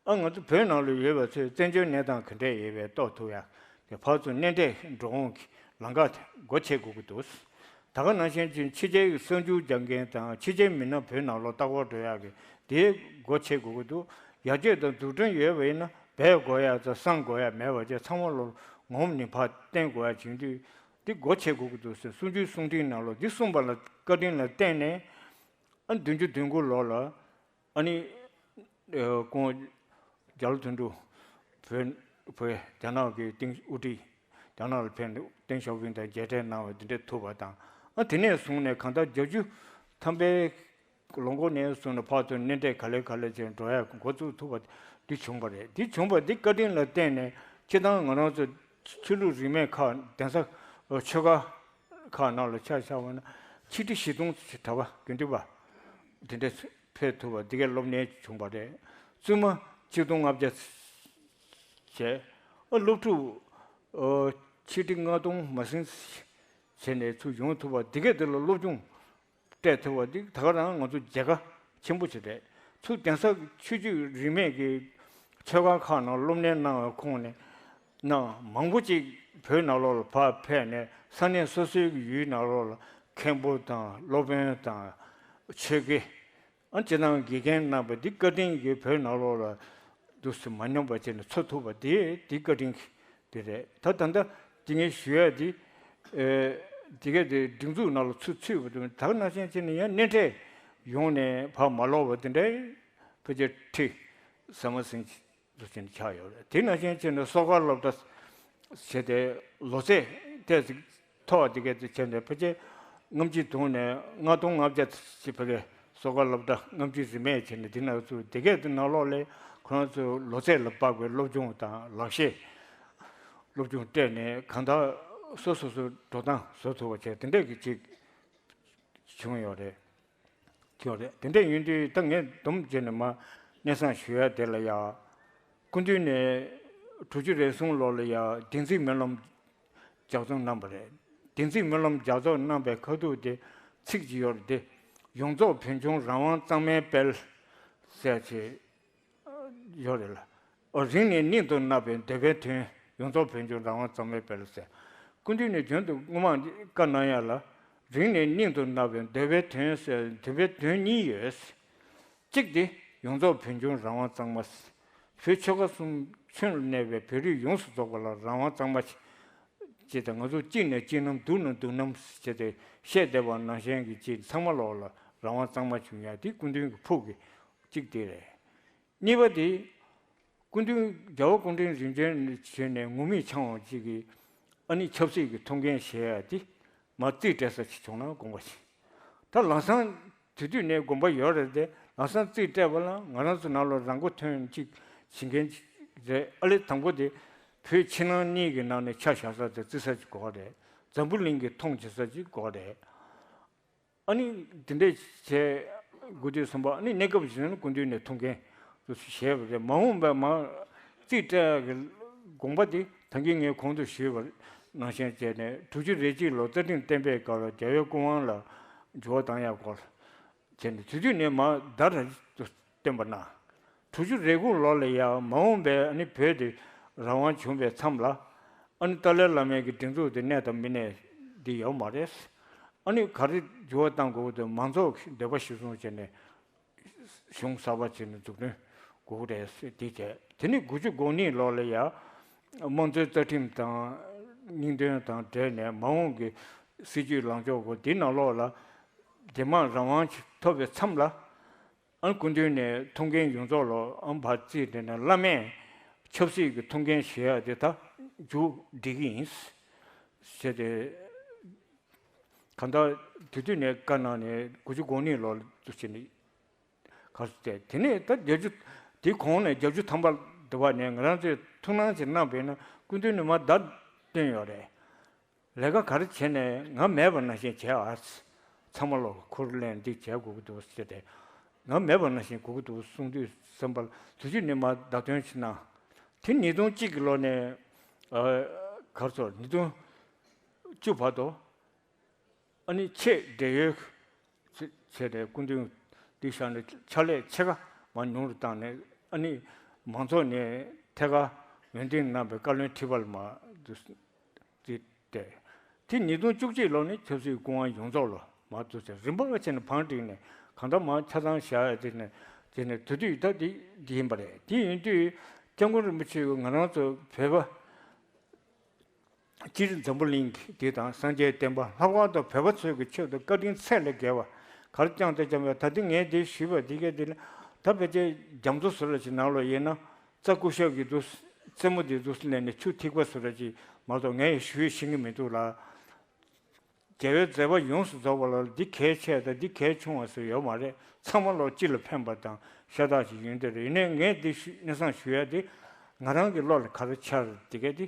ཨ་ང་ཚོ་བོད་ནང་ལ་ཡོད་པའི་ཚོས་བཙན་བྱོལ་གནས་སྟངས་ག་འདྲ་ཡིན་པ་རྟོགས་ཐུབ་ཡག་དེ་ཕར་ཚུར་གནས་འབྲེལ་འགྲོ་འོང་གི་ལམ་ཁ་དེ་སྒོ་ཕྱེ་དགོས་ཀྱི་འདུག། ད་ག་ནང་བཞིན་ཕྱི་རྒྱལ་གྱི་གསར་འགྱུར་རྒྱག་མཁན་དང་ཕྱི་རྒྱལ་མི་སྣ་བོད་ནང་ལ་ལྟ་སྐོར་འགྲོ་ཡག་གི་དེའི་སྒོ་ཕྱེ་དགོས་ཀྱི་འདུག། ཡར་རྒྱས་དང་འཛུགས་སྐྲུན་ཡོད་པ་ཡིན་ན་སྦས་དགོས་ཡག་དང་བསམ་དགོས་ཡག་མེད་པ་བྱས། ཚང་མ་ལ་ངོམ་ནས་ཕར་བརྟེན་དགོས་ཡག་བྱུང་དུས། འདི་སྒོ་ཕྱེ་དགོས་ཀྱི་འདུག་ཟེར། གསུང་ཆོས་གསུང་འཕྲིན་ནང་ལོགས་འདི་གསུངས་པ་ལ་བཀའ་དྲིན་ལ་བརྟེན་ནས། ཨ་བདུན་ཅུ་དོན་དགུ་ལོ་ལ་ཨ་ནི་ཨ་ཁོང་རྒྱ་ལོ་དོན་གྲུབ་བོད་བོད་རྒྱ་ནག་གི་ཏེང་དབུ་ཁྲིད། རྒྱ་ནག་ལ་ཕེབས་ནས་ཏེང་ཞའོ་ཕིང་དང་མཇལ་འཕྲད་གནང་བ་འདི་འདྲ་ཐུབ་པ་དང་། ཨ་དེ་ནས་བཟུང་ནས་གང་ལྟར་བརྒྱད་ཅུ་ཐམ་པའི་ལོ་འགོ་ནས་བཟུང་ནས་ཕར་ཚུར་གནས་འབྲེལ་ག་ལེ་ག་ལེ་བྱས་འགྲོ་ཡག་འགོ་བཙུགས་ཐུབ་པ་འདི་བྱུང་བ་རེད། འདི་བྱུང་བ་འདི་བཀའ་དྲིན་ལ་བརྟེན་ནས་སྤྱིར་བཏང་ང་རང་ཚོ་ཆོས་ལུགས་རིས་མེད་ཁག་གདན་ས་ཆོས་ཁ་ཁག་ནང་ལ་ཆ་བཞག་པ་ན་ཆིག་ཁྲི་བཞི་སྟོང་གྲྭ་པ་དགེ་འདུན་པ་དེ་འདྲ་ཕེབས་ཐུབ་པ་འདི་གའི་སློབ་གཉེར་བྱུང་བ་རེད། བཙུན་མ་ཆིག་སྟོང་ལྔ་བརྒྱ་བྱས། ཨ་སློབ་ཕྲུག་ཨ་ཆིག་ཁྲི་ལྔ་སྟོང་མ་ཟིན་བྱས་ནས་ཚུར་ཡོང་ཐུབ་པ་འདི་གས་དེ་ལ་སློབ་སྦྱོང་སྤྲད་ཐུབ་པ་འདི་ད་ག་རང་ང་ཚོ་མཇལ་ཁ་ཆེན་པོ་ཞིག་རེད། ཚུར་གདན་ས་ཆོས་བརྒྱུད་རིས་མེད་ཀྱི་ཆོས་ཁང་ཁག་ནང་སློབ་གཉེར་གནང་བའི་ཁོངས་ནས་གནང་མང་པོ་ཅིག་བོད་ནང་ལོགས་ལ་ཕར་ཕེབས་ནས་ས་གནས་སོ་སོའི་གི་ཡུལ་ནང་ལོགས་ལ་མཁན་པོ་དང་སློབ་དཔོན་དང་ཆོས་དགེ། ཨ་སྤྱིར་བཏང་དགེ་རྒན་རྣམ་པ་འདི་བཀའ་དྲིན་གྱིས་བོད་ནང་ལོགས་ལ་འདུག་སེ་མ་ཉམས་པ་བྱས་ནས་འཚོ་ཐུབ་པ་དེ་དེ་བཀའ་དྲིན་གྱི་དེ་རེད། ད་ད་ལྟ་དེ་ངས་ཞུ་ཡ་དེ་ཨེ་དེ་ག་དེ་སྒྲིག་འཛུགས་ནང་ལ་ཚུར་ཚུད་པ་དང་། ད་ག་ནང་བཞིན་བྱས་ནས་ཡང་གནས་འབྲེལ་ཡོང་ནས་ཕར་མ་ལོག་པ་དེ་འདྲའི་ཕལ་ཆེར་ཁྲི་ཟ་མ་ཟིན་འདུག་ཅེས་ཆགས་ཡོད་རེད། དེ་ནང་བཞིན་བྱས་ནས་གསོལ་ཁ་སློབ་གྲྭ་བྱས་ཏེ་ལོ་ཚད་ཏོག་ཙམ་མཐོ་བ་དེ་གས་དེ་བྱས་ནས་ཕལ་ཆེར་ལྔ་བཅུ་དུང་ནས་ལྔ་སྟོང་ལྔ་བརྒྱ་ཅིག་ཕ་གིའི་གསོལ་ཁ་སློབ་གྲྭ་ལྔ་བཅུ་རིས་མེད་བྱས་ནས་དེ་ནང་ཚུད། དེ་གས་དེ་ནང་ལོགས་ལ་ཁོ་རང་ཚོའི་ལོ་ཚད་ལ་དཔག་པའི་སློབ་སྦྱོང་དང་ལག་ཤེས་སློབ་སྦྱོང་སྤྲད་ནས་གང་ལྟར་སོ་སོ་སོའི་འགྲོ་སྟངས་བཟོ་ཐུབ་པ་བྱས། དེ་འདྲས་ཀྱི་ཅིག་བྱུང་ཡོད་རེད། ཡོད་རེད། དེ་འདྲ་ཡིན་དུས་ད་ངས་སྡོམ་བྱས་ནས་མར་སྙན་སེང་ཞུ་ཡ་དེ་ལ་ཡ། སྐུ་མདུན་ནས་དྲུག་ཅུ་རེ་གསུམ་ལོ་ལ་ཡ་བདེན་ཚིག་སྨོན་ལམ་ལྗགས་རྩོམ་གནང་བ་རེད། བདེན་ཚིག་སྨོན་ལམ་ལྗགས་རྩོམ་གནང་བའི་ཁ་ཐུག་དེ་ཚིག་ཅིག་ཡོད་རེད་དེ། ཡོངས་རྫོགས་བོད་ལྗོངས་རང་དབང་གཙང་མའི་དཔལ་ཟེར་ཅིག་ཡོད་རེད་ལ། ཨོ་རིང་ནས་སྙིང་དུ་བརྣག་པའི་འདོད་པའི་དོན། ཡོངས་རྫོགས་བོད་ལྗོངས་རང་དབང་གཙང་མའི་དཔལ་ཟེར། སྐུ་མདུན་ནས་རྒྱུན་དུ་སྔོན་མ་བཀའ་གནང་ཡ་ལ། རིང་ནས་སྙིང་དུ་མནར་བའི་འདོད་པའི་དོན་ཟེར། འདོད་པའི་དོན་གཉིས་ཡོད། གཅིག་དེ་ཡོངས་རྫོགས་བོད་ལྗོངས་རང་དབང་གཙང་མ། བོད་ཆོལ་ཁ་གསུམ་ཁྱོན་ལ་གནས་པའི་བོད་རིགས་ཡོངས་སུ་རྫོགས་པ་ལ་རང་དབང་གཙང་མ་ཅིག་ཅེས་དང་། ང་ཚོ་གཅིག་ནས་གཅིག་རྣམས། སྡུག་ནས་སྡུག་རྣམས་ཅེས་ཏེ་བཤད་བསྡད་པ་ནང་བཞིན་གྱི་ཅིག་ཚང་མ་ལོག་ལ་རང་དབང་གཙང་མ་བྱུང་ཡ་དེ་སྐུ་མདུན་གྱི་ཕུགས་ཀྱི་གཅིག་དེ་རེད། གཉིས་པ་དེ། སྐུ་མདུན་རྒྱལ་བ་སྐུ་ཕྲེང་རིམ་བྱོན་བྱོན་ནས་ངུར་སྨྲིག་འཆང་བ་གཅིག་གིས་ཨ་ནི་ཆབ་སྲིད་ཀྱི་ཐུགས་འགན་བཞེས་ཡ་དེ་མར་རྩིས་སྤྲད་ས་ཅིག་བྱུང་ན་དགོངས་པ་བཞེས། ད་ལམ་སང་དེ་དུས་ནས་དགོངས་པ་ཡོད་རེད་དེ། ལམ་སང་རྩིས་སྤྲད་པ་ལ་ང་རང་ཚོ་ནང་ལོགས་རང་མགོ་ཐོན་གཅིག་བྱེད་མཁན་ཅིག་རེད། ཨ་ལེ་དང་པོ་དེ་བོད་ཕྱི་ནང་གཉིས་ཀྱི་ནང་ནས་ཆ་བཞག་ས་དེ་རྩི་ས་ཅིག་དགོས་རེད། འཛམ་བུ་གླིང་གི་མཐོང་བྱེད་ས་ཅིག་དགོས་རེད། ཨ་ནི་འདི་འདྲས་བྱས་དགོས་དུས་ཙམ་པ། ཨ་ནི་གནས་སྐབས་ཤིག་ན་སྐུ་མདུན་ནས་ཐུགས་འགན་དུ་བཞེས་པ་རེད། མ་འོངས་པའི་མ་རྩིས་སྤྲད་ཀྱི་དགོངས་པ་འདི་ད་གིན་ངས་གོང་དུ་ཞུས་པ་ནང་བཞིན་བྱས་ནས། དྲུག་ཅུ་རེ་གཅིག་ལོ་རྩ་ཁྲིམས་གཏན་འབེབས་སྐབས་ལ་རྒྱལ་བའི་སྐུ་དབང་ལ་འགྱུར་བ་བཏང་ཡག་སྐོར་བྱས་ནས། དེ་དུས་ནས་མ་ཟླ་རེ་བསྟན་པ་ན། དྲུག་ཅུ་རེ་དགུ་ལོ་ལ་ཡང་མ་འོངས་པའི་ཨ་ནི་བོད་དེ་རང་དབང་བྱུང་བའི་མཚམས་ལ། ཨ་ནི་ཏཱ་ལའི་བླ་མའི་གི་སྒྲིག་འཛུགས་དེ་གནས་དང་མི་གནས་འདི་ཡོད་མ་རེད། ཨ་ནི་ག་རེ་འགྱུར་བ་གཏང་དགོས་དེ་མང་ཚོགས་ཀྱི་འདོད་པ་གཞིར་བཟུང་བྱས་ནས་གཞུང་གསར་པ་བྱས་ནས་འཛུགས་སྐྲུན་དགོས་རེད་ཟེར་དེ་བྱས། དེ་ནི་དགུ་བཅུ་གོ་གཉིས་ལོ་ལ་ཡང་དམངས་གཙོའི་རྩ་ཁྲིམས་དང་སྙིང་དོན་དང་འབྲེལ་ནས་མ་འོངས་ཀྱི་སྲིད་ཇུས་ལངས་ཕྱོགས་སྐོར་འདི་ནང་ལོགས་ལ་འདེམས་དམངས་རང་དབང་ཐོབ་པའི་མཚམས་ལ། ཨ་ནི་སྐུ་མདུན་ནས་ཐུགས་འགན་ཡོངས་རྫོགས་ལོ་ཨ་ནི་ཕར་རྩིས་སྤྲད་ནས། བླ་མས་ཆབ་སྲིད་ཀྱི་ཐུགས་འགན་བཞེས་ཡ་དེ་ད་མཇུག་སྒྲིལ་གྱི་ཡིན་ཟེར་ཏེ། གང་ལྟར་དེ་དུས་ནས་བཀའ་གནང་ནས་དགུ་བཅུ་གོ་གཉིས་ལོ་ལ་དུ་བྱས་ནས་གར་སོང་སྟེ། དེ་ནས་ད་བརྒྱད་ཅུ། དེ་གོང་ནས་བརྒྱད་ཅུ་ཐམ་པ་དུ་བ་ནས་ང་རང་ཚོས་ཐུགས་སྣང་ཅིག་གནང་བས་ན། སྐུ་མདུན་ནས་མར་བརྡ་བཏོན་ཡོད་རེད། ལས་ཀ་ག་རེ་བྱས་ནས་ང་མེད་པ་ནང་བཞིན་བྱས་ཨ། ཚང་མ་ལོག་ཁུར་ལེན་འདི་བྱས་དགོས་ཀྱི་འདུག་ཟེར་ཏེ། ང་མེད་པ་ནང་བཞིན་དགོས་ཀྱི་འདུག་གསུངས་དུས་ཙམ་པ་ལ། དུས་ཚོད་ནས་མར་བརྡ་སྟོན་ཞིག་གནང་། དེ་ཉིས་སྟོང་གཅིག་གི་ལོ་ནས་ཨ་གར་སོང་། ཉིས་སྟོང་བཅུ་བར་དུ་ཨ་ནི་ཆེད་བགྲེས་ཡོལ་བྱས་ཏེ་སྐུ་མདུན་འདི་བཞག་ནས་ཕྱག་ལས་ཕྱེད་ཀ་མར་ཉུང་རུ་བཏང་ནས། ཨ་ནི་མང་ཚོགས་ནས་ཐད་ཀར་འོས་འདེམས་གནང་བའི་བཀའ་བློན་ཁྲི་པ་ལ་མར་འདུག་སེ་བསྡད། དེ་ཉིས་སྟོང་བཅུ་གཅིག་ལོ་ནས་ཆབ་སྲིད་སྐུ་དབང་ཡོངས་རྫོགས་ལ་མར་འདུག་སེ་རིམ་པ་བྱས་ནས་བང་བསྒྲིགས་ནས། གང་ལྟར་མར་ཆ་ཚང་བཞག་ཡ་དེ་ནས། དེ་ནས་དེ་དུས་ད་དེ་འདི་ཡིན་པ་རེད། དེ་ཡིན་དུས་སྐྱབས་མགོན་རིན་པོ་ཆེ་གིས་ང་རང་ཚོ་བོད་པ་སྤྱིར་འཛམ་བུ་གླིང་འདི་དང་སངས་རྒྱས་བསྟན་པ། ལྷག་པར་དུ་བོད་པ་ཚོའི་གི་ཆེད་དུ་བཀའ་དྲིན་ཚད་ལས་བརྒལ་བ་ག་རེ་བསྐྱངས་ཏེ་བསྐྱངས་པས། ད་ལྟ་ངས་འདི་ཞུས་པ་འདི་གས་འདི་ལ། ད་ཕལ་ཆེར་རྒྱ་མཚོ་བཟོ་འདྲ་ཅིག་ནང་ལོགས་ཡིན་ན། རྩྭ་ཀུ་ཤ་གི་འདུག་རྩེ་མོ་འདི་འདུག་ལེན་ནས་ཆུ་ཐིགས་པ་བཟོ་འདྲ་ཅིག་མ་གཏོགས་ངས་ཞུས་ཤེས་ཀྱི་མི་འདུག་ལ། རྒྱལ་བའི་མཛད་པ་ཡོངས་སུ་རྫོགས་པ་ལ་འདི་གལ་ཆེ་དང་འདི་གལ་ཆུང་བ་ཟེར་ཡོད་མ་རེད། ཚང་མ་ལོག་སྤྱི་ལ་ཕན་པ་དང་ཤ་སྟག་ཅིག་ཡིན་དེ་རེད། ཡིན་ནའི་ངས་འདི་ཞུ་སྙན་སེང་ཞུ་ཡ་དེ་ང་རང་གི་བློ་ལ་ག་རེ་འཆར་འདི་གས་འདི་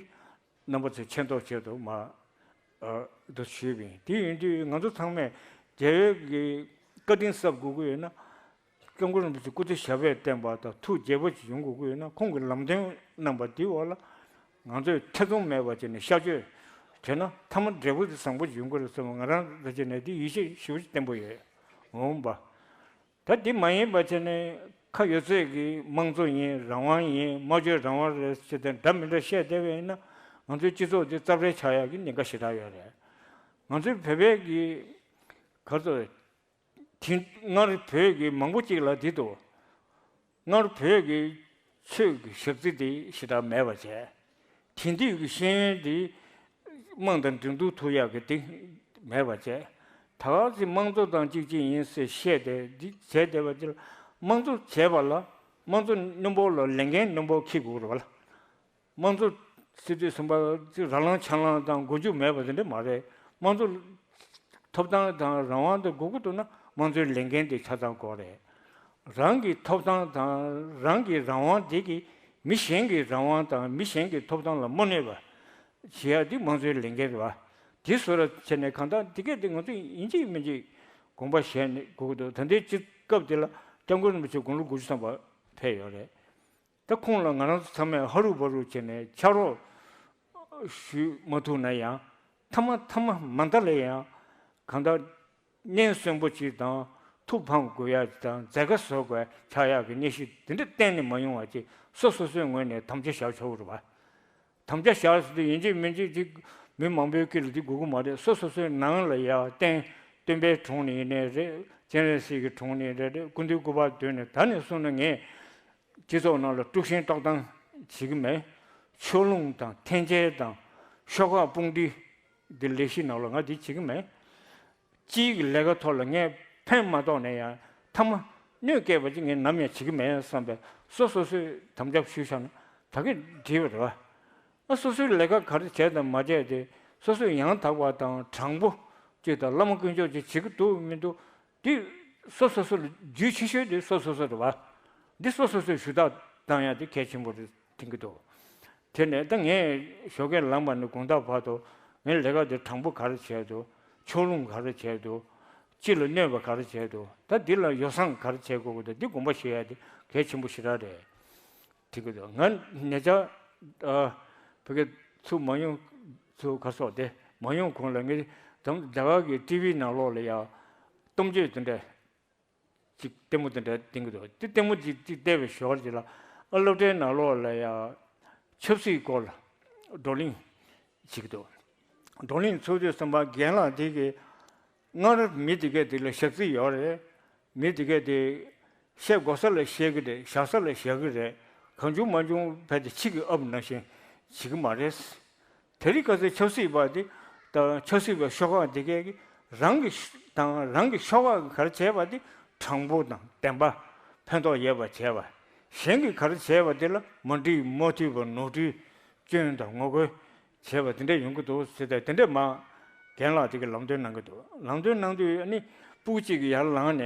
རྣམ་པ་ཚོས་མཁྱེན་རྟོགས་ཆེད་དུ་མ་ཨ་འདུག་ཞུས་པ་ཡིན། དེ་ཡིན་དུས་ང་ཚོ་ཚང་མས་རྒྱལ་བའི་གི་བཀའ་དྲིན་གསབ་དགོས་ཀྱི་ཡོད་ན། སྐྱབས་མགོན་རིན་པོ་ཆེ་སྐུ་ཚེ་ཞབས་པད་བརྟན་པ་དང་ཐུགས་དགྱེས་པ་ཅིག་ཡོང་དགོས་ཀྱི་ཡོད་ན། ཁོང་གི་ལམ་སྟོན་གནང་བ་འདིའི་འོག་ལ་ང་ཚོས་ཐེ་ཚོམ་མེད་པ་བྱས་ནས་གཤགས་བཅོས་བྱས་ན་མཐའ་མ་འབྲས་བུ་དེ་བཟང་པོ་ཅིག་ཡོང་གི་རེད་བསམ། ང་རང་རེ་བྱས་ནས་འདི་ཡིད་ཆེས་ཞེ་པོ་ཅིག་བརྟན་པོ་ཡོད། འོང་པ། ད་འདི་མ་ཡིན་པ་བྱས་ནས་ཁ་ཡོད་ཚད་ཀྱི་དམངས་གཙོ་ཡིན། རང་དབང་ཡིན། སྨྲ་བརྗོད་རང་དབང་རེད་ཟེར་ཏེ་འདྲ་མི་འདྲ་བཤད་བསྡད་པ་ཡིན་ན། ང་ཚོའི་སྤྱི་ཚོགས་འདི་རྩབ་ཧྲལ་ཆགས་ཡག་གི་ཉེན་ཁ་ཞེ་དྲག་ཡོད་རེད། ང་ཚོའི་བོད་པའི་གི་ག་རེ་ཟེར། དེ་སྔར་བོད་ཀྱི་མང་པོ་ཅིག་ལ་འདི་འདུག་སྔར་བོད་ཀྱི་ཆོས་ཀྱི་ཞག་རྩི་དེ་ཞེ་དྲག་མེད་པ་བྱས། དེང་དུས་ཀྱི་ཤེས་ཡོན་དེ་དམངས་དང་འགྲན་བསྡུར་ཐུབ་ཡག་གི་དེ་མེད་པ་བྱས། ད་ག་ཚོད་དམངས་གཙོ་དང་གཅིག་གཅིག་ཡིན་ཟེར་བཤད་དེ་འདི་བྱས་བསྡད་པ་ཅིག་ལ། དམངས་གཙོ་བྱས་པ་ལ་དམངས་གཙོ་སྣུམ་པོ་ལ་ལས་འགན་སྣུམ་པོ་འཁྱེར་དགོས་རེད་པ་ལ། དམངས་གཙོ་ཟེར་དུས་ཙམ་པ་ཅིག་ར་ལངས་ཆ་ལངས་དང་མགོ་མཇུག་མེད་པ་དེ་འདྲ་མ་རེད། དམངས་གཙོ་ཐོབ་ཐང་དང་རང་དབང་དེ་དགོས་ཀྱི་འདུག་ན་དམངས་གཙོའི་ལས་འགན་དེ་ཆ་ཚང་དགོས་རེད། རང་གི་ཐོབ་ཐང་དང་རང་གི་རང་དབང་དེ་གིས་མི་གཞན་གྱི་རང་དབང་དང་མི་གཞན་གྱི་ཐོབ་ཐང་ལ་མ་གནོད་པ་བྱེད་ཡ་དེ་དམངས་གཙོའི་ལས་འགན་རེད་པ། དེ་བཟོ་འདྲ་བྱས་ནས་གང་ལྟར་དེ་གས་དེ་ང་ཚོས་ཡིན་གཅིག་མིན་གཅིག་དགོངས་པ་བཞེས་ནས་དགོས་ཀྱི་འདུག་ད་ལྟའི་སྤྱི་སྐབས་དེ་ལ་སྐྱབས་མགོན་རིན་པོ་ཆེ་དགུང་ལོ་དགུ་བཅུ་ཐམ་པ་ཕེབས་ཡོད་རེད། ད་ཁོང་ལ་ང་རང་ཚོ་ཚང་མས་ཧ་རུ་བ་རུ་བྱས་ནས་ཕྱག་རོགས་ཞུ་མ་ཐུབ་ན་ཡང་། མཐའ་མ་མཐའ་མ་མ་མཐའ་ལ་ཡང་གང་ལྟར་སྙན་གསོན་པོ་ཅིག་དང་། ཐུགས་ཕམ་དགོས་ཡ་དང་། མཛད་དཀའ་བཟོ་དགོས་ཆགས་ཡག་གི་གནས་གཞི་དེ་འདྲ་གཏན་ནས་མ་ཡོང་བ་ཅིག་སོ་སོ་སོའི་ངོས་ནས་དམ་བཅའ་བཞག་ཆོག་གི་རེད་པ། དམ་བཅའ་བཞག་ཟེར་དུས་ཡིན་གཅིག་མིན་གཅིག་ཅིག་ མི་མང་པོའི་དཀྱིལ་ལ་འདི་དགོས་ཀྱི་མ་རེད། སོ་སོ་སོའི་ནང་ལ་ཡ་བསྟན། སྟོན་པའི་དྲུང་ནས་ཡིན་ནའི་རེད། སྤྱན་རས་གཟིགས་ཀྱི་དྲུང་ནས་རེད། རེད། སྐུ་མདུན་སྐུ་པར་མདུན་ནས་ད་ནས་བཟུང་ན་ངས་སྤྱི་ཚོགས་ནང་ལ་དཀྲུག་ཤིང་གཏོར་སྟངས་བྱེད་ཀྱི་མེད། ཕྱོགས་ལྷུང་དང་འཐེན་འཁྱེར་དང་ཤོག་ཁག་དཔུང་སྒྲིག་འདི་ལས་གཞི་ནང་ལ་ང་འདི་བྱེད་ཀྱི་མེད། སྤྱིའི་གི་ལས་ཀ་ཐོག་ལ་ངས་ཕན་མ་ཐོགས་ནས་ཡང་མཐའ་མ་གནོད་སྐྱེལ་བ་ཅིག་ངས་ནམ་ཡང་བྱེད་ཀྱི་མེད་བསམ་པའི་སོ་སོ་སོས་དམ་བཅའ་ཞུས་བཞག་ན་ད་གིན་འགྲིག་པ་རེད་བ། ཨ་སོ་སོའི་ལས་ཀ་ག་རེ་བྱས་དང་མ་བྱས་དེ་སོ་སོས་ཡང་དག་པ་དང་དྲང་པོ་ཅིག་དང་བླ་མ་དཀོན་མཆོག་ཅིག་བྱེད་ཀྱི་འདུག་མི་འདུག་འདི་སོ་སོ་སོ་ལ་རྒྱུས་ཆེ་ཤོས་དེ་སོ་སོ་སོ་རེད་བ། འདི་སོ་སོ་སོས་ཞུ་དག་བཏང་ཡ་དེ་གལ་ཆེན་པོ་རེད་དྲན་གྱི་འདུག་དེ་ནས་ད་ངས་ཞོགས་ཀས་ལངས་པ་ནས་དགོང་དག་བར་དུ་ངའི་ལས་ཀ་དེ་དྲང་པོ་ག་རེ་བྱས་འདུག་ཕྱོགས་ལྷུང་ག་རེ་བྱས་འདུག་སྤྱི་ལ་གནོད་པ་ག་རེ་བྱས་འདུག་ད་འདི་ལ་ཡོ་བསྲང་ག་རེ་བྱེད་དགོས་ཀྱི་འདུག་འདི་དགོངས་པ་བཞེས་ཡ་དེ་གལ་ཆེན་པོ་ཞེ་དྲག་རེད། དེ་གི་འདུག་ང་ཉེ་ཆར་ཨ་བོད་སྐད་ཚུགས་མ་ཡོང་ཚུགས་ག་སོགས་དེ་མ་ཡོང་གོང་ལ་ངས་དམ་རྒྱ་གར་གྱི་ཊི་ཝི་ནང་ལོགས་ལ་ཡ་གཏམ་བརྗོད་དེ་འདྲ་ཅིག་ལྟད་མོ་དེ་འདྲ་བསྟན་གྱི་འདུག་དེ་ལྟད་མོ་ཅིག་ཅིག་བལྟས་པའི་ཞོར་ཅིག་ལ་ཨ་སློབ་གྲྭའི་ནང་ལོགས་ལ་ཡ་ཆབ་སྲིད་སྐོར་ལ་བགྲོ་གླེང་བྱེད་ཀྱི་འདུག་བགྲོ་གླེང་ཚོགས་དུས་ཙམ་པ་རྒན་ལགས་དེ་གིས་སྔར་མི་དེ་གས་དེ་ལ་ཞབས་ཕྱི་ཡོད་རེད། མི་དེ་གས་དེ་བཤད་དགོས་ས་ལ་བཤད་ཀྱི་རེད། བཞག་ས་ལ་བཞག་གི་རེད། གང་བྱུང་མང་བྱུང་ཕལ་ཆེར་ཕྱི་གི་ཨབ་ནང་བཞིན་བྱེད་ཀྱི་མ་རེད། དེ་རིང་ཁ་སང་ཆབ་སྲིད་པ་དེ་དང་ཆབ་སྲིད་པའི་ཤོག་ཁག་དེ་གས་ཀྱིས་རང་གི་ཤ་དང་རང་གི་ཤོག་ཁག་གིས་ག་རེ་བྱས་པ་དེ་དྲང་པོ་དང་བདེན་པ་ཕན་ཐོགས་ཡོད་པ་བྱས་པ། གཞན་གྱིས་ག་རེ་བྱས་པ་དེ་ལ་མ་འགྲིག་མ་འཐུས་པ་ནོར་འཁྲུལ་སྐྱོན་དང་ངོ་རྒོལ་བྱས་པ་དེ་འདྲ་ཡོང་གི་འདུག་ཟེར་ཏེ་དེ་འདྲས་མ་རྒན་ལགས་དེ་གིས་ལམ་སྟོན་གནང་གི་འདུག་ལམ་སྟོན་གནང་དུས་ཨ་ནི་སྤུ་གཅིག་གིས་ཡར་ལངས་ནས་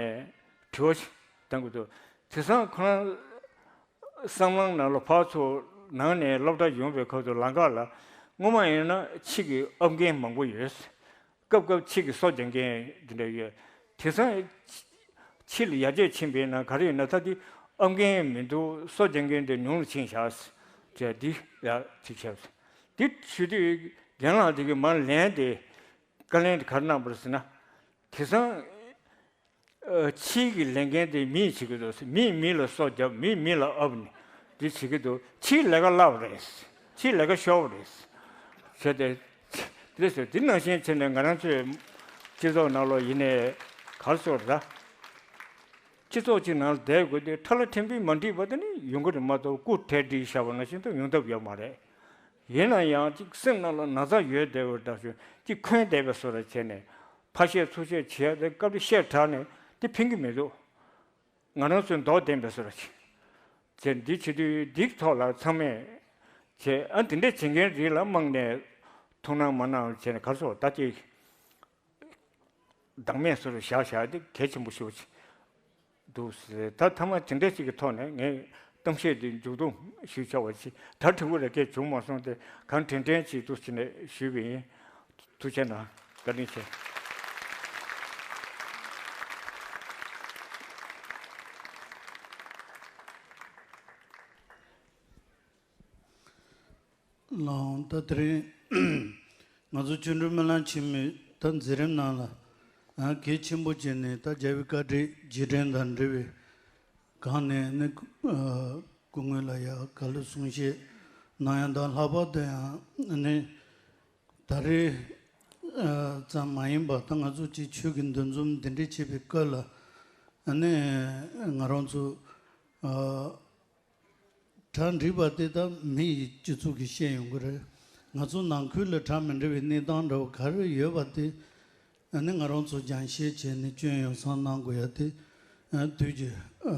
དྲི་བ་ཞིག་བཏང་གི་འདུག་དེང་སང་ཁོ་རང་བསམ་བློའི་ནང་ལ་ཕར་ཚུར་ནང་ནས་སློབ་གྲྭ་ཡོང་བའི་སྐབས་སུ་ལམ་ཁ་ལ་སྔོན་མ་ཡིན་ན་ཕྱི་གི་ཨབ་མཁན་མང་པོ་ཡོད། སྐབས་སྐབས་ཕྱི་གི་སོ་རྒྱག་མཁན་དེ་འདྲ་ཡོད། དེང་སང་ཕྱི་ལ་ཡར་རྒྱས་ཕྱིན་པ་ཡིན་ན་ག་རེ་ཡོད་ན་ད་དེ་ཨབ་མཁན་མི་འདུག་སོ་རྒྱག་མཁན་དེ་ཉུང་རུ་ཕྱིན་བཞག་ཟེར་དེ་ཡ་ཅིག་བྱས། དེ་ཞུ་དུས་རྒན་ལགས་དེ་གིས་མར་ལན་དེ་བཀའ་ལན་དེ་ག་རེ་གནང་བ་རེད་ཟེར་ན། དེང་སང་ཨ་ཕྱིའི་གི་ལས་འགན་དེ་མིས་བྱེད་ཀྱི་འདུག་མིས་མི་ལ་སོ་བརྒྱབ། མིས་མི་ལ་ཨབ་ནས་འདི་བྱེད་ཀྱི་འདུག་ཕྱིའི་ལས་ཀ་སླ་བ་རེད། ཕྱིའི་ལས་ཀ་ཤོར་བ་རེད། བྱས་ཏེ་དེ་ཟེར་དེ་ནང་བཞིན་བྱས་ནས་ང་རང་ཚོའི་སྤྱི་ཚོགས་ནང་ལོགས་ཡིན་ནའི་ག་རེ་ཟེར་དགོས་རེད། སྤྱི་ཚོགས་གཅིག་ནང་ལ་བསྡད་དགོས་དུས་ཁྲ་ལ་ཕྲན་བུའི་མ་འགྲིག་པ་དེ་ནི་ཡོང་གི་རེད་མ་གཏོགས་སྐུ་གྲལ་སྒྲིག་བཞག་པ་ནང་བཞིན་དུ་ཡོང་ཐབས་ཡོད་མ་རེད། ཡིན་ན་ཡང་ཅིག་སེམས་ནང་ལ་ན་ཚ་ཡོད་བསྡད་པ་འདྲ་ཞིག་ཅིག་འཁོན་བསྡད་པའི་བཟོ་འདྲ་བྱས་ནས་ཕར་བཤད་ཚུར་བཤད་བྱས་ཏེ་སྐབས་རེ་བཤད་དྲགས་ནས་དེ་ཕན་གྱི་མི་འདུག་ང་རང་ཚོའི་མདོག་ལྡན་པའི་བཟོ་འདྲ་ཅིག་བྱས་འདི་བྱེད་དུས་འདིའི་ཐོག་ལ་ཚང་མས་བྱས་ཨ་འདི་འདྲས་བྱེད་མཁན་རིགས་ལ་དམག་ནས་ཐུགས་སྣང་མ་གནང་བྱས་ནས་ག་རེ་ཟེར་ད་ཅིག་བདག་མེད་བཟོ་འདྲ་བཞག་བཞག་དེ་གལ་ཆེན་པོ་ཞེ་པོ་ཅིག་འདུག་ཟེར། ད་ཐ་མ་དེ་འདྲ་ཅིག་གི་ཐོག་ནས་ངས་གཏམ་བཤད་འདི་མཇུག་སྡོམ་ཞུ་ཆོག་པ་ཅིག་ད་དྲི་བ་རེ་སྐད་བྱུང་མ་སོང་སྟེ་གང་དྲན་དྲན་ཅིག་འདུག་ཟེར་ནས་ཞུས་པ་ཡིན། ཐུགས་རྗེ་གནང་། བཀའ་དྲིན་ཆེ། ལགས་ད་དེ་རིང་ང་ཚོ་བཅིངས་འགྲོལ་སྨོན་ལམ་ཆེན་མོའི་ད་མཛད་རིམ་ནང་ལ་ཨ་གལ་ཆེན་པོ་བྱས་ནས་ད་རྒྱལ་བའི་བཀའ་དྲིན་རྗེས་དྲན་དང་འབྲེལ་བའི་སྒང་ནས་ནི་ཨ་སྐུ་ངོ་ལ་ཡང་བཀའ་སློབ་གསུང་བཤད་གནང་ཡ་དང་ལྷག་པར་དུ་ཡང་ནི་ད་རེས་ཨ་ཙམ་མ་ཡིན་པར་ད་ང་ཚོ་གཅིག་ཆོས་ཀྱི་འདུ་འཛོམས་འདི་འདྲ་བྱེད་པའི་སྐབས་ལ་ཨ་ནི་ང་རང་ཚོ་ཨ། གྲ་འགྲིག་པ་དེ་ད་མི་ཡི་སྤྱི་ཚོགས་ཀྱིས་བཤད་ཡོང་གི་རེད། ང་ཚོ་ནང་ཁུལ་ལ་གྲ་མི་འགྲིག་པའི་གནས་སྟངས་འདྲ་བོ་ག་རེ་ཡོད་པ་དེ་ཨ་ནི་ང་རང་ཚོ་རྒྱང་བཤད་བྱས་ནས་སྐྱོན་ཡོ་བསྲང་གནང་དགོས་ཡ་དེ་ཨ་དུས་ཀྱི་ཨ་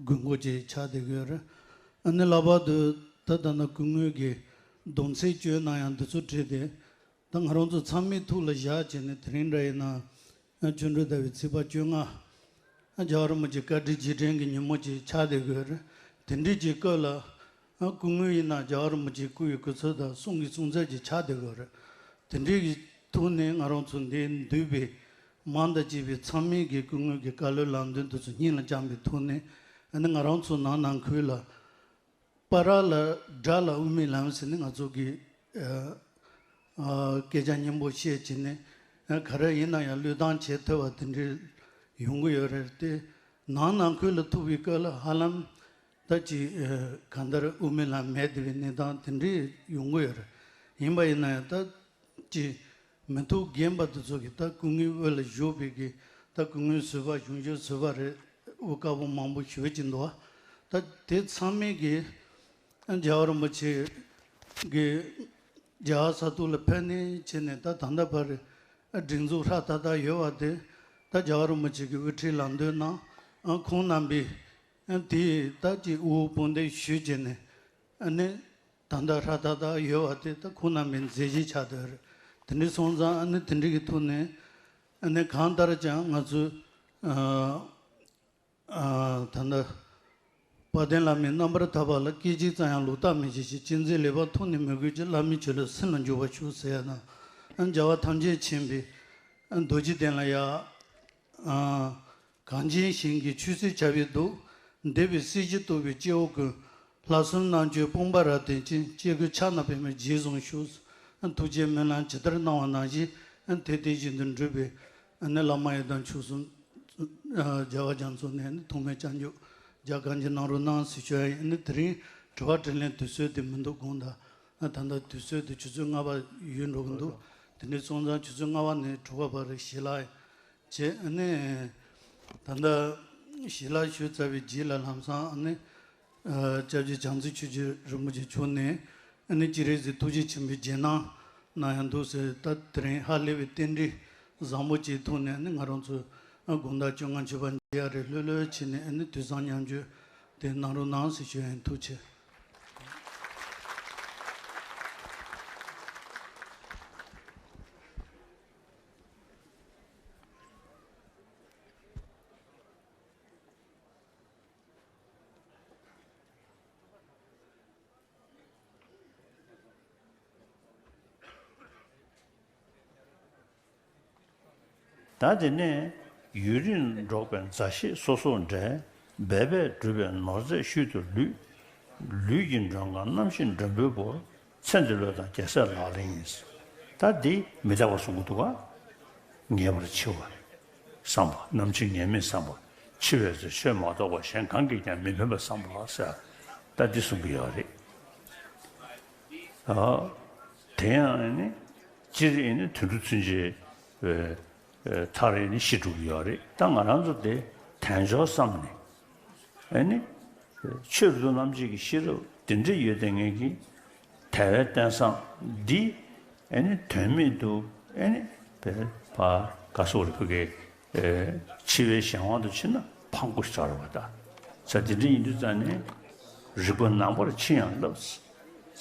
དགོས་མཁོ་ཅིག་ཆགས་བསྡད་ཀྱི་ཡོད་རེད། ཨ་ནི་ལྷག་པར་དུ་ད་ལྟ་ན་སྐུ་ངོ་གིས་སྡོམ་ཚིག་བསྐྱོན་གནང་ཡ་འདི་ཚོ་བྲིས་ཏེ། ད་ང་རང་ཚོ་ཚང་མའི་ཐུགས་ལ་བཞག་བྱས་ནས་དེ་རིང་འདྲ་ཡིན་ན་ཨ་བཅིངས་འགྲོལ་ཟླ་བའི་ཚེས་པ་བཅོ་ལྔ་ཨ་རྒྱལ་བ་རིན་པོ་ཆེ་བཀའ་དྲིན་རྗེས་དྲན་གྱི་ཉིན་མོ་ཅིག་ཆགས་བསྡད་ཡོད་རེད། དེ་འདྲའི་ཅིག་སྐབས་ལ་ཨ་སྐུ་ངོ་ཡིན་ན་རྒྱལ་བ་རིན་པོ་ཆེའི་སྐུ་ཡི་སྐུ་ཚེ་དང་གསུང་གི་གསུང་ཚད་ཅིག་ཆགས་བསྡད་ཡོད་རེད། དེ་འདྲའི་གི་ཐོག་ནས་ང་རང་ཚོ་འདིར་འདུས་པའི་མང་དང་བཅས་པའི་ཚང་མས་ཀྱི་སྐུ་ངོ་གི་བཀའ་སློབ་ལམ་སྟོན་དེ་ཚོ་སྙིང་ལ་བཅངས་པའི་ཐོག་ནས་ཨ་ནི་ང་རང་ཚོ་ནང་ནང་ཁུལ་ལ། པ་ར་ལ་དགྲ་ལ་དབུ་མའི་ལམ་ཟེར་ནས་ང་ཚོ་གི་ཨ་ཨ་སྐད་ཆ་སྙན་པོ་བཤད་བྱས་ནས་ཨ་ག་རེ་ཡིན་ན་ཡང་བློས་བཏང་བྱེད་ཐུབ་པ་དེ་འདྲ་ཡོང་གི་ཡོད་རེད་དེ། ནང་ནང་ཁུལ་ལ་ཐུག་པའི་སྐབས་ལ་ཧ་ལམ་ད་ཅིག་ཨ་གང་ལྟར་དབུ་མའི་ལམ་མེད་བསྡད་པའི་གནས་སྟངས་དེ་འདྲ་ཡོང་གི་ཡོད་རེད། ཡིན་པ་ཡིན་ན་ཡང་ད་ ཀྱི་མི་ཐུབ་རྒན་པ་དེ་ཚོ་གིས་ད་སྐུ་ངལ་དབུས་ལ་བཞུགས་པའི་གི་ད་སྐུ་ངལ་བཟོད་པ་གཞུང་ཞབས་བཟོད་པ་རེད། དབུ་དཀར་པོ་མང་པོ་ཞུ་གི་འདུག་ད་དེ་ཚང་མས་གི་རྒྱལ་བ་རིན་པོ་ཆེ་གི་རྒྱལ་བ་ས་ཐོག་ལ་ཕེབས་ནས་བྱས་ནས་ད་ད་ལྟ་བར་སྒྲིག་འཛུགས་ཧྲ་ཏག་ཏག་ཡོད་པ་དེ་ད་རྒྱལ་བ་རིན་པོ་ཆེ་གི་དབུ་ཁྲིད་ལམ་སྟོན་གནང་། ཁོང་རྣམ་པས་དེ་ད་ཀྱི་དབུ་དཔུང་འདེགས་ཞུས་བྱས་ནས་ཨ་ནི། ད་ལྟ་ཧྲ་ཏག་ཏག་ཡོད་པ་དེ་ད་ཁོང་རྣམ་པའི་མཛད་རྗེས་ཆགས་བསྡད་རེད། དེ་འདྲ་སོང་ཙང་ཨ་ནི་དེ་འདྲ་གི་ཐོག་ནས་ཨ་ནི་གང་ལྟར་ཀྱང་ང་ཚོས་ཨ་ཨ་ད་ལྟ་དཔལ་ལྡན་བླ་མའི་རྣམ་པར་ཐར་པ་ལ་སྐད་ཅིག་ཙམ་ཡང་ལོག་ལྟ་མི་བྱེད་ཅིང་། ཅི་མཛད་ལེགས་པར་མཐོང་ནས་མོས་གུས་ཀྱིས། བླ་མའི་ཆོས་ལ་སེམས་ལ་འཇུག་པར་ཤོག་ཟེར་ཡ་དང་། རྒྱལ་བ་ཐམས་ཅད་མཁྱེན་པའི་རྡོ་རྗེ་གདན་ལ་ཡ། གངས་ཅན་ཞིང་གི་ཆོས་སྲིད་བྱ་བའི་གདུགས། འདས་པའི་སྲིད་ཞིའི་རྟོག་པའི་སྐྱེ་བོ་ཀུན། ལྷག་བསམ་རྣམ་དཔྱོད་སྤངས་པ་རབ་བརྟན་ཅིང་། སྐྱེ་དགུའི་ཕྱག་ན་པདྨོ་རྗེས་བཟུང་ཤོག །ཐུགས་རྗེའི་སྨོན་ལམ་ཇི་ལྟར་གནང་བ་ནང་བཞིན་དེ་དེ་བཞིན་དུ་འགྲུབ་པའི་བླ་མ་ཡི་དམ་མཆོག་གསུམ་རྒྱལ་བ་རྒྱ་མཚོ་ནས་ཐོགས་མེད་བྱང་ཆུབ་རྒྱ་གང་ཅི་གནང་རོགས་གནང་ཟེར་ཞུ་ཡ་ཡིན། དེ་རིང་དྲི་བ་དྲིས་ལན་དུས་ཚོད་དེ་མི་འདུག་དགོངས་དག་ད་ལྟ་དུས་ཚོད་དེ་ཆུ་ཚོད་ལྔ་པ་ཡོལ་འགྲོ་གི་འདུག་དེ་འདྲ་སོང་ཙང་ཆུ་ཚོད་ལྔ་པ་ནས་དྲུག་པ་བར་ཞལ་ལག་བྱས། ཨ་ནི་ད་ལྟ་ཞལ་ལག་ཞུས་ཚར་བའི་རྗེས་ལ་ལམ་སང་ཨ་ནི་སྐྱབས་རྗེ་བྱང་རྩེ་ཆོས་རྗེ་རིན་པོ་ཆེ་མཆོག་ནས་ཨ་ནི་སྤྱན་རས་གཟིགས་ཐུགས་རྗེ་ཆེན་པོའི་རྗེས་གནང་གནང་ཡ་འདུག་ཟེར། ད་དེ་རིང་ཧ་ལས་པའི་རྟེན་འབྲེལ་བཟང་པོ་ཅིག་ཐོག་ནས་ཨ་ནི་ང་རང་ཚོ་དགོང་དག་བཅོ་ལྔ་མཆོད་པ་མཇལ་ཡ་རེད། ལྷོད་ལྷོད་བྱས་ནས་ཨ་ནི་དུས་བཟང་མཉམ་སྤྱོད་དེ་གནང་རོགས་གནང་ཟེར་ཞུ་ཡ་ཡིན། ཐུགས་རྗེ་ཆེ། ད་དེ་ནས་ཡུན་རིང་འགྲོགས་པའི་མཛའ་བཤེས་སོ་སོར་འབྲལ། འབད་པས་བསྒྲུབས་པའི་ནོར་རྫས་ཤུལ་དུ་ལུས། ལུས་ཀྱི་མགྲོན་ཁང་རྣམ་ཤེས་མགྲོན་པོའི་བུར། ཚེ་འདི་ལོ་དང་རྒྱལ་སྲས་ལག་ལེན་ཡིན། ད་འདི་མི་རྟག་པ་གསུང་གི་འདུག་ག་ངེས་པར་འཆི་བ་བསམ་པ། ནམ་འཆི་ངེས་མེད་བསམ་པ། འཆི་བའི་ཚེ་ཆོས་མ་གཏོགས་པ་གཞན་གང་གིས་ཀྱང་མི་ཕན་པ་བསམ་པ་ཟེར། ད་འདི་གསུང་གི་ཡོད་རེད། ཨ། དེ་ཡང་ནི་སྤྱིར་ནི་དུད་འགྲོ་ཚུན་ཆད་མཐར་ནི་ཤི་འགྲོ་གི་ཡོད་རེད། ད་ང་རང་ཚོ་དེ་དལ་འབྱོར་བསམ་ནས་ཨ་ནི་ཆོས་རྫུ་རྣམ་འབྱེད་ཀྱི་ཤེས་རབ་དེ་འདྲ་ཡོད་དེ་ངེད་ཀྱི་དལ་བའི་རྟེན་བཟང་འདི་ཨ་ནི་དོན་མེད་དུ་ཨ་ནི་བས་ཕ་ག་སོགས་རེ་ཕུ་གེ་འཆི་བའི་གཞན་དབང་དུ་ཕྱིན་ན་ཕངས་པོ་ཞིག་ཆགས་རེད་པ། ད་ས་དེ་འདྲ་ཡིན་དུས་ཙང་ནས་རིག་པ་ནང་པར་འཆི་ཡང་བསླབ།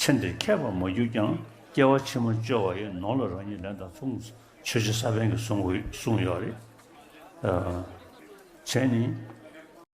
ཚེ་འདིར་མཁས་པར་མ་གྱུར་ཀྱང་། སྐྱེ་བ་ཕྱི་མ་སྐྱོ་བ་ཡི། ནོར་ལ་རང་ཉིད་ལེན་དང་མཚུངས། ཆོས་རྗེ་ས་པཎ་གྱིས་གསུང་གསུངས་ཡོད་རེད། བྱས་ནས་